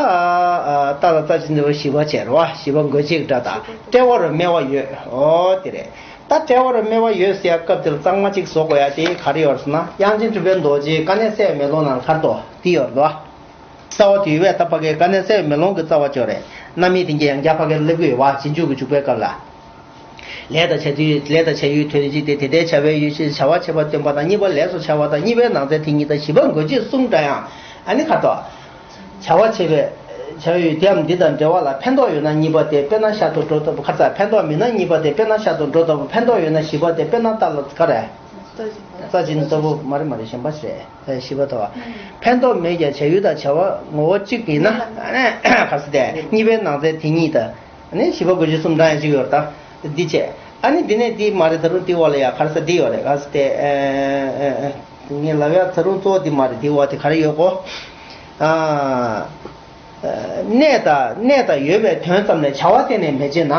རྟ་ལ་རྩྭ་བྱིན་ཟེར་བ་བཞི་པ་བྱས་རེད་བ། བཞི་པ་མགོ་གཅིག་སྒྲ་དང་དཔྲལ་བར་སྨེ་བ་ཡོད། ཨོ་དེ་རེད། ད་དཔྲལ་བར་སྨེ་བ་ཡོད་ཟེར་ཡ་སྐབས་དེར་གཙང་མ་གཅིག་བཟོ་དགོས་ཡ་དེ་ག་རེ་ཡོད་ཟེར་ན། དབྱངས་ཅན་གྲུབ་པའི་རྡོ་རྗེའི་དཀའ་གནད་གསལ་བའི་མེ་ལོང་ནང་ལ་ག་རེ་འདུག་དེ་ཡོད་རེད་བ། རྩ་བ་དེ་ཡོད་པས་ད་ཕ་གིའི་དཀའ་གནད་གསལ་བའི་མེ་ལོང་གི་རྩ་བ་ཅོག་རེད། རྣམ་དབྱེ་དེ་གྱད་ཡང་བསྐྱར་ཕ་གིར་སླེབས་ཀྱི་ཡོད་བ། རྗེས་འཇུག་གི་འཇུག་པའི་སྐབས་ལ། ལས་དང་བྱ་དུས། ལས་དང་བྱ་ཡུལ་དོན་གཅིག་སྟེ། དེ་ལྟའི་བྱ་བའི་ཡུལ་ཕྱིར་བྱ་བ་བྱེད་པ་སྟོན་པ་དང་། གཉིས་པ་ལས་སུ་བྱ་བ་དང་། གཉིས་པའི་ནང་ཚན་དེ་ཉིད་དང་། བཞི་པ་མགོ་གཅིག་གསུམ་འདྲ་ཡང་། ཨ་ནི་ཁ་དོག་བྱ་བ་བྱེད་པའི་བྱ་བའི་ཡུལ་དེའམ་འདི་དང་འབྲེལ་བ་ལ་ཕན་འདོགས་ཡོད་ན་གཉིས་པ་དེ་དཔེར་ན་ཤ་དང་སྒྲོ་ལྟ་བུ། ཁ་ཚ། ཕན་འདོགས་མེད་ན་གཉིས་པ་དེ་དཔེར་ན་ཤ་དང་སྒྲོ་ལྟ་བུ། ཕན་འདོགས་ཡོད་ན་བཞི་པ་དེ་དཔེར་ན་རྟ་ལ་ག་རེ། རྩྭ་བྱིན་ལྟ་བུ། མ་རེད་མ་རེད། གཞན་པ་རེད། བཞི་པ་དོ། ཕན་འདོགས་མེད་ཀྱང་བྱ་ཡུལ་དང་བྱ་བ་ངོ་བོ་གཅིག་ཡིན་ན། ག་ཟེར་ཏེ། གཉིས་པའི་ནང་ཚན་དེ་ཉིད་དང་། ཨ་ནི་བཞི་པ་མགོ་གཅིག་གསུམ་འདྲ་ཡང་གཅིག་ཡོད་རེད་ད། འདི་བྱས། ཨ་ནི་འདི་ནས་འདི་མ་རེད། ད་རུང་འདི་འོག་ལ་ཡ་ག་རེ་ཟེར། འདི་ཡོད་རེད། ག་ཟེར་ཏེ། ངས་ལབ་ཡ་ད་རུང་གཙོ་བོ་འདི་མ་རེད། འདིའི་འོག་དེ་ག་རེ་ཡོད་གོ། ཨ། གནས་དང་། གནས་དང་ཡོད་པའི་དོན་ཙམ་ལས་བྱ་བ་གཏན་ནས་མི་བྱེད་ན།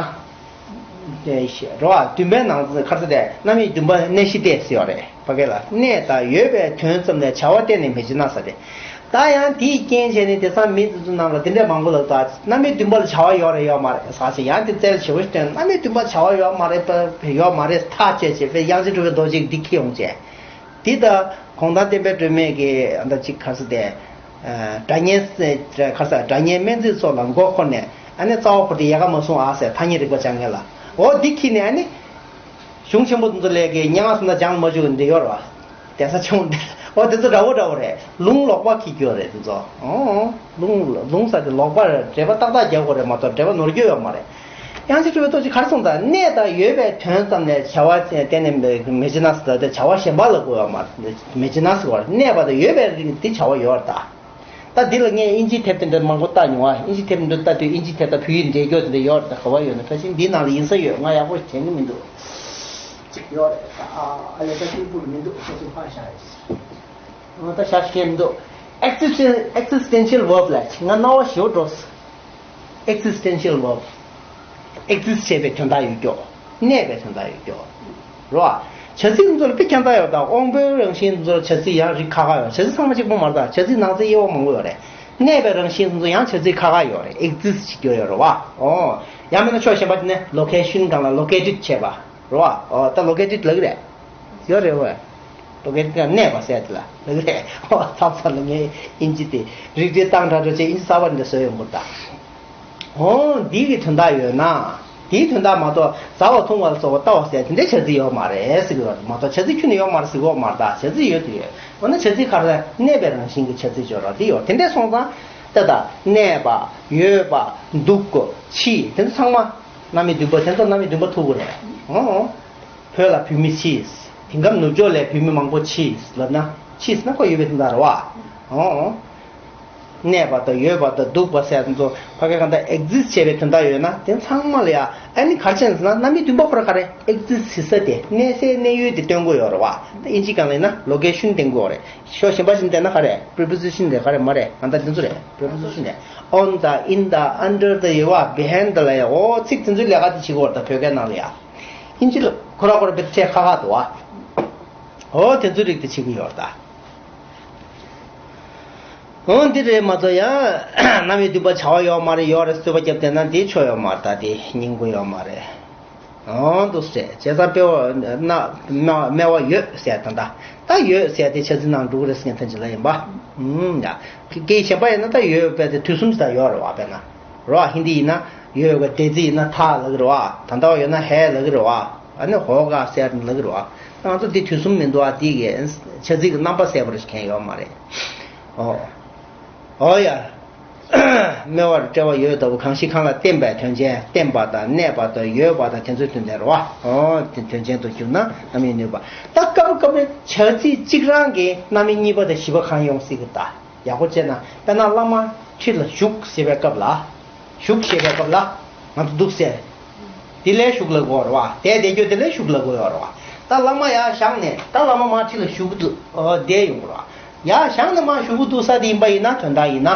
རེད་བ། བདུན་པའི་ནང་ག་རེ་ཟེར་ཏེ། རྣམ་དབྱེ་བདུན་པ་གནས་གཞི་སྟེ་ཟེར་ཡོད་རེད། ཕ་གི་ལ། གནས་དང་ཡོད་པའི་དོན་ཙམ་ལས་བྱ་བ་གཏན་ནས་མི་བྱེད་ན་ཟེར་ཏེ། ད་ཡང་དེའི་རྐྱེན་བྱས་ནས་དེང་སང་མི་དེ་ཚོ་ནང་ལ་དེ་འདྲས་མང་པོ་ལབ་ད། རྣམ་དབྱེ་བདུན་པ་ལ་བྱ་བ་ཡོད་རེད་ཡོད་མ་རེད་ཟེར་བྱས། ཡང་དེ་རྩལ་ཞེ་པོ་ཞིག་བཏོན། རྣམ་དབྱེ་བདུན་པ་བྱ་བ་ཡོད་མ་རེད་པ། ཡོད་མ་རེད་ཐག་བཅད་བྱས། དཔེ་དབྱངས་ཅན་གྲུབ་པའི་རྡོ་རྗེས་འདི་ཁྱེར་ཡོང་བྱས། འདི་ད་གུང་ཐང་བསྟན་པའི་སྒྲོན་མེ་གི་ཨ་ད་ཅིག་ག་རེ་ཟེར་ཏེ། སྒྲ་སྙན། ག་རེ་ཟེར། སྒྲ་སྙན་སྨྲས་ཚིག་སོགས་ལ་མགོ་འཁོར་ནས། ཨ་ནི་རྩ་བ་ཁོ་དེ་ཡལ་ག་མ་སོང་ཨ་ཟེར། ཐ་སྙད་རིག་པ་སྦྱང་མཁན་ལ། འོ་འདི་ཁྱེར་ནས་ཨ་ནི། གཞུང་ཆེན་པོ་འདི་ཚོ་ལས་ཀྱི་སྙན་ངག་ཟེར་ན་སྦྱང་མ་བཅུག་འདི་ཡོད་རེད་བ། གདན་ས་ཆུང་འདི། འོ་དེ་ཚོ་འདྲ་བོ་འདྲ་བོ་རེད། ལུང་ལོག་པ་འཁྱེར་རྒྱུ་རེད་དེ་ཚོ། ཨོ། ལུང་ལུང་ཟེར་དེ་ལོག་པ་རེད། འགྲེལ་པ་ཏག་ཏག་རྒྱག་དགོས་རེད་མ་གཏོགས་འགྲེལ་པ་ནོར་རྒྱུ་ཡོད་མ་རེད། དབྱངས་ཅན་གྲུབ་པའི་རྡོ་རྗེས་ག་རེ་གསུངས་ད། གནས་དང་ཡོད་པའི་དོན་ཙམ་ལས་བྱ་བ་གཏན་ནས་མི་བྱེད་ན་ཟེར་ད། དེ་བྱ་བ་གཞན་པ་ལ་གོ་ཡོད་མ་རེད། མི་བྱེད་ན་ཟེར་བ་རེད། གནས་པ་དང་ཡོད་པའི་རིགས་འདི་བྱ་བ་ཡོད་རེད་ད། ད་འདི་ལ་ངས་དབྱིན་ཇིའི་དེབ་དེ་འདྲ་མང་པོ་བལྟས་མྱོང་ཨ། དབྱིན་ཇིའི་དེབ་འདི་ལྟ་དུས་དབྱིན་ཇིའི་དེབ་དང་བོད་ཡིག་འདྲེས་སྐྱོར་དེ་འདྲ་ཡོད་རེད་ད། ག་བ་ཡོད་ན། ཕལ་ཆེར་འདིའི་ནང་ལ་ཡིན་ས་ཡོད། ང་ཡག་པོ་དྲན་གྱི་མི་འདུག་ཅིག་ཡོད་རེད། ཨ་ཨ་ལས་ཀ་སྐྱིད་པོ་མི་འདུག་ཁོ་ཚོ་ཕར་བཞག་རེད། ད་ཤ་ཤེས་མི་འདུག Existential verb ལ་ང་རྣ་བ་ཞོ་འགྲོ། Existential verb. Exist བྱས་པའི་དོན་དག་ཡོད་ཀྱོ། གནས་པའི་དོན་དག་ཡོད་ཀྱོ། རོ། བྱ་ཚིག་ཚོ་ལ་དཔེ་ཁྱད་མཚར་ཡོད་དང་དབང་པོའི་རང་བཞིན་ཚོ་ལ་བྱ་ཚིག་ཡང་རིགས་ཁག་ཁག་ཡོད། བྱ་ཚིག་ཚང་མ་གཅིག་པོ་མ་རེད། ད་བྱ་ཚིག་ནང་ཚན་དབྱེ་བ་མང་པོ་ཡོད་རེད། གནས་པའི་རང་བཞིན་ཚོ་ཡང་བྱ་ཚིག་ཁག་ཁག་ཡོད་རེད། Exist བྱེད་ཀྱོ་ཡོད་རེད་བ། ཨོ། ཡང་མིན་ན་ཕྱོགས་གཞན་པ་དེ་ནས་Location སྒང་ལ་Located བྱས་པ། རོ་བ། ཨོ་ད་Located ལབ་ཀྱི་རེད། ཡོད་རེད་བ། Located ག་གནས་པ་ཟེར་དེ་ལ་ལབ་ཀྱི་རེད། ཨོ་མཚམས་མཚམས་ལ་ངས་དབྱིན་ཇི་དེ་རིགས་འགྲེ་བཏང་དྲགས་དྲགས་བྱས་དབྱིན་ཇི་གསར་པ་འདི་བཟོས་ཡོང་གི་རེད་ད། ཨོ་འདི་གི་དོན་དག་ཡོད་ན། དེའི་དོན་དག་མ་གཏོགས་ཟ་བ་འཐུང་བ་ལ་སོགས་པ་ལྟ་བ་ཟེར་དེ་འདྲའི་བྱ་ཚིག་ཡོད་མ་རེད་ཟེར་གི་ཡོད་མ་གཏོགས་བྱ་ཚིག་ཁྱོན་ནས་ཡོད་མ་རེད་ཟེར་གི་ཡོད་མ་རེད། ད་བྱ་ཚིག་ཡོད་དེ་ཡོད། འོ་ན་བྱ་ཚིག་ག་རེ་གནས་པའི་རང་བཞིན་གྱི་བྱ་ཚིག་བརྗོད་རོགས་དེ་ཡོད། དེ་འདྲའི་སོང་ཙང་ད་ད་གནས་པ་ཡོད་པ་འདུག་གོ་ཕྱིས་དེ་ཚོ་ཚང་མ་རྣམ་དབྱེ་བདུན་པ་དེ་ཚོ་རྣམ་དབྱེ་བདུན་པ་ཐུག་གི་རེད། ཨོ། བོད་ལ་བོད་མི་མཆིས། དེང་སྐབས་ནུབ་ཕྱོགས་ལ་བོད་མི་མང་པོ་མཆིས་ལབ་ན་མཆིས་ན་ཁོ་ཡོད་པའི་དོན་དག་རེད་བ། ཨོ། གནས་པ་དང་ཡོད་པ་དང་འདུག་པ་ཟེར་ཚོ་ཕ་གི་གང་ལྟར་Exist བྱས་པའི་དོན་དག་ཡོད་ན་དེ་ཚང་མ་ལ་ཡ་ཨ་ནི་ག་རེ་བྱས་ཟེར་ན་རྣམ་དབྱེ་བདུན་པ་ཁོ་ར་ག་རེ་Exist བྱེད་ས་དེ་གནས་སའི་གནས་ཡུལ་དེ་སྟོན་གྱི་ཡོད་རེད་བ། དབྱིན་ཇི་སྒང་ལ་ཡིན་ན་Location བསྟན་གྱི་ཡོད་རེད། ཕྱོགས་གཞན་པ་ཞིག་བསྟན་ན་ག་རེ་Preposition དེ་ག་རེ་མ་རེད། གང་ལྟར་དེ་ཚོ་རེད། Preposition དེ་on དང་in དང་under དང་ཡོད་བ་Behind ལ་ཡོད་བ་ཚིག་དེ་ཚོའི་ལས་ཀ་དེ་བྱེད་ཀྱི་ཡོད་རེད། ད་བོད་སྐད་ནང་ལ་ཡ། དབྱིན་ཇི་ལ་ཁོ་ར་ཁོ་ར་དཔེ་ཁྲལ་ཁག་ཁག་འདུག་ཨ། འོ་དེ་ཚོའི་རིགས་དེ་བྱེད་ཀྱི་ཡོད་རེད་ད། འོ་འདི་རེད་མ་གཏོགས་ཡང་རྣམ་དབྱེ་བདུན་པ་བྱ་བ་ཡོད་མ་རེད། ཡོད་རེད་རྩོད་པ་རྒྱབ་བསྡད་ན་དེ་ཆོ་ཡོད་མ་རེད། ད་དེ་སྙིང་པོ་ཡོད་མ་རེད། འོ་འདུག་སེ་བྱས་ཙང་དཔེ་བ་ན་སྨེ་བ་ཡོད་ཟེར་ད་ད་ད་ཡོད་ཟེར་དེ་བྱ་ཚིག་ནང་འགྲོ་གི་རེད་ཟེར་མཁན་ཐམས་ཅད་ལ་ཡིན་པ། ཨུམ་ཡ། སྐད་གཞན་པ་ཡིན་ན་ད་ཡོད་དཔེ་དེ་དུས་གསུམ་ཅིག་ད་ཡོད་རེད་བ། དཔེར་ན། རོ། ཧིན་དི་ཡིན་ན་ཡོད་ག་དེ་ཙི་ཡིན་ན་ཐ་ལབ་ཀྱི་རེད་བ། ད་ལྟ་བ་ཡོད་ན་ཧེ་ལབ་ཀྱི་རེད་བ། ཨ་ནི་ཧོ་ག་ཟེར་ལབ་ཀྱི་རེད་བ། ང་ཚོ་འདི་དུས་གསུམ་མི་འདུག་ཨ། འདི་གི་བྱ་ཚིག་གི་རྣམ་པ་གསལ་པོ་རེ་ཞིག་མཁན་ཡོད་མ་རེད། ཨོ། ཨོ་ཡ། སྨེ་བར་དཔྲལ་བ་ཡོད་ལྟ་བུ། གང་ཞིག་གང་ལ་བརྟེན་པའི་དོན་ཅན། བརྟེན་པ་དང་གནས་པ་དང་ཡོད་པ་དང་དེ་ཚོའི་དོན་དེ་རེད་བ། ཨོ་དེ་དོན་ཅན་དུ་གྱུར་ན་རྣམ་དབྱེ་ནུས་པ། ད་སྐབས་སྐབས་རེ་བྱ་ཚིག་གཅིག་རང་གི་རྣམ་དབྱེ་གཉིས་པ་དང་བཞི་པ་གང་ཡོང་སྲིད་ཀྱི་ད། ཡག་པོ་བྱས་ན་དཔེར་ན་བླ་མ་ཁྲི་ལ་བཞུགས་ཞེས་པའི་སྐབས་ལ། བཞུགས་ཞེས་པའི་སྐབས་ལ་ང་ཚོ་འདུག་ཟེར། དེ་ལས་བཞུགས་ལབ་དགོས་རེད་བ། བསྡད་བསྡད་རྒྱུ་དེ་ལས་བཞུགས་ལབ་དགོས་ཡོད་རེད་བ། ད་བླ་མ་ཡར་བཞེངས་ནས་ད་བླ་མ་མར་ཁྲི་ལ་བཞུགས་འདུག་ཨོ་བསྡད་ཡོང་གི་རེད་བ། ཡར་བཞེངས་ནས་མར་བཞུགས་འདུག་ས་དེ་ཡིན་པ་ཡིན་ན་དོན་དག་ཡིན་ན།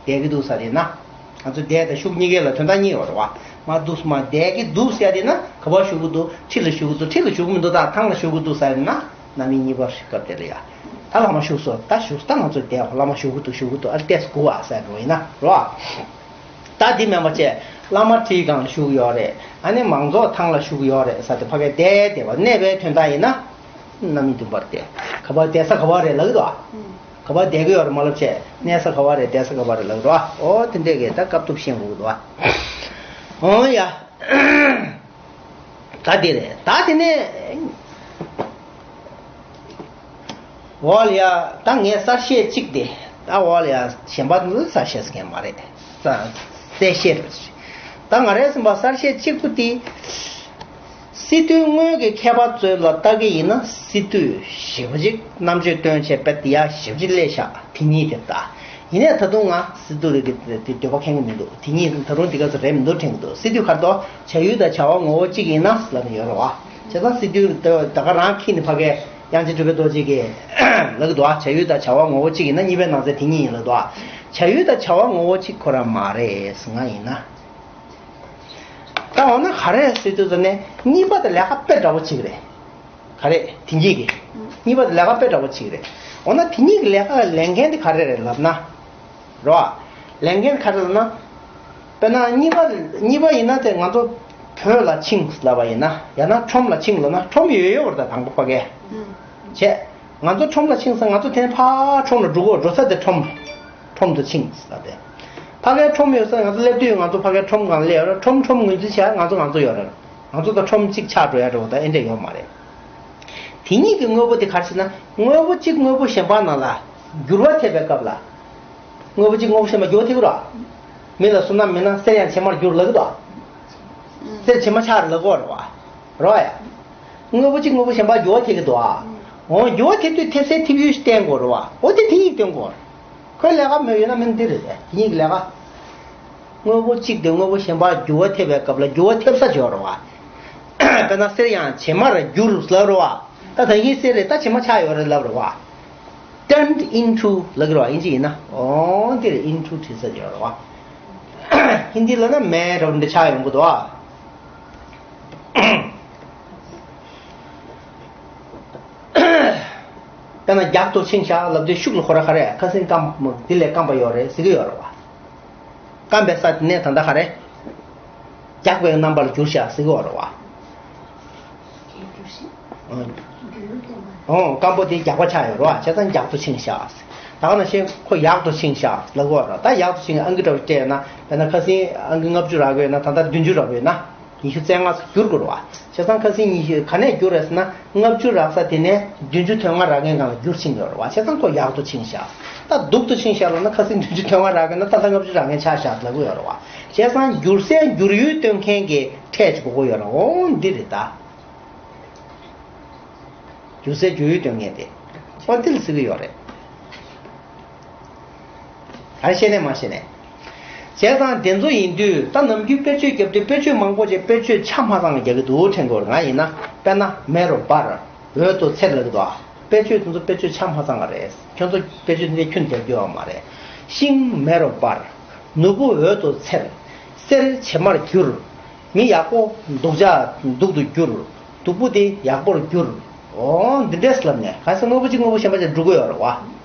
བསྡད་ཀྱི་འདུག་ས་དེ་ཡིན་ན། ང་ཚོ་བསྡད་དང་བཞུགས་གཉིས་ཀའི་ལ་དོན་དག་གཉིས་ཡོད་རེད་བ། མར་འདུག་མར་བསྡད་ཀྱི་འདུག་ཟེར་ཡ་དེ་ན་ག་པར་བཞུགས་ཀྱི་འདུག་ཁྲི་ལ་བཞུགས་ཀྱི་འདུག་ཁྲི་ལ་བཞུགས་མི་འདུག་ད་ཐང་ལ་བཞུགས་ཀྱི་འདུག་ཟེར་ཡ་དེ་ན། རྣམ་དབྱེ་གཉིས་པ་སྐབས་དེ་ལ་ཡ། ད་ལྷག་མ་བཞུགས་སོ། ད་བཞུགས་ད་ང་ཚོ་བསྡད་ཁོ་བླ་མ་བཞུགས་ཀྱི་འདུག་བཞུགས་ཀྱི་འདུག་ཨ་བལྟས་སྒུག་ཨ་ཟེར་འགྲོ་ཡིན་ན་རོ། ད་འདི་མིན་པ་བྱས་བླ་མ་ཁྲིའི་སྒང་ལ་བཞུགས་ཡོད་རེད། ཨ་ནི་མང་ཚོགས་ཐང་ལ་བཞུགས་ཡོད་རེད་ཟེར་ཏེ་ཕ་གིར་བསྡད་བསྡད་པ་གནས་པའི་དོན་དག་ཡིན་ན། རྣམ་དབྱེ་བདུན་པར་བསྡད། ག་པར་བསྡད་ས་ག་པར་རེད་ལབ་ཀྱི་འདུག་ཨ། ག་པར་བསྡད་ཀྱི་ཡོད་རེད་མ་ལབ་བྱས་གནས་ས་ག་པར་རེད་བསྡད་ས་ག་པར་རེད་ལབ་ཀྱི་འདུག་ཨ། ཨོ་དེ་འདྲས་ཀྱི་ད་སྐབས་ཐུབ་ཤེས་དགོས་ཀྱི་འདུག་ཨ། ཨོ་ཡ། ད་དེ་རེད། ད་དེ་ནས་འོ་ལ་ཡ། ད་ངས་གསར་བཤད་གཅིག་དེ། ད་འོ་ལ་ཡ་གཞན་པ་ནི་གསར་བཤད་ཟེར་མཁན་མ་རེད། གསར་བཤད་རེད། ད་ང་རས་ཟིན་པ་གསར་བཤད་གཅིག་པུ་དེ། སི་ཏུའི་དངོས་ཀྱི་ཁྱད་པར་ཚོ་ལ་ལྟ་གི་ཡིན་ན་སི་ཏུས་ཞེ་པོ་ཅིག་རྣམ་དཔྱོད་བཏོན་བྱས་དཔེ་དེ་ཡ་ཞེ་པོ་ཅིག་སླེབས་ཤག་དེ་གཉིས་དེ་ལྟ། ཡིན་ནའི་ད་དུང་ང་སི་ཏུ་རེད་དེ་འདོད་པ་ཁེངས་ཀྱི་མི་འདུག་དེ་གཉིས་ད་རུང་དེ་ག་ཚོད་རེད་མི་འདུག་དྲན་གྱི་འདུག་སི་ཏུས་ག་རེ་འདུག་བྱ་ཡུལ་དང་བྱ་བ་ངོ་བོ་གཅིག་ཡིན་ན་ལབ་ནས་ཡོད་རེད་བ། བྱས་ཙང་སི་ཏུས་ད་ག་རང་ཁྱི་ནི་ཕ་གའི་དབྱངས་ཅན་གྲུབ་པའི་རྡོ་རྗེ་གིས་ལབ་ཀྱི་འདུག་བ། བྱ་ཡུལ་དང་བྱ་བ་ངོ་བོ་གཅིག་ཡིན་ན་གཉིས་པའི་ནང་ཚན་དེ་གཉིས་ཡིན་ལབ་འདུག་བ། བྱ་ཡུལ་དང་བྱ་བ་ངོ་བོ་གཅིག་ཁོ་རང་མ་རེད་ཟེར་ང་ཡིན་ན། ད་འོ་ན་ག་རེ་ཟེར་དུས་ཙམ་ནས་གཉིས་པ་དེ་ལས་ཀ་དཔེ་འདྲ་བོ་གཅིག་རེད། ག་རེ་དེ་གཉིས་ཀྱི། གཉིས་པ་དེ་ལས་ཀ་དཔེ་འདྲ་བོ་གཅིག་རེད། འོ་ན་དེ་གཉིས་ཀྱི་ལས་ཀ་ལས་འགན་དེ་ག་རེ་རེད་ལབ་ན། རོ། ལས་འགན་ག་རེ་ལབ་ན། དཔེར་ན་གཉིས་པ་གཉིས་པ་ཡིན་ན་དེ་ང་ཚོ་བོད་ལ་ཕྱིན་ལབ་པ་ཡིན་ན་ཡང་ན་ཁྲོམ་ལ་ཕྱིན་ལབ་ན་ཁྲོམ་ཡོད་ཡོད་བར་ད་དང་པོ་ཕ་གའི། བྱས། ང་ཚོ་ཁྲོམ་ལ་ཕྱིན་ཙང་ང་ཚོ་དེ་ནས་ཕར་ཁྲོམ་ལ་འགྲོ་གོ་འགྲོ་ས་དེ་ཁྲོམ། ཁྲོམ་དུ་ཕྱིན་ལབ་པས། ཕ་གའི་ཁྲོམ་ཡོད་ས་ང་ཚོ་སླེབས་དུས་ང་ཚོ་ཕ་གའི་ཁྲོམ་སྒང་སླེབས་ཡོད་རེད། ཁྲོམ་ཁྲོམ་ངོས་འཛིན་བྱས་ང་ཚོ་ང་ཚོ་ཡོད་རེད། ང་ཚོ་དང་ཁྲོམ་གཅིག་ཆགས་འགྲོ་ཡ་འགྲོ་ད་ཨེ་འདྲ་ཡོད་མ་རེད། དེ་གཉིས་ཀྱི་དངོས་པོ་དེ་ག་རེ་ཟེར་ན་དངོས་པོ་གཅིག་དངོས་པོ་གཞན་པ་ནང་ལ་འགྱུར་བ་ཐེབས་པའི་སྐབས་ལ། དངོས་པོ་གཅིག་དངོས་པོ་གཞན་པ་འགྱུར་བ་ཐེབས་ཀྱི་རེད། མི་ལ་བསོད་ནམས་མེད་ན་གསེར་ཡང་བྱེ་མར་འགྱུར་ལབ་ཀྱི་འདུག་གསེར་བྱེ་མ་ཆགས་རེད་ལབ་ཀྱི་ཡོད་རེད་བ། རོ་ཡ། དངོས་པོ་གཅིག་དངོས་པོ་གཞན་པ་འགྱུར་བ་ཐེབས་ཀྱི་འདུག་ཨ། འོ་འགྱུར་བ་ཐེབས་དུས་ཐེབས་སའི་ཐེབས་ཡུལ་ཞིག་བསྟན་དགོས་རེད་བ། འོ་དེ་དེ་གཉིས་བསྟན་དགོས། ཁོའི་ལས་ཀ་མོས་ཡོད་ན་མིན་འདི་རེད་དེ་དེ་གཉིས་ཀྱི་ལས་ཀ། དངོས་པོ་གཅིག་དེ་དངོས་པོ་གཞན་པར་འགྱུར་བ་ཐེབས་པའི་སྐབས་ལ་འགྱུར་བ་ཐེབས་ས་ཅིག་ཡོད་རེད་བ། དཔེར་ན་གསེར་ཡང་བྱེ་མར་འགྱུར་ལབ་རེད་བ། ད་ད་གིན་གསེར་རེད། ད་བྱེ་མ་ཆགས་ཡོད་རེད་ལབ་རེད་བ། Turned into ལབ་ཀྱི་རེད་བ། ཨིན་ཇི་ཡིན་ན། འོ་འདི་རེད། Into བྲིས་ས་ཡོད་རེད་བ། ཧིན་དི་ལ་ན་མེ་རབ་འདི་ཆགས་ཡོང་གི་འདུག་བ། དཔེར་ན་རྒྱགས་ཏོ་ཆིང་ཤ་ལབ་དུས་ཤུགས་ལ་ཁོ་ར་ག་རེ། ཁ་སེང་སྐམ། འདི་ལས་སྐམ་པ་ཡོད་རེད་ཟེར་གི་ཡོད་རེད་བ། སྐམ་པའི་ས་དེ་ནས་ད་ལྟ་ག་རེ། རྒྱགས་པའི་རྣམ་པར་གྱུར་ཤག་ཟེར་གི་ཡོད་རེད་བ། ཨོ། སྐམ་པོ་དེ་རྒྱགས་པ་ཆགས་ཡོད་རེད་བ། བྱས་ཙང་རྒྱགས་ཏོ་ཆིང་ཤག་ཟེར། ད་ག་ནང་བཞིན་ཁོ་ཡག་ཏོ་ཆིང་ཤག་ལབ་གི་ཡོད་རེད། ད་ཡག་ཏོ་ཆིང་ཨང་ཀི་འདྲ་བོ་སྤྲད་ན། དཔེར་ན་ཁ་སེང་ཨང་ཀི་ལྔ་བཅུ་རག་གི་ཡོད་ན། ད་ལྟ་བདུན་ཅུ་རག་གི་ཡོད་ན། ཉི་ཤུ་རྩ་ལྔ་ཙམ་བསྒྱུར་དགོས་རེད་བ། བྱས་ཙང་ཁ་སེང་ཉི་ཤུ་ག་ནས་བསྒྱུར་རེད་ཟེར་ན། ལྔ་བཅུ་རག་ས་དེ་ནས་བདུན་ཅུ་དོན་ལྔ་རག་མཁན་སྒང་ལ་བསྒྱུར་ཕྱིན་ཡོད་རེད་བ། བྱས་ཙང་ཁོ་ཡག་ཏོ་ཆིང་ཤག། ད་སྡུག་ཏོ་ཆིང་ཤག་ལབ་ན། ཁ་སེང་བདུན་ཅུ་དོན་ལྔ་རག་གི་ན་ད་ལྟ་ལྔ་བཅུ་རག་མཁན་ཆགས་ཤག་ལབ་གི་ཡོད་རེད་བ། བྱས་ཙང་བསྒྱུར་སའི་བསྒྱུར་ཡུལ་སྟོན་མཁན་གྱི་ཕྲད་ཅིག་དགོས་ཀྱི་ཡོད་རེད། འོ་འདི་རེད་ད། བསྒྱུར་སའི་བསྒྱུར་ཡུལ་སྟོན་མཁན་དེ། འོ་འདི་ལ་ཟེར་གི་ཡོད་རེད། ག་རེ་བཤད་ནས་མ་བཤད་ནས། བྱས་ཙང་དེ་ཚོ་ཡིན་དུས། ད་ནམ་རྒྱུན་དཔེར་བརྗོད་རྒྱབ་དུས་དཔེར་བརྗོད་མང་པོ་ཅིག་དཔེར་བརྗོད་ཆ་མ་ཚང་བ་རྒྱག་གི་འདུག་དྲན་གྱི་ཡོད་རེད། ང་ཡིན་ན། དཔེར་ན་མེ་རུ་འབར། འོད་དུ་འཚེར་ལབ་ཀྱི་འདུག་ཨ། དཔེར་བརྗོད་དེ་ཚོ་དཔེར་བརྗོད་ཆ་མ་ཚང་བ་རེད། ཁྱོད་ཚོ་དཔེར་བརྗོད་འདི་ཁྱོན་རྒྱག་རྒྱུ་ཡོད་མ་རེད། ཤིང་མེ་རུ་འབར། ནོར་བུ་འོད་དུ་འཚེར། གསེར་བྱེ་མར་འགྱུར། མི་ཡག་པོ་སྡུག་ཅག་སྡུག་ཏུ་འགྱུར། སྡུག་པོ་དེ་ཡག་པོར་འགྱུར། འོ་འདི་འདྲས་ལབ་ནས། ག་ས་དངོས་པོ་གཅིག་དངོས་པོ་གཞན་པ་ཅིག་འགྲོ་གི་ཡོད་རེད་བ།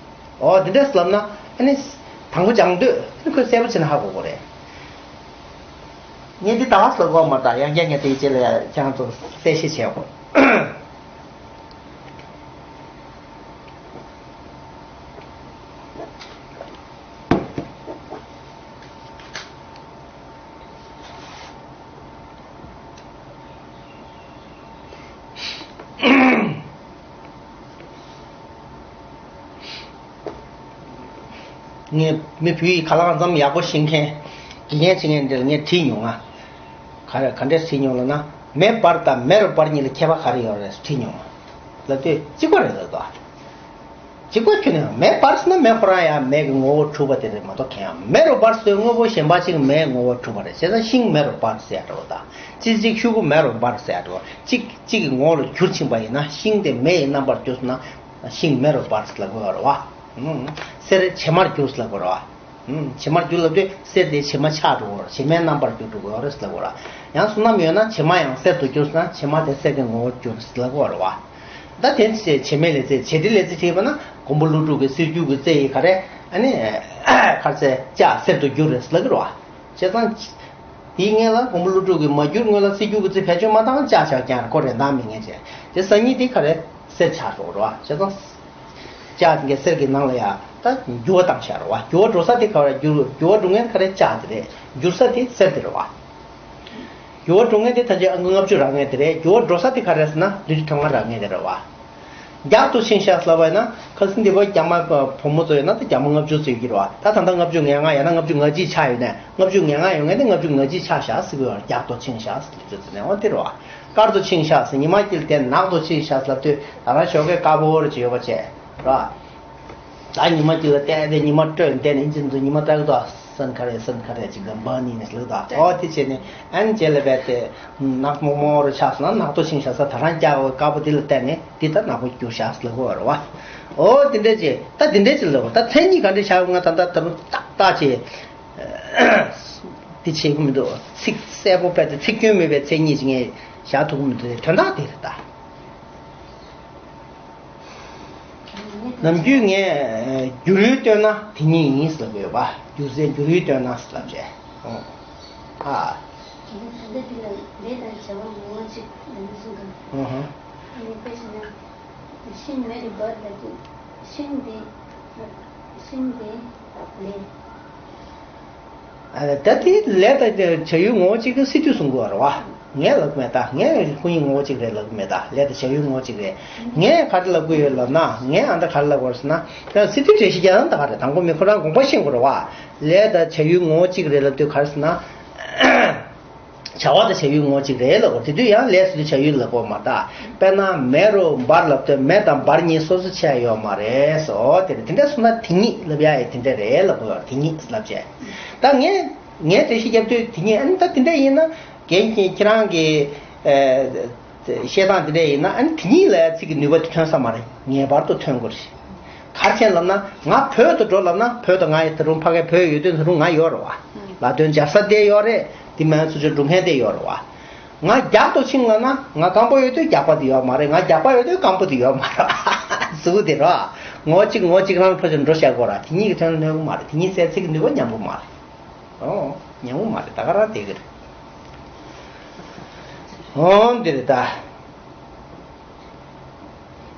འོ་འདི་འདྲས་ལབ་ན། ཨ་ནི་དང་པོ་སྦྱང་དུས་ཨ་ནི་ཁོས་གསལ་པོ་བྱས་ན་ཧ་གོ་གི་རེད། ངས་འདི་ད་བ་ཟེར་གོ་མ་ད། ཡང་བསྐྱར་ངས་དེའི་རྗེས་ལ་ཡང་ཁྱེད་རང་ཚོ་གསལ་བཤད་བྱས་གོ། ངས་མི་བུ་ཡི་ཁ་ལག་འཛོམས་ཡག་པོ་ཤེས་མཁན། དགེ་རྒན་བྱེད་མཁན་འདིར་ངས་དྲིས་མྱོང་ང་། ག་རེ་ག་འདྲས་དྲིས་མྱོང་ལབ་ན། མེ་འབར་དང་མེ་རུ་འབར་གཉིས་ལ་ཁྱད་པར་ག་རེ་ཡོད་རེད་དྲིས་མྱོང་ང་། ལབ་དུས་གཅིག་པ་རེད་ལབ་དོ། གཅིག་པ་ཁྱོན་ནས་མེ་འབར་ཟེར་ན་མེ་ཁོ་རང་ཡང་མེ་གི་ངོ་བོ་གྲུབ་པ་དེ་རེད་མ་གཏོགས། གང་ཡང་མེ་རུ་འབར་ཟེར་དངོས་པོ་གཞན་པ་གཅིག་མེའི་ངོ་བོ་གྲུབ་པ་རེད། བྱས་ཙང་ཤིང་མེ་རུ་འབར་ཟེར་ཡ་འདྲ་བོ་དང་། ཅི་ཅིག་ཤུ་གུ་མེ་རུ་འབར་ཟེར་ཡ་འདྲ་བོ། གཅིག་གཅིག་གི་ངོ་བོ་ལ་གྱུར་ཕྱིན་པ་ཡིན་ན། ཤིང་དེ་མེ་ཡི་རྣམ་པར་གྱུར་སོང་ན་ཤིང་མེ་རུ་འབར་ཟེར་ལབ་དགོས་རེད་བ། ཨུམ། གསེར་བྱེ་མར་གྱུར་ཟེར་ལབ་དགོས་རེད་བ། ཨུམ། བྱེ་མར་གྱུར་ལབ་དུས་གསེར་དེ་བྱེ་མ་ཆགས་འགྲོ་གི་རེད། བྱེ་མའི་རྣམ་པར་གྱུར་འགྲོ་གི་རེད་ཟེར་ལབ་དགོས་རེད། ཡང་བསོད་ནམས་ཡོད་ན་བྱེ་མ་ཡང་གསེར་དུ་གྱུར་སོང་ན་བྱེ་མ་དེ་གསེར་གྱི་ངོ་བོར་གྱུར་ཟེར་ལབ་དགོས་རེད་བ། ད་དེ་བྱེ་བྱེ་མའི་ལས་ཚིག་བྱེ་དེ་ལས་ཚིག་བྲིས་པ་ན་མགོན་པོ་ཀླུ་སྒྲུབ་ཀྱི་གསེར་འགྱུར་གྱི་རྩེ་ཡི་ག་རེ། ཨ་ནི་ག་རེ་ཟེར། ལྕགས་གསེར་དུ་གྱུར་རེད་ཟེར་ལབ་ཀྱི་རེད་བ། བྱས་ཙང་དེའི་སྔོན་ལ་མགོན་པོ་ཀླུ་སྒྲུབ་ཀྱིས་མ་གྱུར་སྔོན་ལ་གསེར་འགྱུར་གྱི་རྩེ་བེད་སྤྱོད་མ་བཏང་། ལྕགས་ཆགས་ཀྱང་ཁོ་རེ་འདང་མི་ངེས་བྱས། དེ་སང་ཉིན་དེ་ག་རེ་གསེར་ཆགས་འགྲོ་རེད་བ། བྱས་ཙང་ལྕགས་དེ་གསེར་གྱི་ནང་ལ་ཡ་ད་འགྱུར་བ་བཏང་བཞག་རེད་བ། འགྱུར་བ་འགྲོ་ས་དེ་ག་རེ། འགྱུར་འགྱུར་བ་འགྲོ་མཁན་ག་རེ། ལྕགས་དེ་རེད། འགྱུར་ས་དེ་གསེར་དེ་རེད་བ། འགྱུར་བ་འགྲོ་མཁན་དེ་ད་ཆ་ཨང་ཀི་ལྔ་བཅུ་རག་མཁན་དེ་རེད། འགྱུར་བ་འགྲོ་ས་དེ་ག་རེ་ཟེར་ན་བདུན་ཅུ་དོན་ལྔ་རག་མཁན་དེ་རེད་བ། རྒྱགས་ཏོ་ཆིང་ཤག་ལབ་པ་ཡིན་ན་ཁ་སང་འདི་པ་རྒྱ་མ་བུ་མོ་ཚོ་ཡོད་ན་ད་རྒྱ་མ་ལྔ་བཅུ་ཙམ་ཡོད་ཀྱི་རེད་བ། ད་ད་ལྟ་ལྔ་བཅུ་ང་ལྔ་ཡང་ན་ལྔ་བཅུ་ང་གཅིག་ཆགས་ཡོད་ནས། ལྔ་བཅུ་ང་ལྔ་ཡོད་མཁན་དེ་ལྔ་བཅུ་ང་གཅིག་ཆགས་ཤག་ཟེར་གི་ཡོད་རེད། རྒྱགས་ཏོ་ཆིང་ཤག་ཟེར་གི་ཡོད་ཟེར་ནས། འོ་དེ་རེད་བ། དཀར་ཏོ་ཆིང་ཤག་ཟེར། ཉི་མ་དཀྱིལ་དེ་ནག་ཏོ་ཆིང་ཤག་ལབ་དུས་ད་རང་ཞོགས་ཀས་དཀར་པོ་རེ་ཅིག་ཡོད་པ་བྱས་རེད་བ། ད་ཉི་མ་དཀྱིལ་ལ་བལྟས་ཏེ་ཉི་མ་སྤྲོས་བསྡད་ནས་ཨིན་ཇི་ཚོ་ཉི་མ་ལྟ་གི་འདུག་སན་ཁ་རེ་སན་ཁ་རེ་ཅིག་གམ་བ་ནི་ནས་ལུག་དང་། ཨོ་དེ་བྱས་ནས་ཨན་རྗེས་ལ་བལྟས་ཏེ་ནག་མོག་མོག་རུ་ཆགས་སོང་ན་ནག་ཏོ་ཆིང་ཤག་ས། ད་རང་རྒྱགས་པ་དཀར་པོ་དེ་ལ་བལྟས་ནས་འདི་ད་ནག་པོ་གྱུར་ཤག་ཟེར་ལབ་དགོས་རེད་བ། ཨོ་དེ་འདྲས་ཅིག་ད་དེ་འདྲས་ཅིག་ལབ། ད་མཚན་ཉིད་ག་འདྲས་བཞག་ང་ད་ལྟ་ད་རུང་ཏག་ཏག་ཅིག་འདི་བྱེད་གི་མི་འདུག་ཚིག་གསལ་པོ་དཔེ་དེ་ཚིག་སྐྱོན་མེད་པའི་མཚན་ཉིད་ཅིག་ངས་བཞག་ཐུབ་གི་མི་འདུག་དོན་དག་དེ་རེད་ད། ནམ་རྒྱུན་ངས་བསྒྱུར་ཡུལ་བཏོན་ན་དེ་ཉིད་ཡིན་ཟེར་དགོས་པ། བསྒྱུར་སའི་བསྒྱུར་ཡུལ་བཏོན་ན་ཟེར་ལབ་བྱས། ཨོ། ཨ། ད་ལྟ་འདི་ལ་ལས་དང་བྱ་བ་ངོ་བོ་གཅིག་ལབ་ན་གསུང་གི། ཨུ་ཧུ། ཨ་ནི་དཔེ་བཞག་ན། ཤིང་མེ་རུ་འབར་ལབ་དུས་ཤིང་དེ། ཤིང་དེ་ལས། ད་དེ་ལས་དང་བྱ་ཡུལ་ངོ་བོ་གཅིག་གི་སི་ཏུས་གསུང་དགོས་རེད་བ། ངས་ལབ་མེད་ད། ངས་ཁོ་གཉིས་ངོ་བོ་གཅིག་རེད་ལབ་གི་མེད་ད། ལས་དང་བྱ་ཡུལ་ངོ་བོ་གཅིག་རེད། ངས་ག་རེ་ལབ་གི་ཡོད་ལབ་ན། ངས་ཨ་ད་ག་རེ་ལབ་དགོས་ཟེར་ན། ད་སི་ཏུས་འགྲེལ་བཤད་རྒྱག་ན་ད་ག་རེ། དང་པོ་མི་ཁོ་རང་དགོངས་པ་བཞེས་དགོས་རེད་བ། ལས་དང་བྱ་ཡུལ་ངོ་བོ་གཅིག་རེད་ལབ་དུས་ག་རེ་ཟེར་ན། བྱ་བ་དང་བྱ་ཡུལ་ངོ་བོ་གཅིག་རེད་ལབ་དགོས། དེ་དུས་ཡང་ལས་ཟེར་དུས་བྱ་ཡུལ་ལབ་དགོས་མ་ད། དཔེར་ན་མེ་རུ་འབར་ལབ་དུས་མེ་དང་འབར་གཉིས་སོ་སོ་ཆགས་ཡོད་མ་རེད་སོ། དེ་རེད། དེ་འདྲ་སོང་ན་དེ་ཉིད་ལབ་ཡ་ཡི་དེ་འདྲ་རེད་ལབ་དགོས། དེ་ཉིད་ལབ་བྱས། ད་ངས་ངས་འགྲེལ་བཤད་རྒྱབ་དུས་དེ་ཉིད། ཨ་ནི་ད་དེ་འདྲ་ཡིན་ན་རྒན་ཁྱེད་རང་གིས། ཨེ། བཤད་སྟངས་དེ་འདྲ་ཡིན་ན་ཨ་ནི་དེ་གཉིས་ལ་ཚིག་གི་ནུས་པ་དེ་ཐོན་ས་མ་རེད། ངེས་པར་དུ་ཐོན་དགོས་རེད། ག་རེ་བྱས་ལབ་ན་ང་བོད་དུ་འགྲོ་ལབ་ན་བོད་དུ་ང་ཡི་ད་རུང་ཕ་གའི་བོད་ཡོད་དུས་ད་རུང་ང་ཡོད་རེད་བ། ལ་དོན་འཇབ་ས་དེ་ཡོད་རེད། དེ་མིན་ཚུར་ཕྱོགས་འགྲོ་མཁན་དེ་ཡོད་རེད་བ། ང་རྒྱག་ཏུ་ཕྱིན་ལབ་ན་ང་རྐང་པ་ཡོད་དུས་རྒྱག་པ་དེ་ཡོད་མ་རེད། ང་རྒྱག་པ་ཡོད་དུས་རྐང་པ་དེ་ཡོད་མ་རེད། གཟུགས་དེ་རེད་བ། ངོ་གཅིག་ངོ་གཅིག་རང་ཕར་ཕྱོགས་འགྲོ་བཞག་དགོས་ར། དེ་གཉིས་ཀྱི་དོན་ལ་གནོད་གི་མ་རེད། དེ་གཉིས་སའི་ཚིག་གི་ནུས་པ་མཉམ་པོ་མ་རེད། ཨོ། ཉན་པོ་མ་རེད། ད་ག་རང་བསྡད་ཀྱི་རེད། ཨོ་འདི་རེད་ད།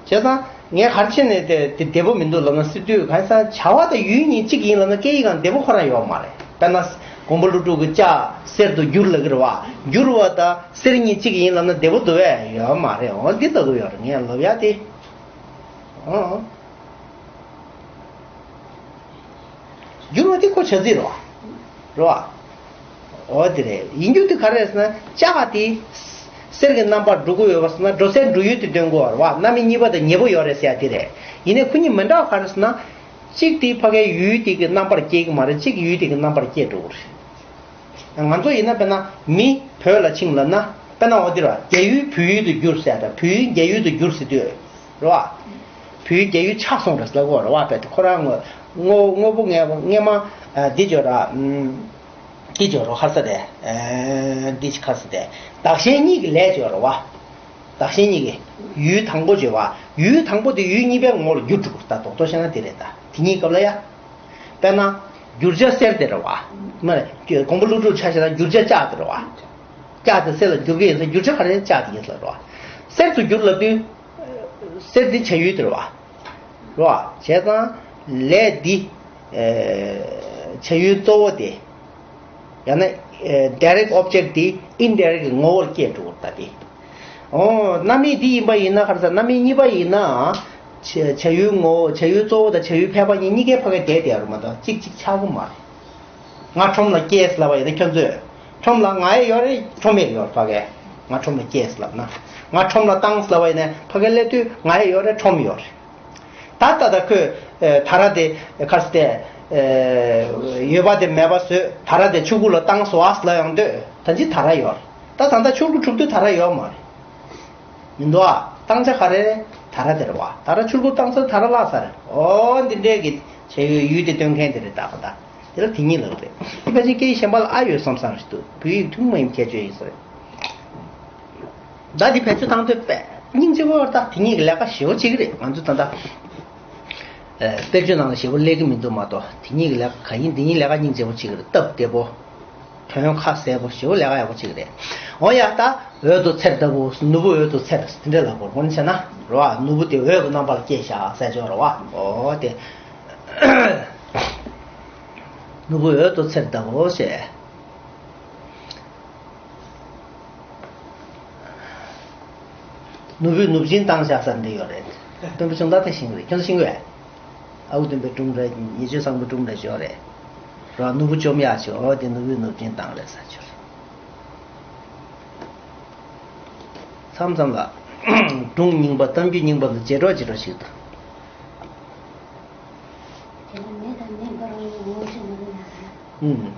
བྱས་ཙང་ངས་ག་རེ་བྱས་ནས་དེ་དེ་བདེ་པོ་མི་འདུག་ལབ་ན་སྲིད་དུས་གང་ཡིན་ཟེར་ན་བྱ་བ་དང་ཡུལ་གཉིས་གཅིག་ཡིན་ལབ་ན་སྐད་ཡིག་སྒང་བདེ་པོ་ཁོ་རང་ཡོད་མ་རེད། དཔེར་ན་མགོན་པོ་ཀླུ་སྒྲུབ་ཀྱི་ལྕགས་གསེར་དུ་བསྒྱུར་ལབ་ཀྱི་རེད་བ། བསྒྱུར་བ་དང་གསེར་གཉིས་གཅིག་ཡིན་ལབ་ན་བདེ་པོ་འདུག་བས། ཡོད་མ་རེད། འོ་འདི་ལྟ་གི་ཡོད་རེད། ངས་ལབ་ཡ་དེ། ཨོ། འགྱུར་བ་དེ་ཁོ་བྱ་རྩིས་རེད་བ། རེད་བ། འོ་དེ་རེད། ཡིན་རྒྱུ་དེ་ག་རེ་རེད་ཟེར་ན་ལྕགས་དེ་གསེར་གྱི་རྣམ་པར་འགྲོ་གི་ཡོད་པ་ཟེར་ན་འགྲོ་སའི་འགྲོ་ཡུལ་དེ་སྟོན་གྱི་ཡོད་རེད་བ། རྣམ་དབྱེ་གཉིས་པ་དང་ཉེ་པོ་ཡོད་རེད་ཟེར་ཡ་དེ་རེད། ཡིན་ནའི་ཁོ་གཉིས་མི་འདྲ་བ་ག་རེ་ཟེར་ན། གཅིག་དེ་ཕ་གའི་ཡུལ་དེ་གི་རྣམ་པར་སྐྱེ་གི་མ་རེད། གཅིག་ཡུལ་དེ་གི་རྣམ་པར་སྐྱེ་འགྲོ་གི་རེད། ང་ཚོ་ཡིན་ན་དཔེར་ན་མི་བོད་ལ་ཕྱིན་ལབ་ན་དཔེར་ན་འོ་དེ་རེད་བ། རྒྱ་ཡུལ་བོད་ཡུལ་དུ་བསྒྱུར་ཟེར་དང་བོད་ཡུལ་རྒྱ་ཡུལ་དུ་བསྒྱུར་ཟེར་དུས། རེད་བ། བོད་རྒྱ་ཡུལ་ཆགས་སོང་རེད་ཟེར་གོ་རེད་བ། བོད་དེ་ཁོ་རང་ངོ་དངོས་དངོས་པོ་ངེས་པ་སྔས་མ་འདི་བརྗོད་ར། འདི་བརྗོད་རོགས་ཁ་ས་དེ། འདི་ཁ་ས་དེ། བདག་གཞན་གཉིས་ཀྱི་ལས་བརྗོད་རོགས་བ། བདག་གཞན་གཉིས་ཀྱི་ཡུལ་དང་པོ་བརྗོད་བ། ཡུལ་དང་པོ་དེ་ཡུལ་གཉིས་པའི་ངོ་བོར་འགྱུར་འགྲོ་གི་རེད། ད་རྡོག་རྡོག་བཤད་ན་དེ་རེད་ད། དེ་གཉིས་སྐབས་ལ་ཡ། དཔེར་ན། བསྒྱུར་བྱ་གསེར་དེ་རེད་བ། མ་རེད། མགོན་པོ་ཀླུ་སྒྲུབ་ཆ་བཞག་ན་བསྒྱུར་བྱ་ལྕགས་དེ་རེད་བ། ལྕགས་དེ་གསེར་ལ་བསྒྱུར་གྱི་ཡིན་ཟེར། བསྒྱུར་བྱ་ག་རེ་ལྕགས་དེ་ཡིན་ཟེར་རེད་བ། གསེར་དུ་བསྒྱུར་ལབ་དུས། གསེར་དེ་བྱ་ཡུལ་དེ་རེད་བ། རེད་བ། བྱས་ཙང་ལས་འདི། བྱ་ཡུལ་གཙོ་བོ་དེ། ཡང་ན། direct object དེ་indirect གི་ངོ་བོར་སྐྱེས་འགྲོ་གི་རེད་ད་དེ། ཨོ། རྣམ་དབྱེ་འདི་ཡིན་པ་ཡིན་ན་ག་རེ་ཟེར། རྣམ་དབྱེ་གཉིས་པ་ཡིན་ན། བྱ་བྱ་ཡུལ་ངོ་བོ། བྱ་ཡུལ་གཙོ་བོ་དང་བྱ་ཡུལ་ཕལ་པ་གཉིས་གཉིས་ཀའི་ཕ་གའི་བསྡད་བསྡད་རུ་མ་གཏོགས་གཅིག་གཅིག་ཆགས་ཀྱི་མ་རེད། ང་ཁྲོམ་ལ་སྐྱེས་ལབ་པ་ཡིན་ན་ཁྱོད་ཚོས། ཁྲོམ་ལ་ང་ཡི་ཡོད་རེད། ཁྲོམ་ཡི་ཡོད་ཕ་གའི། ང་ཁྲོམ་ལ་སྐྱེས་ལབ་ན། ང་ཁྲོམ་ལ་བཏང་ལབ་པ་ཡིན་ན་ཕ་གའི་སླེབས་དུས་ང་ཡི་ཡོད་རེད། ཁྲོམ་ཡོད་རེད། ད་ལྟ་ད་ཁོས་ཨེ་དར་དེ་ཁ་སྟེ་ཨེ་ཡོད་པ་དེ་མེད་པ་བཟོས། དར་དེ་ཆུ་ཁུག་ལ་བཏང་སོང་ཨ་ལབ་ཡོང་དུས་ད་ཅི་དར་ཡོད་རེད། ད་ད་ལྟ་ཆུ་ཁུག་གྲུབ་དུས་དར་ཡོད་མ་རེད། མི་འདུག་ཨ། བཏང་བྱ་ག་རེ་རེད། དར་དེ་རེད་བ། དར་ཆུ་ཁུག་བཏང་ཚར་དར་བརླག་ས་རེད། ཨོ་འདི་འདྲས་ཀྱི་བྱ་ཡུལ་ཡུལ་དེ་སྟོན་མཁན་དེ་རེད། ད་ག་ད་དེ་ལ་དེ་ཉིད་ལབ་རེད། དེ་ཕལ་ཆེར་སྐད་ཡིག་གཞན་པ་ལ་ཨ་ཡོད་བསམ་བསམ་ཞིག་འདུག་བོད་ཡིག་ཐུན་མོང་མ་ཡིན་ཁྱད་ཆོས་ཡིན་ས་རེད། ད་འདི་བེད་སྤྱོད་བཏང་དུས་དཔེ་སྙིང་རྗེ་པོ་ད་དེ་གཉིས་ཀྱི་ལས་ཀ་ཞེ་པོ་བྱེད་ཀྱི་རེད། ང་ཚོ་ད་ལྟ་ཨ་དཔེར་བརྗོད་ནང་ལ་ཞེ་པོ་སླེབས་ཀྱི་མི་འདུག་མ་གཏོགས་དེ་གཉིས་ཀྱི་ལས་ཀ་ག་ཡིན། དེ་གཉིས་ལས་ཀ་སྙིང་རྗེ་པོ་བྱེད་ཀྱི་རེད། སྟབས་བདེ་པོ། དོན་ཁ་གསལ་པོ། ཞེ་པོ་ལས་ཀ་ཡག་པོ་བྱེད་ཀྱི་རེད། འོ་ཡ། ད་འོད་དུ་ཚེར་ལྟ་བུ། ནོར་བུ་འོད་དུ་ཚེར་དེ་འདྲ་ལབ་དགོས། དངོས་གནས་བྱས་ན་རེད་བ། ནོར་བུ་དེ་འོད་ཀྱི་རྣམ་པར་སྐྱེས་བཞག་ཟེར་ཆོག་རེད་བ། འོ་དེ། ནོར་བུ་འོད་དུ་ཚེར་ལྟ་བུ་ཞེས། ནོར་བུས་ནུབ་སྦྱིན་བཏང་བཞག་ས་འདི་ཡོད་རེད། སྟོན་པ་བྱུང་དག་དེ་ཤེས་ཀྱི་རེད། ཁྱོད་ཚོ་ཤེས་ཀྱི་ཡོད། ཨ་ཁུ་སྟོན་པའི་སྒྲུང་རེད། ཉེ་ཆོས་བཟང་པོའི་སྒྲུང་རེད་ཅོ་རེད། ར་ནོར་བུ་བཅོམ་ཡག་ཅོ། འོ་དེ་ནོར་བུས་ནུབ་སྦྱིན་བཏང་རེད་ས་ཅོ་རེད། མཚམས་མཚམས་ལ་སྒྲུང་རྙིང་པ་གཏམ་རྒྱུད་རྙིང་པ་ལ་རྗེས་འགྲོ་རྗེས་འགྲོ་ཞིག་ཏུ། དེ་ལ་མེ་དང་མེ་འབར་བ་ནི་ངོ་བོ་ཅན་མ་རེད་ན། ཨུམ།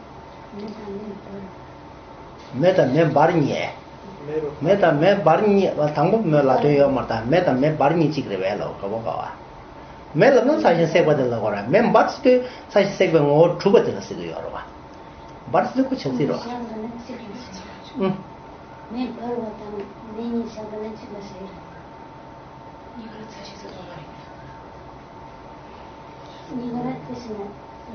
མེ་དང་མེ་འབར། མེ་དང་མེ་འབར་ཉེ། མེ་དང་མེ་འབར་ཉེ་བ་དང་པོ་མོས་ལབ་དོན་ཡོད་མ་རེད། ད་མེ་དང་མེ་འབར་ཉེ་གཅིག་རེད་པས་ལབ། དགའ་པོ་དགའ་བ། མེ་ལབ་ན་ཚ་ཞིང་སྲེག་པ་དེ་ལ་གོ་ར། མེ་འབར་ཟེར་དུས་ཚ་ཞིང་སྲེག་པའི་ངོ་བོ་གྲུབ་པ་དེ་ལ་ཟེར་གི་ཡོད་རེད་བ། འབར་ཟེར་དུས་ཁོ་བྱ་ཚིག་རེད་བ། ཨུམ། མེ་འབར་བ་དང་མེ་གཉིས་བྱ་བ་ན་གཅིག་ལ་ཟེར། གཉིས་ཀ་ཚ་ཞིང་སྲེག་པ་མ་རེད། གཉིས་ཀ་ར་དེ་བྱས་ན་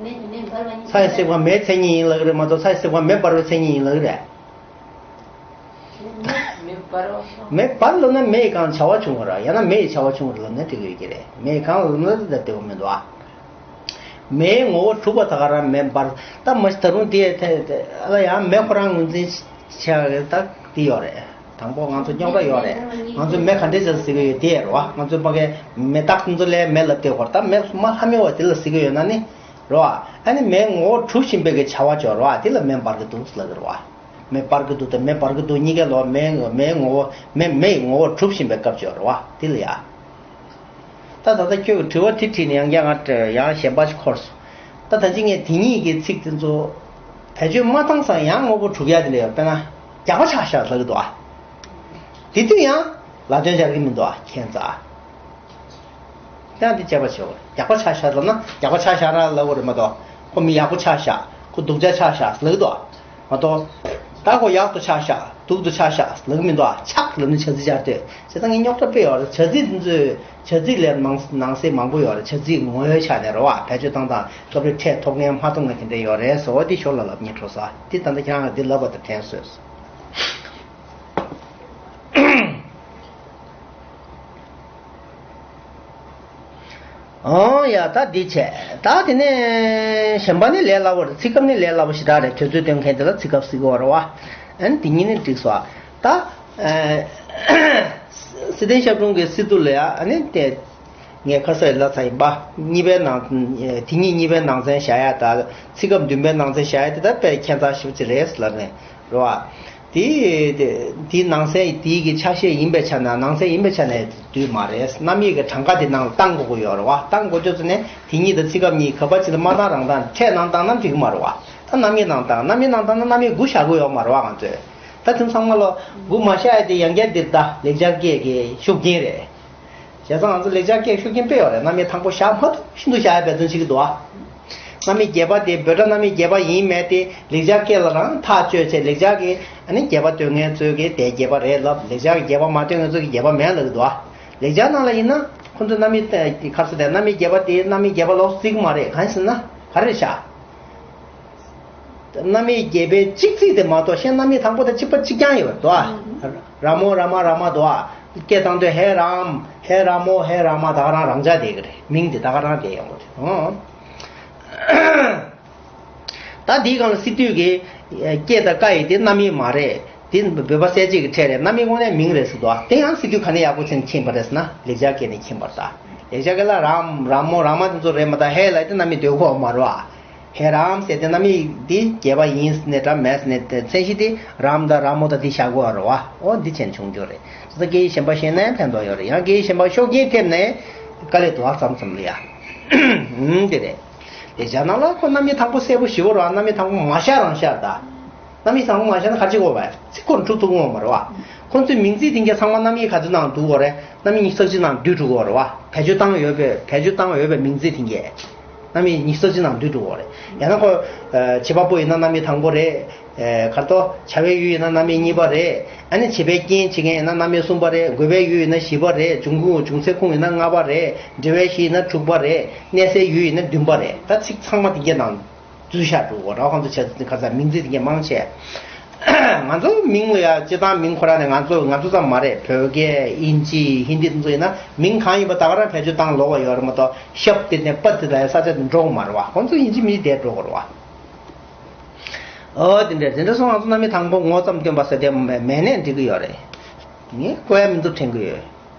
མེ་དང་མེ་འབར་བ་གཉིས་ཚ་ཞིང་སྲེག་པ་མེའི་མཚན་ཉིད་ཡིན་ལབ་ཀྱི་རེད་མ་གཏོགས་ཚ་ཞིང་སྲེག་པ་མེ་འབར་བའི་མཚན་ཉིད་ཡིན་ལབ་ཀྱི་རེད། མེ་འབར་བ། མེ་འབར་ལབ་ན་མེ་ཡི་སྒང་བྱ་བ་བྱུང་བ་རེད། ཡང་ན་མེ་ཡི་བྱ་བ་བྱུང་བ་རེད་ལབ་ན་འགྲིག་གི་ཡོད་ཀྱི་རེད། མེ་ཡི་སྒང་ལབ་ན་ད་བདེ་པོ་མི་འདུག་ཨ། མེའི་ངོ་བོ་གྲུབ་པ་ད་ག་རང་མེ་འབར། ད་མ་གཞི་ད་རུང་དེ་དེ་དེ་ཨ་ལ་ཡང་མེ་ཁོ་རང་ངོས་འཛིན་བྱ་ད་དེ་ཡོད་རེད། དང་པོ་ང་ཚོ་རྙོག་དྲ་ཡོད་རེད། ང་ཚོ་མེ་ག་འདྲས་ཅིག་ཟེར་གི་ཡོད་དེ་རེད་བ། ང་ཚོ་ཕ་གའི་མེ་སྟག་ཚོ་ལ་མེ་ལབ་དེ་གོ་རེད། ད་མེ་མ་ལྷ་མེ་བ་དེ་ལ་ཟེར་གི་ཡོད་ན་ནི་རེད་བ། ཨ་ནི་མེའི་ངོ་བོ་གྲུབ་བཞིན་པའི་གི་བྱ་བ་ཅིག་ཡོད་རེད་བ། དེ་ལ་མེ་འབར་གི་འདུག་ལབ་གི་རེད་བ། མེ་འབར་གི་འདུག་དང་མེ་འབར་གི་འདུག་གཉིས་ཀའི་ལོགས་མེའི་མེའི་ངོ་བོ་མེ་མེ་ཡི་ངོ་བོ་གྲུབ་བཞིན་པའི་སྐབས་ཅིག་ཡོད་རེད་བ། དེ་ལ་ཡ། ད་ད་ལྟ་ཁྱོད་ཀྱི་དྲི་བ་དེ་དྲིས་ནས་ཡང་བསྐྱར་ང་ཡང་གཞན་པ་ཞིག་འཁོར་སོང་། ད་ད་ཅི་ངས་དེ་གཉིས་ཀྱི་ཚིག་དེ་ཚོ་བེད་སྤྱོད་མ་བཏང་ཙང་ཡང་དངོས་པོ་གྲུབ་ཡ་དེ་འདྲ་ཡོད། དཔེར་ན་རྒྱགས་པ་ཆགས་ཤག་ལབ་ཀྱི་འདུག་ཨ། དེ་དུས་ཡང་ལ་དོན་སྦྱར་གྱི་མི་འདུག་ཨ། ཁྱད་མཚར། ཡང་འདི་དཔྱད་པ་བྱེད་དགོས། རྒྱགས་པ་ཆ་བཞག་ལབ་ན་རྒྱགས་པ་ཆ་བཞག་ར་ལབ་དགོས་རེད་མ་གཏོགས། ཁོ་མི་ཡག་པོ་ཆ་བཞག་ཁོ་སྡུག་ཅག་ཆ་བཞག་ལབ་ཀྱི་འདུག་ཨ། མ་གཏོགས། ད་ཁོ་ཡག་ཏུ་ཆ་བཞག་སྡུག་ཏུ་ཆ་བཞག་ལབ་ཀྱི་མི་འདུག་ཨ། ཆག་ལབ་ནི་བྱ་ཚིག་སྦྱར་དུས་བྱས་ཙང་ངས་རྙོག་དྲ་དཔེ་ཡོད་རེད། བྱ་ཚིག་འདི་ཚོའི་བྱ་ཚིག་ལས་ནང་ནང་གསེས་མང་པོ་ཡོད་རེད། བྱ་ཚིག་ངོ་བོའི་ཆ་ནས་རེད་བ། བེད་སྤྱོད་བཏང་སྟངས་སྐབས་རེ་ཕྲད་ཐོབ་མཁན་མ་ཐོབ་མཁན་དེ་འདྲ་ཡོད་རེད་ཟེར་བ་འདི་ཞོར་ལ་ལབ་སྙིང་བྲོ་ས། འདི་ད་ལྟ་ཁྱེད་རང་ལ་འདི་ལབ་པ་དང་དྲན་སོང་། ཨང་། ཡ་ད་འདི་བྱས། ད་དེ་ནས་གཞན་པ་ནི་ལས་སླ་པོ་རེད། ཚིག་སྐབས་ནི་ལས་སླ་པོ་ཞེ་དྲག་རེད། དུས་ཚོད་སྟོན་མཁན་དེ་ལ་ཚིག་སྐབས་ཟེར་གྱི་ཡོད་རེད་བ། ཨ་ནི་དེ་གཉིས་ནི་འགྲིག་སོང་། ད་ཨ་སྲིད་དོན་ཞབས་དྲུང་གི་སི་ཏུ་ལ་ཡ་ཨ་ནི་དེ། ངས་ཁ་སང་ལབ་ཚར་ཡིན་པ། གཉིས་པའི་ནང་། དེ་གཉིས་གཉིས་པའི་ནང་ཚན་བཞག་ཡ་དང་ཚིག་སྐབས་བདུན་པའི་ནང་ཚན་བཞག་ཡ་དེ་ད་དཔེ་ཁྱད་མཚར་ཞེ་པོ་ཅིག་རེད་ལབ་ནས་རེད་བ། དེ་དེ་ནང་གསེས་དེའི་གི་ཆ་ཤས་ཡིན་པའི་ཆ་ནས། ནང་གསེས་ཡིན་པའི་ཆ་ནས་དུས་མ་རེད། རྣམ་དབྱེ་གི་གྲངས་ཀ་དེ་ནང་ལ་བཏང་དགོས་ཀྱི་ཡོད་རེད་བ། བཏང་དགོས་ཚོད་ཚོད་ནས་དེ་གཉིས་དང་ཚིག་སྐབས་གཉིས་ག་པར་ཅིག་ལ་མ་བཏང་རང་བཏང་ཕྲད་ནང་བཏང་ན་འགྲིག་གི་མ་རེད་བ། ད་རྣམ་དབྱེ་ནང་བཏང་། རྣམ་དབྱེ་ནང་བཏང་ན་རྣམ་དབྱེ་དགུ་བཞག་དགོས་ཡོད་མ་རེད་བ། ང་ཚོས་ད་དེ་ཚང་མ་ལ་དགུ་མ་བཞག་ཡ་དེ་ཡང་བསྐྱར་འདིར་ད་ལེགས་སྦྱར་སྐད་ཀྱི་ཤུགས་རྐྱེན་རེད། བྱས་ཙང་ང་ཚོ་ལེགས་སྦྱར་སྐད་ཤུགས་རྐྱེན་དཔེ་ཡོད་རེད། རྣམ་དབྱེ་དང་པོ་བཞག་མ་ཐུབ་བཞིན་དུ་བཞག་ཡ་འབད་བརྩོན་བྱེད་ཀྱི་འདུག་ཨ། རྣམ་དབྱེ་བརྒྱད་པ་དེ་འབོད་སྒྲ་རྣམ་དབྱེ་བརྒྱད་པ་ཡིན་མེད་དེ་ལེགས་སྦྱར་སྐད་ལ་རང་ཐག་གཅོད་བྱས། ལེགས་སྦྱར་གྱི་ཨ་ནི་རྒྱས་པ་འདོན་མཁན་ཚོས་གི་དེ་རྒྱས་པ་རེད་ལབ། ལེགས་སྦྱར་གྱི་རྒྱས་པ་མ་འདོན་མཁན་ཚོས་གི་རྒྱས་པ་མེད་ལབ་ཀྱི་འདུག་ཨ། ལེགས་སྦྱར་ནང་ལ་ཡིན་ན་ཁོ་ཚོས་རྣམ་དབྱེ་ཁ་སོ་དེ་རྣམ་དབྱེ་བརྒྱད་པ་དེ་རྣམ་དབྱེ་བརྒྱད་པ་ལོགས་སུ་བརྩི་གི་མ་རེད། གང་ཡིན་ཟེར་ན་ག་རེ་བཞག་རྣམ་དབྱེ་བརྒྱད་པའི་གཅིག་བརྩིས་དེ་མ་གཏོགས་གཞན་རྣམ་དབྱེ་དང་པོ་དང་གཅིག་པ་གཅིག་རྐྱང་ཡོད་པ་འདུག་ཨ། ར་མོ་ར་མ་ར་མ་འདུག་ཨ། སྐད་བཏང་དུས་ཧེ་རམ་ཧེ་ར་མོ་ཧེ་ར་མ་ད་ག་རང་རང་འཇགས་བསྡད་ཀྱི་རེད། མིང་དེ་ད་ག་རང་བསྡད་ཡོང་གི་རེད། ཨོ། ད་འདིའི་སྒང་ལ་སི་ཏུ་གི་སྐད་དང་ཀ་ཡི་དེ་རྣམ་དབྱེ་མ་རེད། དེ་འབོད་པ་གསལ་བྱེད་ཀྱི་ཕྲད་རེད། རྣམ་དབྱེ་དངོས་གནས་མིང་རེད་ཟེར་འདུག་ཨ། དེ་ཡང་སི་ཏུ་ག་ནས་ཡག་པོ་ཚན་མཁྱེན་པ་རེད་ཟེར་ན་ལེགས་སྦྱར་སྐད་ནས་མཁྱེན་པ་རེད། ད་ལེགས་སྦྱར་སྐད་ལ་རམ་ར་མོ་ར་མ་དེ་ཚོ་རེད་མ། ད་ཧེ་ལ་དེ་རྣམ་དབྱེ་འདོད་ཀྱི་ཡོད་མ་རེད་བ། ཧེ་རམ་ཟེར་དེ་རྣམ་དབྱེ་འདི་རྒྱས་པ་ཡིན་ཟེར་ནས་འདྲ་མེད་ཟེར་ནས་མཚན་གཞི་དེ་རམ་དང་ར་མོ་དང་འདི་བཞག་དགོས་པ་རེད་བ། ཨོ་འདི་བྱས་ནས་བྱུང་རྒྱུ་རེད། དེ་ཚོ་སྐད་ཡིག་གཞན་པ་ཤེས་ནའི་ཕན་ཐོགས་ཡོད་རེད། ཡང་སྐད་ཡིག་གཞན་པ་ཤུགས་རྐྱེན་ཐེབས་ནས་དཀའ་ལས་འདུག་ཨ། མཚམས་མཚམས་ལ་ཡ། ཨུམ་དེ་རེད། དེ་བྱས་ན་ལ་ཁོ་རྣམ་དབྱེ་དང་པོ་གསལ་པོ་ཞེ་པོ་རེད་བ། རྣམ་དབྱེ་དང་པོ་མ་བཞག་རང་བཞག་ད། རྣམ་དབྱེ་དང་པོ་མ་བཞག་ན་ག་རེ་བྱེད་དགོས་པ། ཚིག་ཁོ་རང་གྲུབ་ཐུབ་ཀྱི་ཡོད་མ་རེད་བ། ཁོ་ཚོའི་མིང་ཚིག་དེ་གས་ཚང་མ་རྣམ་དབྱེ་ག་ཚོད་ནང་འདུ་དགོས་རེད། རྣམ་དབྱེ་ཉི་ཤུ་རྩ་གཅིག་ནང་འདུས་འགྲོ་གི་ཡོད་རེད་བ། བེད་སྤྱོད་བཏང་ཡོད་པའི་བེད་སྤྱོད་བཏང་ཡོད་པའི་མིང་ཚིག་དེ་གས། རྣམ་དབྱེ་ཉི་ཤུ་རྩ་གཅིག་ནང་འདུས་འགྲོ་གི་ཡོད་རེད། ཡང་ན་ཁོ། བྱེད་པ་པོ་ཡིན་ན་རྣམ་དབྱེ་དང་པོ་རེད། ག་རེ་ཟེར། བྱ་བའི་ཡུལ་ཡིན་ན་རྣམ་དབྱེ་གཉིས་པ་རེད། ཨ་ནི་བྱེད་པའི་རྐྱེན་བྱེད་མཁན་ཡིན་ན་རྣམ་དབྱེ་གསུམ་པ་རེད། དགོས་པའི་ཡུལ་ཡིན་ན་བཞི་པ་རེད། འབྱུང་ཁུངས་འབྱུང་ཚད་ཁུངས་ཡིན་ན་ལྔ་པ་རེད། འབྲེལ་བའི་གཞི་ཡིན་ན་དྲུག་པ་རེད། གནས་སའི་ཡུལ་ཡིན་ན་བདུན་པ་རེད། ད་ཚིག་ཚང་མ་དེ་གས་ནང་འཛུལ་བཞག་འགྲོ་གི་ཡོད་རེད། ཁོང་ཚོ་བྱས་ཙང་ཁ་སང་མིང་ཚིག་དེ་གས་མང་ཆེ། ང་ཚོ་མིང་ལ་ཡ་སྤྱིར་བཏང་མིང་ཁོ་རང་ནས་ང་ཚོ་ང་ཚོ་ཙམ་མ་རེད། བོད་སྐད་དབྱིན་ཇི་ཧིན་དི་དེ་ཚོ་ཡིན་ན་མིང་གང་ཡིན་པ་ད་ག་རང་བེད་སྤྱོད་བཏང་ལོག་པ་ཡོད་རེད་མ་གཏོགས་ཤབ་དེ་ནས་པ་དེ་ལ་ཡ་ས་ཆ་དེ་འགྲོ་གི་མ་རེད་བ། ཁོང་ཚོ་ཡིན་གཅིག་མིན་གཅིག་བསྡད་འགྲོ་གི་རེད་བ། ཨོ་དེ་འདྲ་དེ་འདྲ་སོང་། ང་ཚོ་རྣམ་དབྱེ་དང་པོ་ངོ་ཙམ་སྟོན་པ་ཟེར་དེ་མེད་ནས་འགྲིག་གི་ཡོད་རེད། ངས་བཀོད་ཡ་མི་འདུག་དྲན་གི་ཡོད།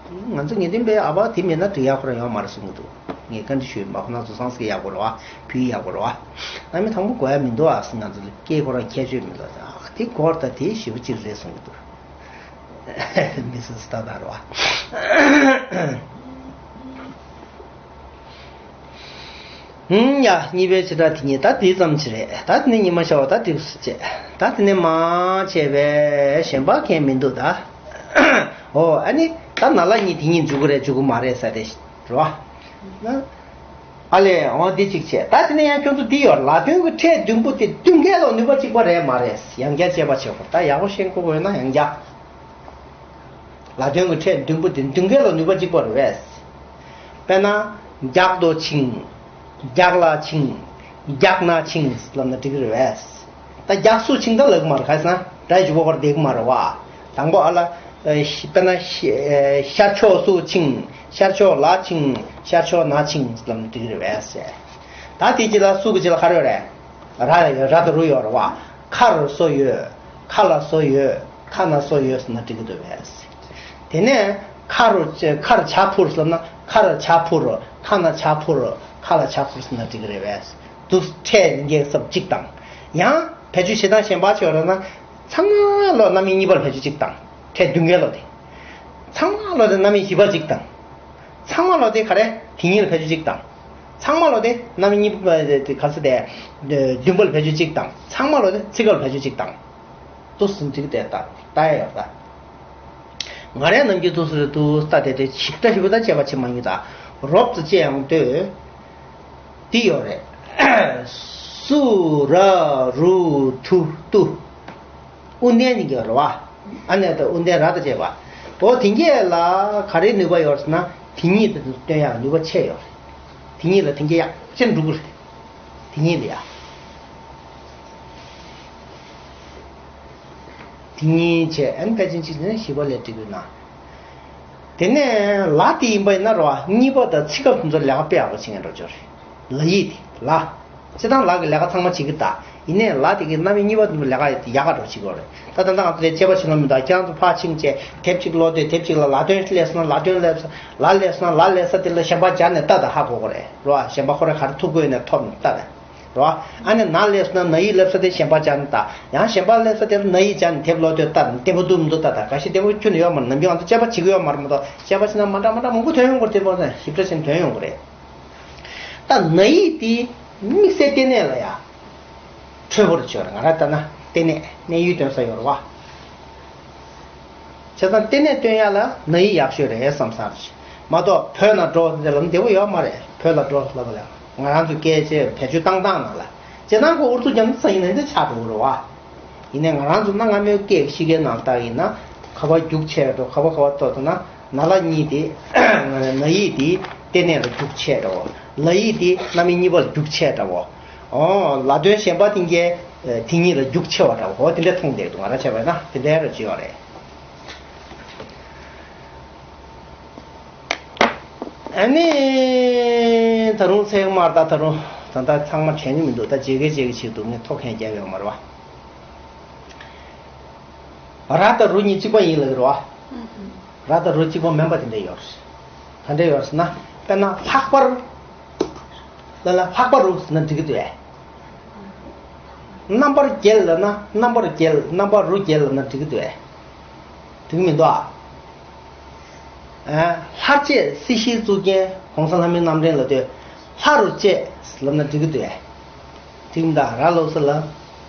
ང་ཚོ་ངེས་དོན་པའི་ཨ་ཕ་དེ་མེད་ན་འགྲིག་ཡ་ཁོ་རང་ཡོད་མ་རེད་གསུང་གི་འདུག། ངས་བཀའ་འདྲི་ཞུས་པ་ཁོ་རང་ཚོ་སང་སྐད་ཡག་པོ་རེད་བ། བོད་ཡིག་ཡག་པོ་རེད་བ། རྣམ་དབྱེ་དང་པོ་དགོས་ཡ་མི་འདུག་ཨ། ང་ཚོ་སྐད་ཁོ་རང་ཁྱད་ཆོས་མི་འདུག་ཨ། དེ་སྐོར་ད་དེ་ཞེ་པོ་ཅིག་རེད་གསུང་གི་འདུག། མི་སུ་སུ་ད་ད་རེད་བ། ཧུམ། ཡ། གཉིས་པའི་བྱེ་བྲག་དེ་གཉིས་ད་དེ་ཙམ་ཅིག་རེད། ད་དེ་ནས་ཉི་མ་ཤར་བ་ད་འགྲིགས་སུ་བྱས། ད་དེ་ནས་མ་བྱས་པའི་གཞན་པ་གང་མི་འདུག་ད། ཨོ་ཨ་ནི་ད་ན་ལ་གཉིས་དེ་གཉིས་འཇུག་གི་རེད་འཇུག་གི་མ་རེད་ཟེར་དེ་རེད་བ། ཨ་ལས་འོ་འདི་གཅིག་བྱས། ད་དེ་ནས་ཡང་ཁྱོད་ཚོ་འདི་ཡོད། ལ་དོན་གྱི་ཕྲད་བདུན་པོ་དེ་བདུན་ཀའི་ལོག་ནུས་པ་གཅིག་པ་རེད་མ་རེད། ཡང་བསྐྱར་དཔྱད་པ་བྱེད་དགོས། ད་ཡག་པོ་ཤེས་དགོས་དགོས་ན་ཡང་བསྐྱར། ལ་དོན་གྱི་ཕྲད་བདུན་པོ་དེ་བདུན་ཀའི་ལོག་ནུས་པ་གཅིག་པ་རེད་པས། དཔེར་ན། རྒྱག་ཏུ་ཆིངས། རྒྱག་ལ་ཆིངས། རྒྱག་ན་ཆིངས་ལབ་ན་འགྲིག་གི་རེད་པས། ད་རྒྱག་སུ་ཆིངས་ད་ལབ་ཀྱི་མ་རེད། ག་རེ་ཟེར་ན་སྒྲ་འཇུག་པ་བར་བསྡད་ཀྱི་མ་རེད་བ། དང་པོ་ཨ་ལ། དཔེར་ན། ཤར་ཕྱོགས་སུ་ཆིངས། ཤར་ཕྱོགས་ལ་ཆིངས། ཤར་ཕྱོགས་ན་ཆིངས་ལབ་ན་འགྲིག་གི་རེད་པས། ད་དེ་གཅིག་ལ་སུ་གི་གཅིག་ལ་ག་རེ་ཡོད་རེད། ར་ཡོད། ར་དང་རུ་ཡོད་རེད་བ། ཁ་རུ་སོ་ཡོད། ཁ་ལ་སོ་ཡོད། ཁ་ན་སོ་ཡོད་ཟེར་ན་འགྲིག་གི་འདུག་པས། དེ་ནས་ཁ་རུ་ཁར་བྱ་འཕུར་ཟེར་ན་ཁར་བྱ་འཕུར། ཁ་ན་བྱ་འཕུར། ཁ་ལ་བྱ་འཕུར་ཟེར་ན་འགྲིག་གི་རེད་པས། འདུག་ཕྲད་འགེགས་སབ་གཅིག་དང་། ཡང་བེད་སྤྱོད་བྱེད་སྟངས་གཞན་པ་ཅིག་ཡོད་རེད་ན། ཚང་མ་ལོ་རྣམ་དབྱེ་གཉིས་པར་བེད་སྤྱོད་གཅིག་དང་། ཕྲད་བདུན་ཀའི་ལོ་དེ། ཚང་མ་ལོ་དེ་རྣམ་དབྱེ་བཞི་པ་གཅིག་དང་། ཚང་མ་ལོ་དེ་ག་རེ་དེ་གཉིས་ལ་བེད་སྤྱོད་གཅིག་དང་། ཚང་མ་ལོ་དེ་རྣམ་དབྱེ་གཉིས་པ་དེ་ག་ཚོད་དེ། བདུན་པ་ལ་བེད་སྤྱོད་གཅིག་དང་། ཚང་མ་ལོ་དེ་ཚིག་ཀ་ལ་བེད་སྤྱོད་གཅིག་དང་། ཏུ་སུན་ཅིག་དེ་ལྟ་ལྟ་ཡ་ཡོད་ད། ང་རའི་ནམ་རྒྱུན་ཐུགས་སུ་རེ་ཐུགས་ལྟ་དེ་དེ་ཞིབ་ཕྲ་ཞིབ་ཕྲ་བྱས་པ་ཆེ་མ་ཡིན་ད། རོབ་ཙམ་བྱས་ཡང་ལྟོས། འདི་ཡོད་རེད། སུ་ར་རུ་ཐུ་ཏུ། དབུ་ལྡན་ནི་ཡོད་རེད་བ། ཨ་ནེ་ད་དབུ་ལྡན་ར་ད་བྱས་པ། འོ་དེ་གས་ལ་ག་རེ་ནུས་པ་ཡོད་ཟེར་ན། དེ་གཉིས་དེ་སྟོན་ཡག་ནུས་པ་ཆེ་ཡོད་རེད། དེ་གཉིས་ལ་དེ་གས་ཡག་ཅན་འགྲུབ་གི་རེད། དེ་གཉིས་ལ་ཡ། དེ་གཉིས་བྱས་ཨན་ཕལ་ཆེར་གཅིག་ནས་བཞི་པ་ལས་འགྲིག་གི་ན། དེ་ནས་ལ་དེ་ཡིན་པ་ཡིན་ན་རོ། གཉིས་པ་དང་ཚིག་སྐབས་དེ་ཚོ་ལས་ཀ་དཔེ་ཡག་པོ་བྱེད་མཁན་འགྲོ་ཆོག་རེད། ལ་ཡིག་དེ་ལ། སྤྱིར་བཏང་ལ་གི་ལས་ཀ་ཚང་མ་བྱེད་ཀྱི་ད། ཡིན་ནའི་ལ་དེ་གི་རྣམ་དབྱེ་གཉིས་པ་དེ་ཚོ་ལས་ཀ་ཡག་ག་འགྲོ་བྱེད་དགོས་རེད། ད་ད་ལྟ་ང་ཚོ་དེ་དཔྱད་པ་བྱེད་ལོང་མི་འདུག་ཁྱེད་རང་ཚོ་ཕར་ཕྱིན་བྱས་དེབ་གཅིག་ཀློག་དུས་དེབ་གཅིག་ལ་ལ་དོན་སླེབས་སོང་ན། ལ་དོན་སླེབས་སོང་། ལ་སླེབས་སོང་ན་ལ་སླེབས་ས་དེ་ལ་གཞན་པ་སྦྱར་ནས་ལྟ་ད་ཧ་གོ་གི་རེད་རོ། གཞན་པ་ཁོ་རང་ག་རེ་ཐུག་དགོས་ནས་ཐོབ་ནས་ལྟ་ད། རོ། ཨ་ནི་ན་སླེབས་སོང་ན་ན་ཡིག་སླེབས་ས་དེ་གཞན་པ་སྦྱར་ནས་ལྟ། ཡང་གཞན་པ་སླེབས་ས་དེ་ལ་ན་ཡིག་སྦྱར་ནས་དེབ་ཀློག་དུས་ལྟ། བདེ་པོ་འདུག་མི་འདུག་ལྟ་ད། ག་ཤེད་བདེ་པོ་ཁྱོན་ནས་ཡོད་མ་རེད། ནམ་རྒྱུན་ང་ཚོ་དཔྱད་པ་བྱེད་ཀྱི་ཡོད་མ་རེད་མ་གཏོགས། དཔྱད་པ་བྱས་ན་མ་འདྲ་མ་འདྲ་མང་པོ་ཐོན་ཡོང་གི་རེད། དེ་མོ་ཟེར་ཞིབ་ཕྲ་བྱས་ནས་ཐོན་ཡོང་གི་རེད། ད་ན་ཡིག་དེ་དམིགས་བསལ་ལྟེ་གནས་ལ་ཡ་འཕྲོད་པོ་རེ་བྱོས་རེད། ང་རང་ལྟ་ན་ལྟེ་གནས་གནས་ཡུལ་སྟོན་ས་ཡོད་རེད་བ། བྱས་ཙང་ལྟེ་གནས་སྟོན་ཡག་ལ་ན་ཡིག་ཡག་ཤོས་རེད་བསམ་ས་རེད། མ་གཏོགས་བོད་ནས་འགྲོ་དེ་ལ་བདེ་པོ་ཡོད་མ་རེད། བོད་ལ་འགྲོ་ལབ་པ་ལ་ང་རང་ཚོ་སྐད་ཆ་བེད་སྤྱོད་བཏང་སྟངས་ནང་ལ་སྤྱིར་བཏང་ཁོ་ཨུ་ཚུགས་རྒྱབ་ན་ས་ཡིན་ན་འདི་ཆགས་འགྲོ་གི་རེད་བ། ཡིན་ནའི་ང་རང་ཚོ་གནའ་སྔ་མོའི་སྐད་ཀྱི་གཤིས་ཀའི་ནང་ལྟར་ཡིན་ན། ཁ་བ་རྒྱུག་ཆེ་འགྲོ། ཁ་བ་ཁ་བ་ཏོག་ཏོ་ན་ན་ལ་གཉིས་དེ། ན་ཡིག་དེ་ལྟེ་གནས་ལ་རྒྱུག་ཆེ་འདྲ་བོ། ལ་ཡིག་དེ་རྣམ་དབྱེ་གཉིས་པ་ལ་རྒྱུག་ཆེ་འདྲ་བོ། ཨོ་ལ་དོན་གཞན་པ་དེ་གས་དེ་གཉིས་ལ་རྒྱུག་ཆེ་བ་འདྲ་བོ། དེ་འདྲ་མཐོང་བསྡད་འདུག་ང་རང་བྱས་པ་ཡིན་ན་དེ་འདྲ་ར་བྱེད་ཡོད་རེད། ཨ་ནི། ད་རུང་ཚེག་མར་ད་ད་རུང་ད་ལྟ་ཚང་མ་དྲན་གྱི་མི་འདུག་ད་ཇེ་གེ་ཇེ་གེ་ཆེད་དུ་ངས་ཐོ་མཁན་རྒྱབ་ཡོད་མ་རེད་བ། ར་དང་རུ་གཉིས་གཅིག་པ་ཡིན་ལབ་ཀྱི་རེད་བ། ར་དང་རུ་གཅིག་པ་མིན་པ་དེ་འདྲ་ཡོད་རེད། ག་འདྲ་ཡོད་ཟེར་ན། དཔེར་ན་ལྷག་པར། ལ་ལ་ལྷག་པ་རུ་ཟེར་ན་འགྲིག་གི་འདུག་ཨེ། རྣམ་པར་རྒྱལ་ལབ་ན། རྣམ་པར་རྒྱལ། རྣམ་པ་རུ་རྒྱལ་ལབ་ན་འགྲིག་གི་འདུག་ཨེ། འགྲིག་གི་མི་འདུག་ཨ། ལྷར་བཅས་སྲིད་ཞིའི་གཙུག་རྒྱན་༸གོང་ས་ལྷ་མིའི་རྣམ་འདྲེན་ལབ་དུས། ལྷ་རུ་བཅས་ལབ་ན་འགྲིག་གི་འདུག་ཨེ། འགྲིག་མི་འདུག་ར་ལོགས་སུ་ལ་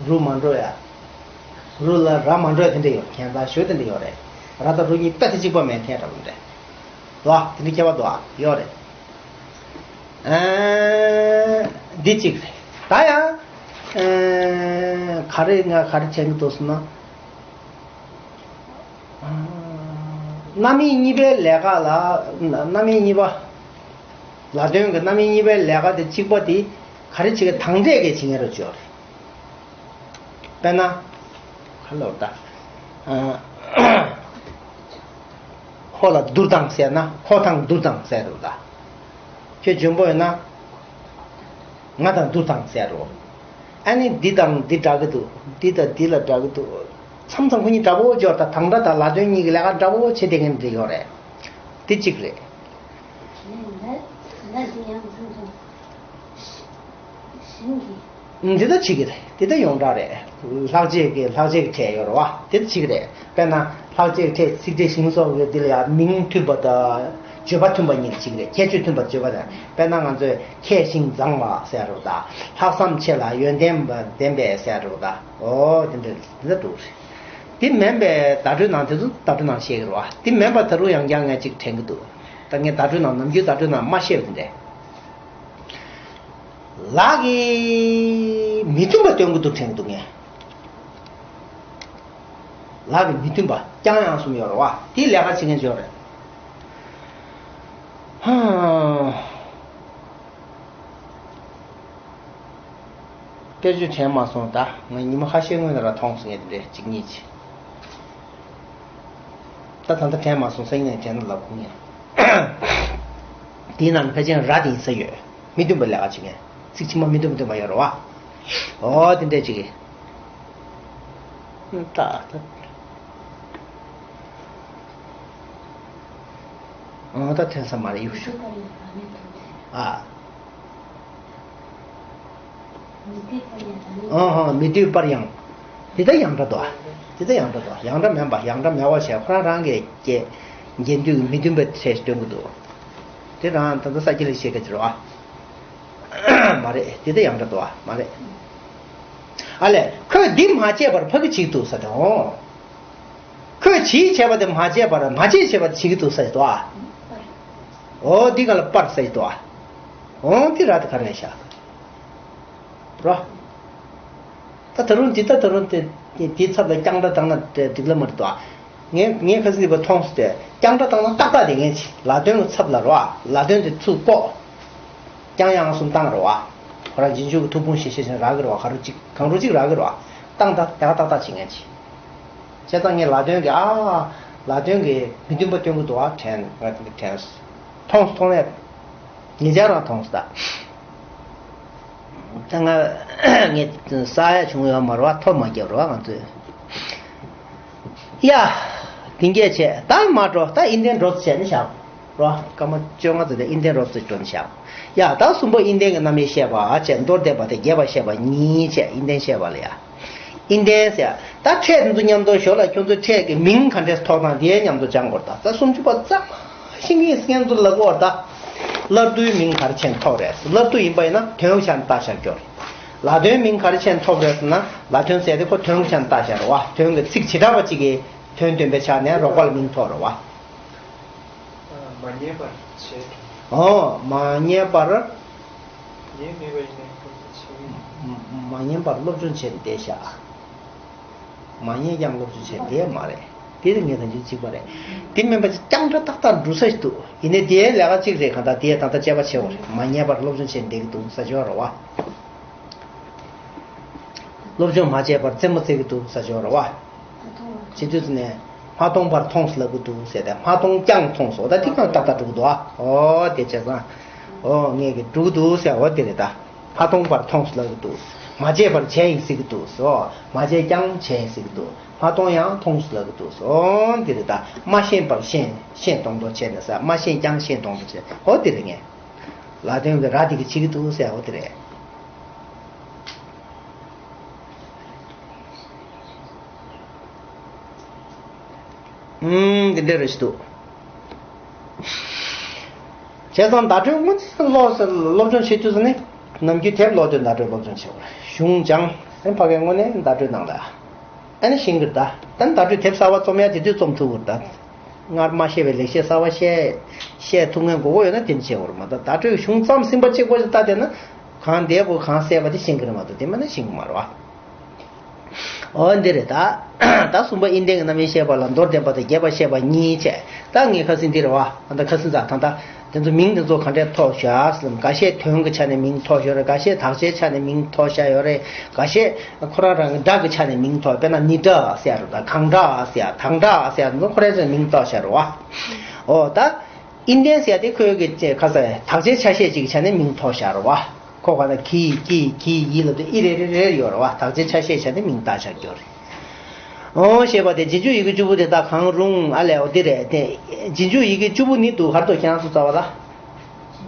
རུ་མ་འགྲོ་ཡ། རུ་ལ་ར་མ་འགྲོ་ཡ་དེ་འདྲ་ཡོད། ཁྱད་མཚར་ཞོ་དེ་འདྲ་ཡོད་རེད། ར་དང་རུ་གཉིས་དཔེ་དེ་གཅིག་པ་མེད་མཁན་འདྲ་པོ་འདྲ། ལ་དེ་འདྲ་ཁྱད་པར་འདུག་ཨ། ཡོད་རེད། ཨ། འདི་གཅིག་རེད། ད་ཡང་། ཨ། ག་རེ་ང་ག་རེ་བྱེད་ཀྱི་འདུག་ཟེར་ན། རྣམ་དབྱེ་གཉིས་པའི་ལས་ཀ་ལ། རྣམ་དབྱེ་གཉིས་པ། ལ་དོན་གྱི་རྣམ་དབྱེ་གཉིས་པའི་ལས་ཀ་དེ་གཅིག་པ་དེ་ག་རེ་བྱེད་ཀྱི། དང་འདྲས་ཀྱི་བྱེད་མཁན་རུ་བཅོས་རེད། དཔེར་ན། ག་ལབ་ད། ཧོ་ལ་བསྡུར་དང་ཟེར་ན། ཧོ་དང་བསྡུར་དང་ཟེར་རུ་ད། ཁྱོད་འཇོན་པོ་ཡོད་ན། ང་དང་བསྡུར་དང་ཟེར་རོ། ཨ་ནི་འདི་དང་འདི་འདྲ་གི་འདུག་འདི་དང་འདི་ལ་འདྲ་གི་འདུག་མཚམས་མཚམས་ཁོ་གཉིས་འདྲ་པོ་སྦྱོར་དང་། དང་སྒྲ་དང་ལ་དོན་གཉིས་ཀྱི་ལས་ཀ་འདྲ་པོ་བྱེད་བསྡད་མཁན་འདྲ་ཡོད་རེད། འདི་གཅིག་རེད། འདི་ལྟ་བྱེད་ཀྱི་རེད། འདི་ལྟ་ཡོངས་གྲགས་རེད། ལྷག་བཅས་ཀྱི། ལྷག་བཅས་ཀྱི་ཕྲད་ཡོད་རེད་བ། འདི་ལྟ་བྱེད་ཀྱི་རེད། དཔེར་ན། ལྷག་བཅས་ཕྲད། ཚིག་ཕྲད། ཞིང་སོགས་ཀྱི་འདི་ལ་ཡང་མིང་མཐུན་པ་དང་བརྗོད་པ་མཐུན་པ་གཉིས་ལ་བྱེད་ཀྱི་རེད། ཁྱད་ཆོས་མཐུན་པ་བརྗོད་པ་དང་། དཔེར་ན་ང་ཚོས་མཁས་ཤིང་མཛངས་པ་ཟེར་རོ་ད། ལྷག་བསམ་ཆེ་ལ་ཡོན་ཏན་ལྡན་པས་ཟེར་རོ་ད། ཨོ་དེ་འདྲ་འདི་འདྲ་འདུག་རེད། དེ་མིན་པའི་བརྡ་སྤྲོད་ནང་དེ་ཚོ་བརྡ་སྤྲོད་ནང་བཤད་ཀྱི་རེད་བ། དེ་མིན་པ་ད་རུང་ཡང་བསྐྱར་ངས་ཅིག་དྲན་གྱི་འདུག་ད་ངས་བརྡ་སྤྲོད་ནང་ནམ་རྒྱུན་བརྡ་སྤྲོད་ནང་མ་བཤད་པ་དེ་འདྲ། ལ་གི་མི་མཐུན་པ་སྟོན་གྱི་འདུག་དྲན་གྱི་འདུག་ངས། ལ་གི་མི་མཐུན་པ་རྐྱང་ཡང་གསུམ་ཡོད་རེད་བ། དེའི་ལས་ཀ་བྱེད་མཁན་ཅིག་ཡོད་རེད། ཧ། སྐད་ཆ་དྲན་མ་སོང་། ད་ང་ཉི་མ་ཁ་ཤས་སྔོན་ལ་ར་མཐོང་སོང་ངས། དེ་འདྲས་གཅིག་གཉིས་ཅིག་ད་ད་ལྟ་དྲན་མ་སོང་། སང་ཉིན་དྲན་ན་ལབ་ཁུངས་ཡིན། དེའི་ནང་ཕལ་ཆེར་ར་དེ་ཡིན་ས་ཡོད། མི་མཐུན་པ་ལས་ཀ་བྱེད་མཁན། ཚིག་ཕྱི་མ་མི་མཐུན་པ་མཐུན་པ་ཡོད་རེད་བ། ཨོ་དེ་འདྲས་ཅིག་གིས། ད་ད། ཨོ་ད་ཐོན་ས་མ་རེད། ཡུག་ཤུ། ཨ། ཨོ་ཧོ། མི་བསྡུས་པར་ཡང་། འདི་ལྟ་ཡང་འདྲ་འདུག་ཨ། འདི་ལྟ་ཡང་འདྲ་འདུག་ཡང་འདྲ་མིན་པ། ཡང་འདྲ་མེད་པ་བྱས། ཁོ་རང་རང་གི་སྐད་འགལ་འདུས་ཀྱི་མི་མཐུན་པའི་ཕྲད་སྟོན་གྱི་འདུག་དེ་རང་ད་ལྟ་ས་སྐྱ་ལ་བཤད་སྐད་ཅིག་རེད་བ། མ་རེད། འདི་ལྟ་ཡང་འདྲ་འདུག་ཨ། མ་རེད། ཨ་ལས། ཁོས་འདི་མ་བྱས་པར་ཕ་གི་བྱེད་འདུག་ས་དེ། འོང་། ཁོས་བྱེད་བྱས་པ་དེ་མ་བྱས་པར་མ་བྱེད་བྱས་པ་དེ་བྱེད་ཀྱི་འདུག་ཟེར་དོ། འོ་འདི་ག་ལ་པར་ཟེར་དོ། འོ་འདི་ར་དེ་ག་རེ་བཞག་རོ། ད་ད་རུང་འདི་ད་ད་རུང་དེ་དེའི་ཚབ་ལ་རྐྱང་སྒྲ་བཏང་ན་འགྲིག་ལ་མ་རེད་དོ། ངས་ངས་ཁ་སང་འདི་པ་མཐོང་སོང་སྟེ་རྐྱང་སྒྲ་བཏང་ན་ཏག་ཏག་དེ་ངས་ལ་དོན་གྱི་ཚབ་ལ་རོ། ལ་དོན་དེ་ཚུར་བཀོག་རྐྱང་ཡང་གསུམ་བཏང་རོ། ཁོ་རང་རྗེས་འཇུག་གི་ཐུག་ཕུང་ཞེས་བཤད་བཞིན་རག་གི་རོ། ག་རུ་གཅིག་གང་རུ་གཅིག་རག་གི་རོ། བཏང་ད་དེ་ག་ཏག་ཏག་བྱེད་ངས་ཅི། བྱས་ཙང་ངས་ལ་དོན་གྱི་ཨ། ལ་དོན་གྱི་མི་མཐུན་པ་སྟོན་གྱི་འདུག་ཨ། དྲན་ང་དྲན་མཐོང་མཐོང་ནས་ཉེ་ཆར་རང་མཐོང་སོང་ད། ད་ང་ངས་ས་ཡ་བྱུང་ཡོད་མ་རེད་བ། ཐོ་མ་བརྒྱབ་རེད་བ་ང་ཚོས། ཡ། དེ་འགས་བྱས་ད་མ་འགྲོ། ད་ཨིན་ལྡན་འགྲོ་བྱས་ནས་བཞག་རོ། སྐར་མ་བཅོ་ལྔ་ཙམ་དེ་ཨིན་ལྡན་འགྲོ་བྱས་འགྲོ་ནས་བཞག་ཡ། ད་གསུམ་པོ་ཨིན་ལྡན་གྱི་རྣམ་དབྱེ་བཤད་པ་བྱས། མདོར་བསྟན་པ་དེ་རྒྱས་པར་བཤད་པ་གཉིས་བྱས། ཨིན་ལྡན་བཤད་པ་ལ་ཡ། ཨིན་ལྡན་ཟེར། ད་ཕྲད་དེ་ཚོ་མཉམ་དུ་ཞོར་ལ་ཁྱོད་ཚོ་ཕྲད་ཀྱི་མིང་ག་འདྲས་ཐོགས་དང་དེའི་མཉམ་དུ་སྦྱང་དགོས་རེད་ད། ད་སུམ་ཅུ་པ་གཙང་མ་ཤེས་མཁན་ཡིན་ཟེར་མཁན་ཚོ་ལ་གོ་བར་ད། བླ་རྡོའི་མིང་ག་རེ་བྱས་ནས་ཐོགས་རེད། བླ་རྡོ་ཡིན་པ་ཡིན་ན་དོན་ཆ་ནས་བལྟ་བཞག་རྒྱུ་རེད། ལ་དོན་མིང་ག་རེ་བྱས་ནས་ཐོགས་རེད་ཟེར་ན། ལ་དོན་ཟེར་དེ་ཁོ་དོན་ཆ་ནས་བལྟ་བཞག་རེད་བ། དོན་གྱི་ཚིག་བྱེ་བྲག་པ་གཅིག་གི་དོན་སྟོན་པའི་ཆ་ནས་རོགས་པ་ལ་མིང་ཐོགས་རེད་བ། མ་ཉན་པར་བྱེད། ཨོ། མ་ཉན་པར། ཉན་མེད་པ་ཡིན་ན་ཁོ་ཚོ་བྱེད། མ་ཉན་པར་སློབ་སྦྱོང་བྱས་ཏེ་བསྡད་བཞག་མ་ཉན་ཀྱང་སློབ་སྦྱོང་བྱས་བསྡད་མ་རེད། དེ་ནི་ངས་ད་ཅི་གཅིག་པ་རེད། དེ་མིན་པ་རྐྱང་སྒྲ་ཏག་ཏག་འབྲུ་ས་ཞིག་འདུག་ཡིན་ནའི་དེའི་ལས་ཀ་གཅིག་རེད། གང་ལྟར་དེའི་ད་ལྟ་དཔྱད་པ་བྱེད་དགོས་རེད། མ་ཉན་པར་སློབ་སྦྱོང་བྱས་བསྡད་ཀྱི་འདུག་ས་ཆོག་རེད་བ། སློབ་སྦྱོང་མ་བྱས་པར་རྩེད་མོ་རྩེ་གི་འདུག་ས་ཆོག་རེད་བ། བྱེད་དུས་ནས་མ་མཐོང་བར་མཐོང་སླབ་ཀྱི་འདུག་ཟེར་ཏེ། མ་མཐོང་ཀྱང་མཐོང་སོང་། ད་དེ་གང་ཏག་ཏག་འགྲོ་གི་འདུག་ཨ། ཨོ་དེ་བྱས་ཙང་། ཨོ་ངས་ཀྱི་འགྲོ་གི་འདུག་ཟེར། ཨོ་དེ་རེད་ད། མ་མཐོང་བར་མཐོང་སླབ་ཀྱི་འདུག་མ་བྱས་པར་བྱས་ཡིན་ཟེར་གྱི་འདུག་སོ། མ་བྱས་ཀྱང་བྱས་ཡིན་ཟེར་གྱི་འདུག་མ་མཐོང་ཡང་མཐོང་སླབ་ཀྱི་འདུག་སོ། ཨོ་དེ་རེད་ད། མ་ཤེས་པར་ཤེས་ཤེས་མཐོང་དོ་བྱས་ནས་ས། མ་ཤེས་ཀྱང་ཤེས་མཐོང་དོ་བྱས། ཨོ་དེ་རེད། ངས་ལ་དོན་གྱི་ར་དེ་གི་བྱེད་ཀྱི་འདུག་ཟེར། ཨོ་དེ་རེད། ཨུམ། འདི་འདྲ་རེ་ཞིག་འདུག་བྱས་ཙང་བརྡ་སྤྲོད་དངོས་གནས་ཀློག་སློབ་སྦྱོང་བྱེད་དུས་སུ་ནི་ནམ་རྒྱུན་དེབ་ཀློག་དུས་བརྡ་སྤྲོད་སློབ་སྦྱོང་བྱེད་དགོས་རེད། གཞུང་སྦྱང་། ཨ་ནི་ཕ་གིའི་དངོས་གནས་བརྡ་སྤྲོད་ནང་ལ་ཨ་ནི་ཤེས་ཀྱི་རེད་ད། ད་ནི་བརྡ་སྤྲོད་དེབ་གསར་པ་རྩོམ་ཡ་དེ་དུས་རྩོམ་ཐུབ་ཀྱི་རེད་ད། སྔར་མ་བཤད་པའི་ལེགས་བཤད་གསར་པ་བཤད་བཤད་ཐུབ་མཁན་དགོས་མཁོ་ཡོད་ན་དེ་འདྲ་བྱེད་དགོས་རེད་མ་གཏོགས། བརྡ་སྤྲོད་གཞུང་རྩོམ་ཟིན་པ་གཅིག་པོ་ཞིག་ལྟ་བསྡད་ན། གང་འདས་པོ་གང་གསལ་བ་དེ་ཤེས་ཀྱི་རེད་མ་གཏོགས། དེ་མིན་ན་ཤེས་ཀྱི་མ་རེད་བ། འོ་འདི་རེད་ད། ད་གསུམ་པ་ཨིན་ལྡན་གྱི་རྣམ་དབྱེ་བཤད་པ་ལ་མདོར་བསྟན་པ་དང་རྒྱས་པར་བཤད་པ་གཉིས་བྱས། ད་ངས་ཁ་སང་འདི་རེད་བ། ད་ཁ་སང་ད་ད་ད་དེ་ཚོ་མིང་དེ་ཚོ་ག་འདྲས་ཐོགས་བཞག་ཟེར་ན། འགའ་ཤས་དོན་གྱི་ཆ་ནས་མིང་ཐོགས་བཞག་རེད། འགའ་ཤས་དག་ཆའི་ཆ་ནས་མིང་ཐོགས་བཞག་ཡོད་རེད། འགའ་ཤས་ཁོ་རང་རང་གི་སྒྲ་གི་ཆ་ནས་མིང་ཐོགས། དཔེར་ན་ནི་སྒྲ་ཟེར་ཡ་རེད་ད། གང་སྒྲ་ཟེར་ཡ། དང་སྒྲ་ཟེར་ཡ་དེ་ཚོ་ཁོ་རང་ཚོས་མིང་ཐོགས་བཞག་རེད་བ། འོ་ད། ཨིན་ལྡན་ཟེར་ཡ་དེ་ཁོའི་གི་ཁ་ས་དག་ཆའི་ཆ་ཤས་ཅིག་གི་ཆ་ནས་མིང་ཐོགས་བཞག་རེད་བ། ཁོ་ག་ན་གི་གི་གི་ཡི་ལབ་དུས་ཨི་རེ་རེ་རེ་ཡོད་རེད་བ། དག་ཆའི་ཆ་ཤས་ཆ་ནས་མིང་བཏགས་བཞག་རྒྱུ་རེད། འོ་ཞེས་པ་དེ་རྗེས་འཇུག་ཡི་གེ་བཅུ་པོ་དེ་དག་གང་རུང་ཨ་ལས། འོ་དེ་རེད་དེ། རྗེས་འཇུག་ཡི་གེ་བཅུ་པོ་ནི་འདུག་ག་རེ་འདུག་ཁྱེད་རང་ཚོ་རྩ་བ་ལ།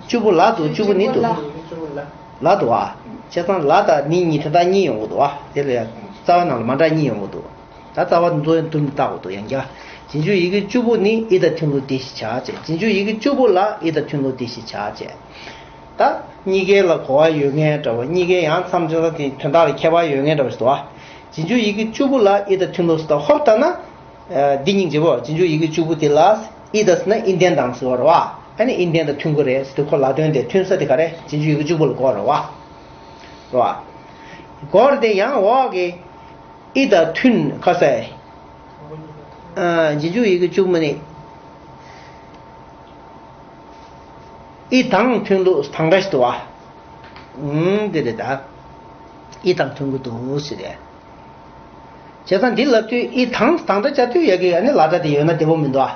བཅུ་པོ་ལ་འདུག་བཅུ་པོ་ནི་འདུག་ལ་འདུག་ཨ། བྱས་ཙང་ལ་དང་ནི་གཉིས་དོན་དག་གཉིས་ཡོང་གི་འདུག་ཨ། དེ་ལ་ཡང་རྩ་བ་ནང་ལ་མ་འདྲ་གཉིས་ཡོང་གི་འདུག་ད་རྩ་བ་འདུ་འདུ་བཏགས་དགོས་འདུག་ཡང་བསྐྱར། རྗེས་འཇུག་ཡི་གེ་བཅུ་པོ་ནི་ཨི་དང་མཐུན་ལུགས་དེ་བཞིན་བྱ་བྱས། རྗེས་འཇུག་ཡི་གེ་བཅུ་པོ་ལ་ཨི་དང་མཐུན་ལུགས་དེ་བཞིན་བྱ་བྱས། ད་གཉིས་ཀའི་ལ་གོ་བ་ཡོད་མཁན་འདྲ་བོ། གཉིས་ཀའི་ཡང་མཚམས་སྦྱོར་དེ་དོན་དག་ལ་ཁྱད་པར་ཡོད་མཁན་འདྲ་བོ་ཞིག་འདུག་བ། རྗེས་འཇུག་ཡི་གེ་བཅུ་པོ་ལ་ཨི་དང་མཐུན་ལུགས་སུ་ད་ཧོབ་ལྟ་ན། འདི་སྙིང་རྗེ་བོ། རྗེས་འཇུག་ཡི་གེ་བཅུ་པོ་དེ་ལ་ཨི་དང་ཟེར་ན་ཨིན་ལྡན་དང་ཟེར་བ་རེད་བ། ཨ་ནི་ཨིན་ལྡན་དང་མཐུན་གྱི་རེད་ཟེར་དུས་ཁོ་ལ་དོན་དེ་མཐུན་ས་དེ་ག་རེ། རྗེས་འཇུག་ཡི་གེ་བཅུ་པོ་ལ་གོ་རེད་བ། རེད་བ། གོ་རེད་དེ་ཡང་འོག་གི་ཨི་དང་མཐུན་ཁ་ཟེར། ཨ། རྗེས་འཇུག་ཡི་གེ་བཅུ་པོ་ནི། ཨི་དང་མཐུན་ལུགས་དང་སྒྲ་ཞིག་འདུག་བ། ཨུམ། འདི་རེད་ད། ཨི་དང་མཐུན་གྱི་འདུག་ཟེར་རེད། བྱས་ཙང་འདི་ལབ་དུས་ཨི་དང་དང་སྒྲ་བྱ་དུས་ཡ་གི་ཨ་ནི་ལ་སྒྲ་དེ་ཡོད་ན་བདེ་པོ་མི་འདུག་ཨ།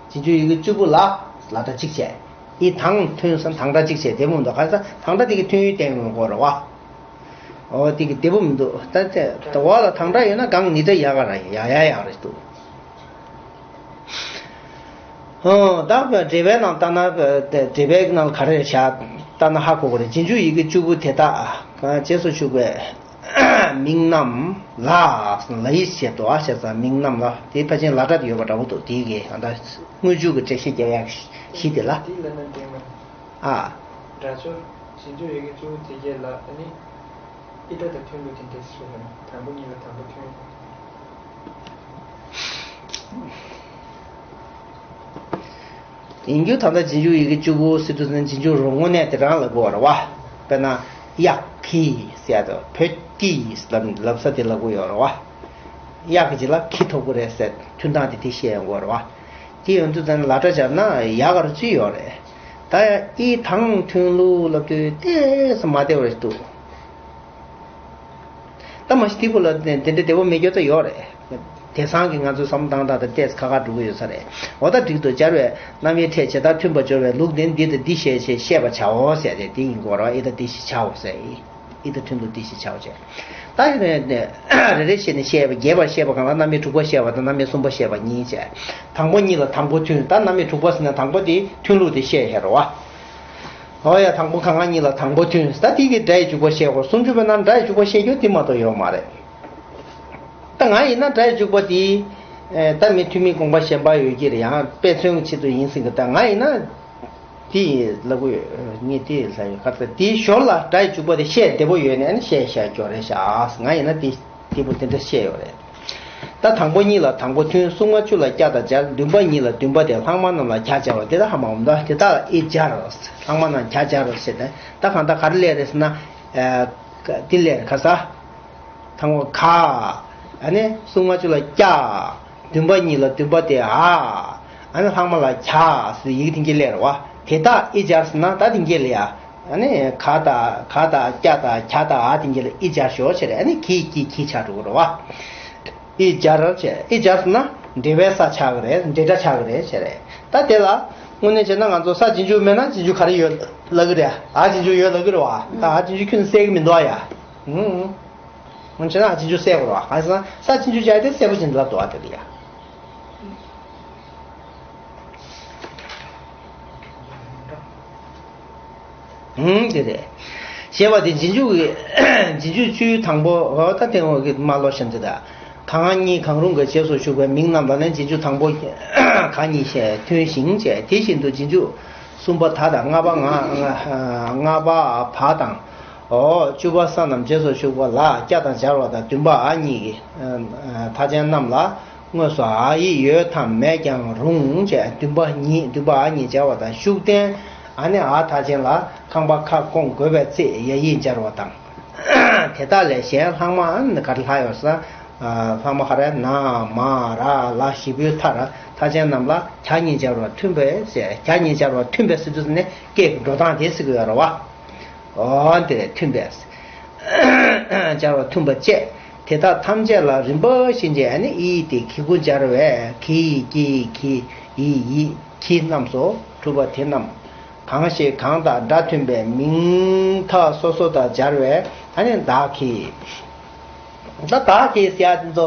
རྗེས་འཇུག་ཡི་གེ་བཅུ་པོ་ལ་ལ་སྒྲ་གཅིག་བྱས། ཨི་དང་མཐུན་ཟེར་དང་སྒྲ་གཅིག་བྱས་བདེ་པོ་མི་འདུག་གང་ཟེར་ན་དང་སྒྲ་དེ་གི་མཐུན་ཡུལ་བསྟན་ཡོང་གི་རེད་བ། འོ་དེ་གི་བདེ་པོ་མི་འདུག་ད་དེ་འོག་ལ་དང་སྒྲ་ཡོད་ན་གང་ནི་སྒྲ་ཡག་ག་ར་ཡ་ཡ་ཡག་རེད་འདུག་ཨོ། ད་འགྲེལ་པའི་ནང་ལྟ་ན། འགྲེལ་པའི་ནང་ག་རེ་བཞག་ལྟ་ན་ཧ་གོ་གི་རེད། རྗེས་འཇུག་ཡི་གེ་བཅུ་པོ་དེ་དག་རྗེས་སུ་ཞུགས་པའི་མིང་རྣམས་ལ། ལ་ཡིག་བྱས་འདུག་ཨ། བྱས་ཙང་མིང་རྣམས་ལ་དེའི་ཕལ་ཆེར་ལ་སྒྲ་དེ་ཡོད་པ་འདྲ་པོ་འདུག་དེའི་གི་ད་དངོས་འཇུག་གི་འགྲེལ་བཤད་རྒྱག་ཡག་གཞི་དེ་ལ། དེ་ལ་ན་འགྲེང་བུ། ཨ། སྒྲ་སྦྱོར། རྗེས་འཇུག་ཡི་གེ་བཅུ་པོ་དེ་གས་ལ་ཨ་ནི། ཨི་སྒྲ་དང་མཐུན་ལུགས་དེ་འདྲས་ཞུ་བ་ན་དང་པོ་གཉིས་ལ་དང་པོ་མཐུན། ཡིན་རྒྱུ་ད་ལྟ་རྗེས་འཇུག་ཡི་གེ་བཅུ་དགུ་ཟེར་དུས་ཙམ་རྗེས་འཇུག་རོ་ངོ་ནས་དེ་རང་ལབ་དགོས་རེད་བ། དཔེར་ན་གཡག་གི་ཟེར་ཡ་དང་བོད་ཀྱི་ལབ་ལབ་ས་དེ་ལབ་དགོས་ཡོད་རེད་བ། གཡག་གི་རྗེས་ལ་གི་ཐོབ་ཀྱི་རེད་ཟེར་ཐུན་དང་དེ་དེ་བཤད་ཡོང་དགོས་རེད་བ། དེ་ཡོང་དུས་ཙམ་ལ་སྒྲ་སྦྱར་ན་ཡག་ག་རུ་ཅི་ཡོད་རེད། ད་ཡ་ཨི་དང་ཐུན་ལུ་ལབ་དུས་ཏོག་ཙམ་མ་བདེ་བ་ཞིག་འདུག་ད་མ་གཞི་དེ་བོ་ལ་དེ་འདྲ་བདེ་བོ་མེད་རྒྱུ་ད་ཡོད་རེད། དེང་སང་གི་ང་ཚོའི་བསམ་བློ་བཏང་སྟངས་དང་ཏོག་ཙམ་ཁ་ཁ་འགྲོ་གི་ཡོད་ས་རེད། འོ་ད་འགྲིག་འདུག་སྦྱར་བའི་རྣམ་དབྱེ་ཕྲད་བྱེད་ལྟར་མཐུན་པར་སྦྱོར་བའི་ལུགས་དེ་འདི་དང་འདི་ཞེས་ཞེས་བཤད་པར་བྱའོ་ཟེར་ཏེ་དེ་ཡིན་དགོས་རེད་བ། ཨི་ད་འདི་ཞེས་བྱའོ་ཟེར། ཨི་ད་ཐུན་ལུ་འདི་ཞེས་བྱའོ་ཟེར། ད་ཡིན་ནས་རེ་རེ་བྱས་ནས་བཤད་པ་རྒྱས་པར་བཤད་པ་གང་ལ་རྣམ་དབྱེ་དྲུག་པ་བཤད་པ་དང་རྣམ་དབྱེ་གསུམ་པ་བཤད་པ་གཉིས་བྱས། དང་པོ་གཉིས་ལ་དང་པོ་མཐུན། ད་རྣམ་དབྱེ་དྲུག་པ་ཟེར་ན་དང་པོ་དེ་ཐུན་ལུ་དེ་བཤད་ཡ་རེད་བ། ཨོ་ཡ་དང་པོ་གང་ག་གཉིས་ལ་དང་པོ་མཐུན། ད་དེ་གི་སྒྲ་ཡི་འཇུག་པ་བཤད་དགོས། སུམ་ཅུ་པའི་ནང་སྒྲ་ཡི་འཇུག་པ་བཤད་རྒྱུ་དེ་མ་གཏོགས་ཡོད་མ་རེད། ད་ང་ཡིན་ན་སྒྲ་ཡི་འཇུག་པ་དེ་ཨེ་ད་མི་ཐུན་མིན་དགོངས་པ་གཞན་པ་ཡོད་ཀྱི་རེད། ཡང་དཔེ་མཚོན་གྱི་ཆེད་དུ་ཡིན་ཟིན་གི། ད་ང་ཡིན་ན་དེ་ལབ་གི་ཡོད། ངས་དེ་ལབ་ཡོད། ཁ་ཚ་དེའི་ཞོར་ལ་སྒྲ་ཡི་འཇུག་པ་དེ་བཤད་བདེ་པོ་ཡོད་ནས་ཨ་ནི་བཤད་བཤད་རྒྱུ་རེད་ཤག་ང་ཡིན་ན་དེ་དེ་བོ་དེ་འདྲ་བཤད་ཡོད་རེད། ད་དང་པོ་གཉིས་ལ་དང་པོ་མཐུན། གསུམ་པ་བཅུ་ལ་ཀྱ་དང་སྦྱར། བདུན་པ་ཉིད་ལ་བདུན་པ་དེ། ལྷག་མ་རྣམས་ལ་གྱ་སྦྱར་བ་དེ་དག་ཧ་མ་འོང་། ད་དེ་དག་ལ་ཨི་སྦྱར། ལྷག་མ་རྣམས་གྱ་སྦྱར་ཟེར་ནས་ད་གང་ལྟར་ག་རེ་ལས་རེད་ཟེར་ན། ཨ་དེ་ལས་རེད། ག་ས་དང་པོ་ག་ཨ་ནི་གསུམ་པ་བཅུ་ལ་ཀྱ། བདུན་པ་ཉིད་ལ་བདུན་པ་དེ་འ། ཨ་ནི་ལྷག་མ་ལ་གྱ་ཟེར་ཡི་གེ་དེ་འགྱེལ་ལས་རེད་བ། དེ་དག་ཨི་སྦྱར་ཟེར་ན་ད་དེ་འགྱེལ་ལས་ཡ། ཨ་ནི་ག་དང་ག་དང་ཀྱ་དང་གྱ་དང་འ་དེ་འགྱེལ་ལས་ཨི་སྦྱར་ཞོག་བྱས་རེད། ཨ་ནི་གི་གི་གི་ཆགས་འགྲོ་གི་རེད་བ། ཨི་སྦྱར་བྱས། ཨི་སྦྱར་ཟེར་ན་འབྲེལ་བའི་ས་ཆགས་ཀྱི་རེད། འབྲེལ་སྒྲ་ཆགས་ཀྱི་རེད་བྱས་རེད། ད་དེ་ལ་དངོས་གནས་བྱས་ན་ང་ཚོ་ས་རྗེས་འཇུག་མེད་ན་རྗེས་འཇུག་ག་རེ་ཡོད་ལབ་ཀྱི་རེད། འ་རྗེས་འཇུག་ཡོད་ལབ་ཀྱི་རེད་བ། ད་འ་རྗེས་འཇུག་ཁྱོན་ནས་གསལ་གྱི་མི་འདུག་ཨ་ཡ། ཨུང་། འོན་ཀྱང་ན་རྗེས་འཇུག་གསལ་དགོས་རེད་བ། གང་ཟེར་ན་ས་རྗེས་འཇུག་བྱས་ཏེ་གསལ་པོ་ཅིག་འདི་ལ་འདུག་བ་དེ་ལ་ཡ། ཨུང་དེ་རེད། ཞེས་པ་དེ་རྗེས་འཇུག་གི་རྗེས་འཇུག་བཅུའི་དང་པོ། འོ་ད་དེ་འོག་གི་མ་ལོ་ཤམ་ཚེ་ད། གང་གཉིས་གང་རུང་གི་རྗེས་སུ་ཞུགས་པའི་མིང་རྣམས་ལ་ནི་རྗེས་འཇུག་དང་པོ་ག་གཉིས་ཞེས་མཐུན་ཞིང་བཅས། དེ་བཞིན་དུ་རྗེས་འཇུག་གསུམ་པ་ད་དང་ལྔ་པ་ང་ལྔ་པ་བ་དང་། འོ་བཅུ་པ་ས་རྣམས་རྗེས་སུ་ཞུགས་པ་ལ་ཀྱ་དང་སྦྱར་བ་དང་བདུན་པ་འ་གཉིས་ཀྱི་མཐའ་ཅན་རྣམས་ལ་དངོས་སུ་འ་ཡིག་ཡོད་དམ་མེད་ཀྱང་རུང་བཅས། བདུན་པ་ཉིད་བདུན་པ་འ་གཉིས་སྦྱར་བ་དང་ཤུགས་བསྟན། ཨ་ནི་འ་མཐའ་ཅན་ལ་ཁང་པ་ཁ་སྐོང་དགོས་པའི་ཚེ་ཡ་ཡིག་སྦྱར་བ་དང་། དེ་དག་ལས་གཞན་ལྷག་མ་ཨ་ནི་ག་རེ་ལྷག་ཡོད་ཟེར་ན། ལྷག་མ་ག་རེ་ན་མ་ར་ལ་བཞི་པོའི་མཐར་མཐའ་ཅན་རྣམས་ལ་གྱ་གཉིས་སྦྱར་བ་མཐུན་པས་ཟེར། གྱ་གཉིས་སྦྱར་བ་མཐུན་པས་ཟེར་དུས་ནི་སྐད་ཀྱི་འགྲོ་སྟངས་དེ་ཟེར་གི་ཡོད་རེད་བ། འོ་དེ་མཐུན་པས། སྦྱར་བ་མཐུན་པ་བཅས། དེ་དག་ཐམས་ཅད་ལ་རིམ་པ་བཞིན་གྱི་ཨ་ནི་ཨི་དེ་གི་གུ་སྦྱར་བས་གི་གི་གི་ཡི་ཡི་གི་རྣམས་སོ། གྲུབ་པ་དེ་རྣམས་གང་ཞིག་གང་དང་སྒྲ་མཐུན་པའི་མིང་མཐའ་སོ་སོ་དང་སྦྱར་བས་ཨ་ནི་བདག་གི། ད་བདག་གི་ཟེར་ཡ་དེ་ཚོ་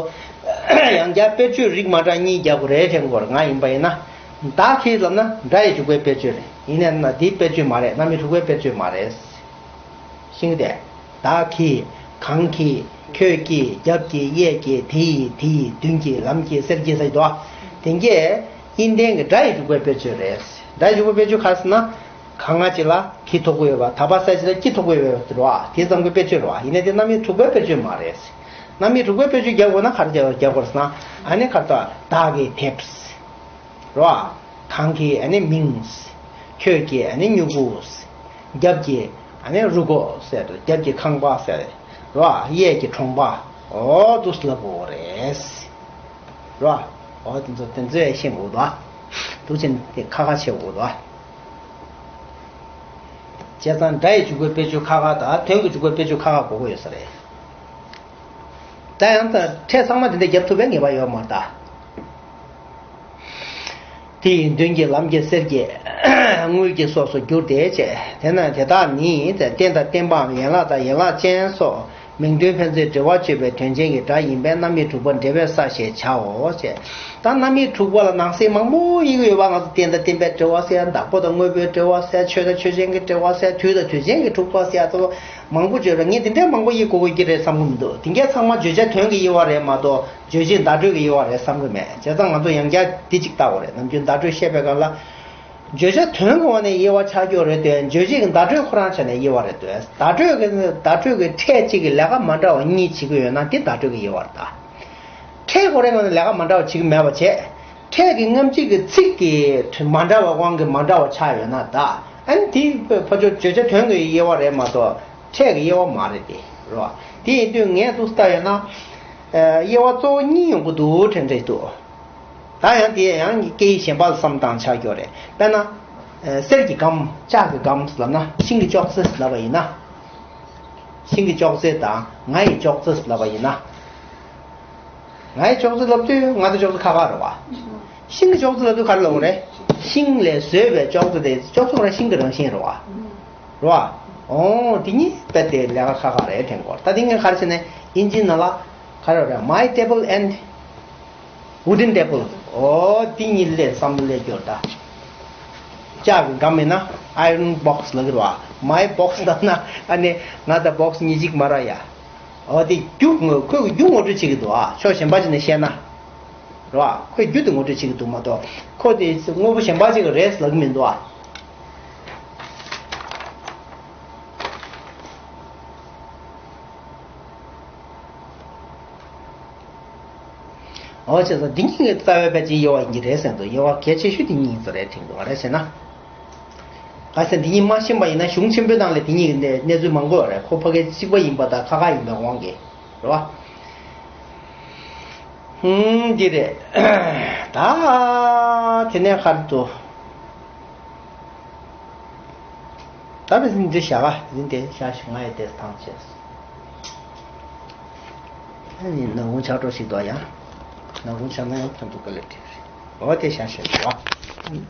ཡང་བསྐྱར་དཔེར་བརྗོད་རིགས་མ་འདྲ་གཉིས་རྒྱག་དགོས་རེད་དྲན་དགོས་རེད། ང་ཡིན་པ་ཡིན་ན་བདག་གི་ལབ་ན་སྒྲ་ཡི་འཇུག་པའི་དཔེར་བརྗོད་རེད། ཡིན་ནའི་ན་འདིའི་དཔེར་བརྗོད་མ་རེད། རྣམ་དབྱེ་དྲུག་པའི་དཔེར་བརྗོད་མ་རེད། ཤེས་ཀྱི་རེད། བདག་གིས། གང་གིས། ཁྱོད་ཀྱིས། རྒྱབ་ཀྱིས། གཡས་ཀྱིས། དེ་ཡིས། དེ་ཡིས། མདུན་གྱིས། ལམ་གྱིས། གསེར་གྱིས་ཟེར་གྱི་འདུག་ཨ། དེ་གས་ཨིན་ལྡན་གྱི་སྒྲ་ཡི་འཇུག་པའི་དཔེར་བརྗོད་རེད། སྒྲ་ཡི་འཇུག་པའི་དཔེར་བརྗོད་ག་རེ་ཟེར་ན། ག་ང་གཅིག་ལ་གི་ཐོགས་ཀྱི་ཡོད་པ། ད་བ་ས་གཅིག་ལ་ཀྱི་ཐོགས་ཀྱི་ཡོད་པ་རེད་བ། དེ་ཙམ་གྱི་དཔེར་བརྗོད་རེད་བ། ཡིན་ནའི་དེ་རྣམ་དབྱེ་དྲུག་པའི་དཔེར་བརྗོད་མ་རེད། རྣམ་དབྱེ་དྲུག་པའི་དཔེར་བརྗོད་རྒྱག་དགོས་ན་ག་རེ་རྒྱག་རྒྱག་དགོས་ཟེར་ན། ཨ་ནི་ག་རེ་ད་བདག་གིས་ཕེབས། རོ། གང་གི་ཨ་ནི་མིང་། ཁྱོད་ཀྱི་ཨ་ནི་མྱུ་གུ། རྒྱབ་ཀྱི་ཨ་ནི་རུ་གོ་ཟེར་དུ། རྒྱབ་ཀྱི་ཁང་པ་ཟེར། རོ། གཡས་ཀྱི་གྲོང་པ། འོ་འདུག་ལབ་དགོས་རེད། རོ། འོ་དེ་ཚོ་དེ་ཚོས་ཤེས་དགོས་དོ། འདུག་ཅན་དེ་ཁ་ཁ་བྱེད་དགོས་དོ། བྱས་ཙང་སྒྲ་ཡི་འཇུག་པའི་དཔེར་བརྗོད་ཁ་ཁ་དང་དོན་གྱི་འཇུག་པའི་དཔེར་བརྗོད་ཁ་ཁ་དགོས་ཀྱི་ཡོད་ས་རེད། ད་ཡང་ད་ཕྲད་ཚང་མ་དེ་འདྲ་རྒྱབ་ཐུབ་པའི་ངེས་པ་ཡོད་མ་རེད་ད། དེ་ཡི་མདུན་གྱི་ལམ་གྱི་གསེར་གྱི་དངུལ་གྱི་སོགས་སུ་བསྒྱུར་ཏེ་བྱས། དེ་ན་དེ་དག་ནི་རྟེན་དང་བརྟེན་པའམ་ཡན་ལག་དང་ཡན་ལག་ཅན་སོགས་མིང་དོན་ཕན་ཚུན་འབྲེལ་བ་གཅོད་པའི་དོན་ཅན་གྱི་སྒྲ་ཡིན་པས་རྣམ་དབྱེ་དྲུག་པ་འབྲེལ་བའི་ས་ཞེས་བྱའོ་བྱས། ད་རྣམ་དབྱེ་དྲུག་པ་ལ་ནང་གསེས་མང་པོ་ཡིན་གྱི་ཡོད་པ། ང་ཚོ་རྟེན་དང་བརྟེན་པའི་འབྲེལ་བ་ཟེར། བདག་པོ་དང་དངོས་པོའི་འབྲེལ་བ་ཟེར། ཆོས་དང་ཆོས་ཅན་གྱི་འབྲེལ་བ་ཟེར། དུས་དང་དུས་ཅན་གྱི་དྲུག་པ་ཟེར། ཡ་ཚོ་མང་པོ་བརྗོད་ར། ངས་འདི་འདྲའི་མང་པོ་ཡིན་དགོས་ཀྱི་རེད་བསམ་གྱི་མི་འདུག་དེ་གས་ཚང་མ་བརྗོད་བྱ་དོན་གྱི་དབྱེ་བ་རེད་མ་གཏོགས། རྗོད་བྱེད་བརྡ་སྤྲོད་ཀྱི་དབྱེ་བ་རེད་བསམ་གྱི་མེད། བྱས་ཙང་ང་ཚོ་ཡང་བསྐྱར་འདི་གཅིག་ལྟ་དགོས་རེད། ནམ་རྒྱུན་བརྡ་སྤྲོད་བཤད་པའི་སྐབས་ལ། བརྗོད་བྱ་དོན་གྱི་དབང་ནས་དབྱེ་བ་ཆགས་ཀྱི་ཡོད་རེད་དེ། རྗོད་བྱེད་ཀྱི་བརྡ་སྤྲོད་ཁོ་རང་ཆ་ནས་དབྱེ་བ་རེད་དེ། བརྡ་སྤྲོད་ཀྱི་བརྡ་སྤྲོད་ཀྱི་ཕྲད་གཅིག་གིས་ལས་ཀ་མ་འདྲ་བ་གཉིས་བྱེད་ཀྱི་ཡོད་ན་དེ་བརྡ་སྤྲོད་ཀྱི་དབྱེ་བ་རེད་ད། ཕྲད་ཁོ་རང་ངོས་ནས་ལས་ཀ་མ་འདྲ་བ་བྱེད་ཀྱི་མེད་པ་བྱས། ཕྲད་ཀྱི་སྔ་ཕྱི་གི་ཚིག་གི་མ་འདྲ་བ་དབང་གིས་མ་འདྲ་བ་ཆགས་ཡོད་ན་ད། ཨ་ནི་དེ་ཕ་ཆོས་བརྗོད་བྱ་དོན་གྱི་དབྱེ་བ་རེད་མ་གཏོགས་ཕྲད་ཀྱི་དབྱེ་བ་མ་རེད་དེ། རེད་བ། དེ་ཡིན་དུས་ངས་ཚུར་ལྟ་ཡོད་ན། ཨ། དབྱེ་བ་གཙོ་བོ་གཉིས་ཡོང་གི་འདུག་དྲན་དྲན་འདུག་ད་ཡང་དེ་ཡང་སྐད་ཡིག་གཞན་པ་ལ་བསམ་བཏང་ཆགས་ཀྱི་ཡོད་རེད། དཔེར་ན། ཨ། གསེར་གྱི་སྒམ། ལྕགས་ཀྱི་སྒམ་ལབ་ན་ཤིང་གི་ཅོག་ཙེ་ལབ་པ་ཡིན་ན། ཤིང་གི་ཅོག་ཙེ་དང་ང་ཡི་ཅོག་ཙེ་ལབ་པ་ཡིན་ན། ང་ཡི་ཅོག་ཙེ་ལབ་དུས་ང་ཚོ་ཅོག་ཙེ་ཁ་ཁ་རེད་བ། ཤིང་གི་ཅོག་ཙེ་ལབ་དུས་ག་རེ་ལབ་དགོས་རེད། ཤིང་ལས་བཟོས་པའི་ཅོག་ཙེ་དེ་ཅོག་ཙེ་ཁོ་རང་ཤིང་གི་རང་བཞིན་རེད་བ། རེད་བ། འོ་དེ་གཉིས་དཔེ་དེ་ལས་ཀ་ཁ་ཁ་རེད་དྲན་གྱི་ཡོད། ད་དེ་ངས་ག་རེ་ཟེར་ནས་དབྱིན་ཇིའི་ནང་ལ་ག་རེ་རེད། My table and wooden table. འོ་དེ་གཉིས་ལས་བསམ་བློ་སླེབས་ཀྱི་ཡོད་ད། ལྕགས་ཀྱི་སྒམ་ཡིན་ན་iron box ལབ་ཀྱི་རེད་བ། My box ལབ་ན་ཨ་ནི་ང་དང་box གཉིས་གཅིག་མ་རེད་ཡ། འོ་དེ་རྒྱུ་ངོ་། ཁོས་རྒྱུ་ངོ་སྤྲོད་བྱེད་ཀྱི་འདུག་ཨ། ཕྱོགས་གཞན་པ་ཅིག་ནས་བཤད་ན། རེད་བ། ཁོས་རྒྱུ་དེ་ངོ་སྤྲོད་བྱེད་ཀྱི་འདུག་མ་གཏོགས་ཁོ་དེ་དངོས་པོ་གཞན་པ་ཅིག་གི་རེད་ལབ་ཀྱི་མི་འདུག་ཨ། འོ་བྱས་ཙང་འདི་གཉིས་ཀྱི་རྩ་བའི་ཕལ་ཆེར་དབྱེ་བ་ཡིན་གྱི་རེད་ཟེར་འདུག་དབྱེ་བ་གལ་ཆེ་ཤོས་འདི་གཉིས་ཡིན་ས་རེད་དྲན་འདུག་ག་རེ་ཟེར་ན། ག་ཟེར། འདི་གཉིས་མ་ཤེས་པ་ཡིན་ན་གཞུང་ཆེན་པོའི་ནང་ལ་འདི་གཉིས་ཀྱི་གནས་གནས་ཚུལ་མང་པོ་ཡོད་རེད། ཁོ་ཕ་གི་གཅིག་པ་ཡིན་པ་དང་ཁ་ཁ་ཡིན་པའི་དབང་གིས་རེད་བ། ཧུམ། འདི་རེད། ད་དེ་ནས་ག་རེ་འདུག་ད་བི་ཟིན་འདི་བཞག་ག་ཟིན་དེ་བཞག་ཞིག་ང་ཡི་དེ་ཐང་ཆད། ཨ་ནི་ནག་ཁུང་ཆགས་འགྲོ་ཞིག་འདུག་ཡ། ནག་ཁུང་ཆགས་ན་ཡང་ཁྱོད་ཚོ་དཀའ་ལས་འཕྲད་རེད། འོ་དེ་བཞག་ཞིག་འདུག་ཨ།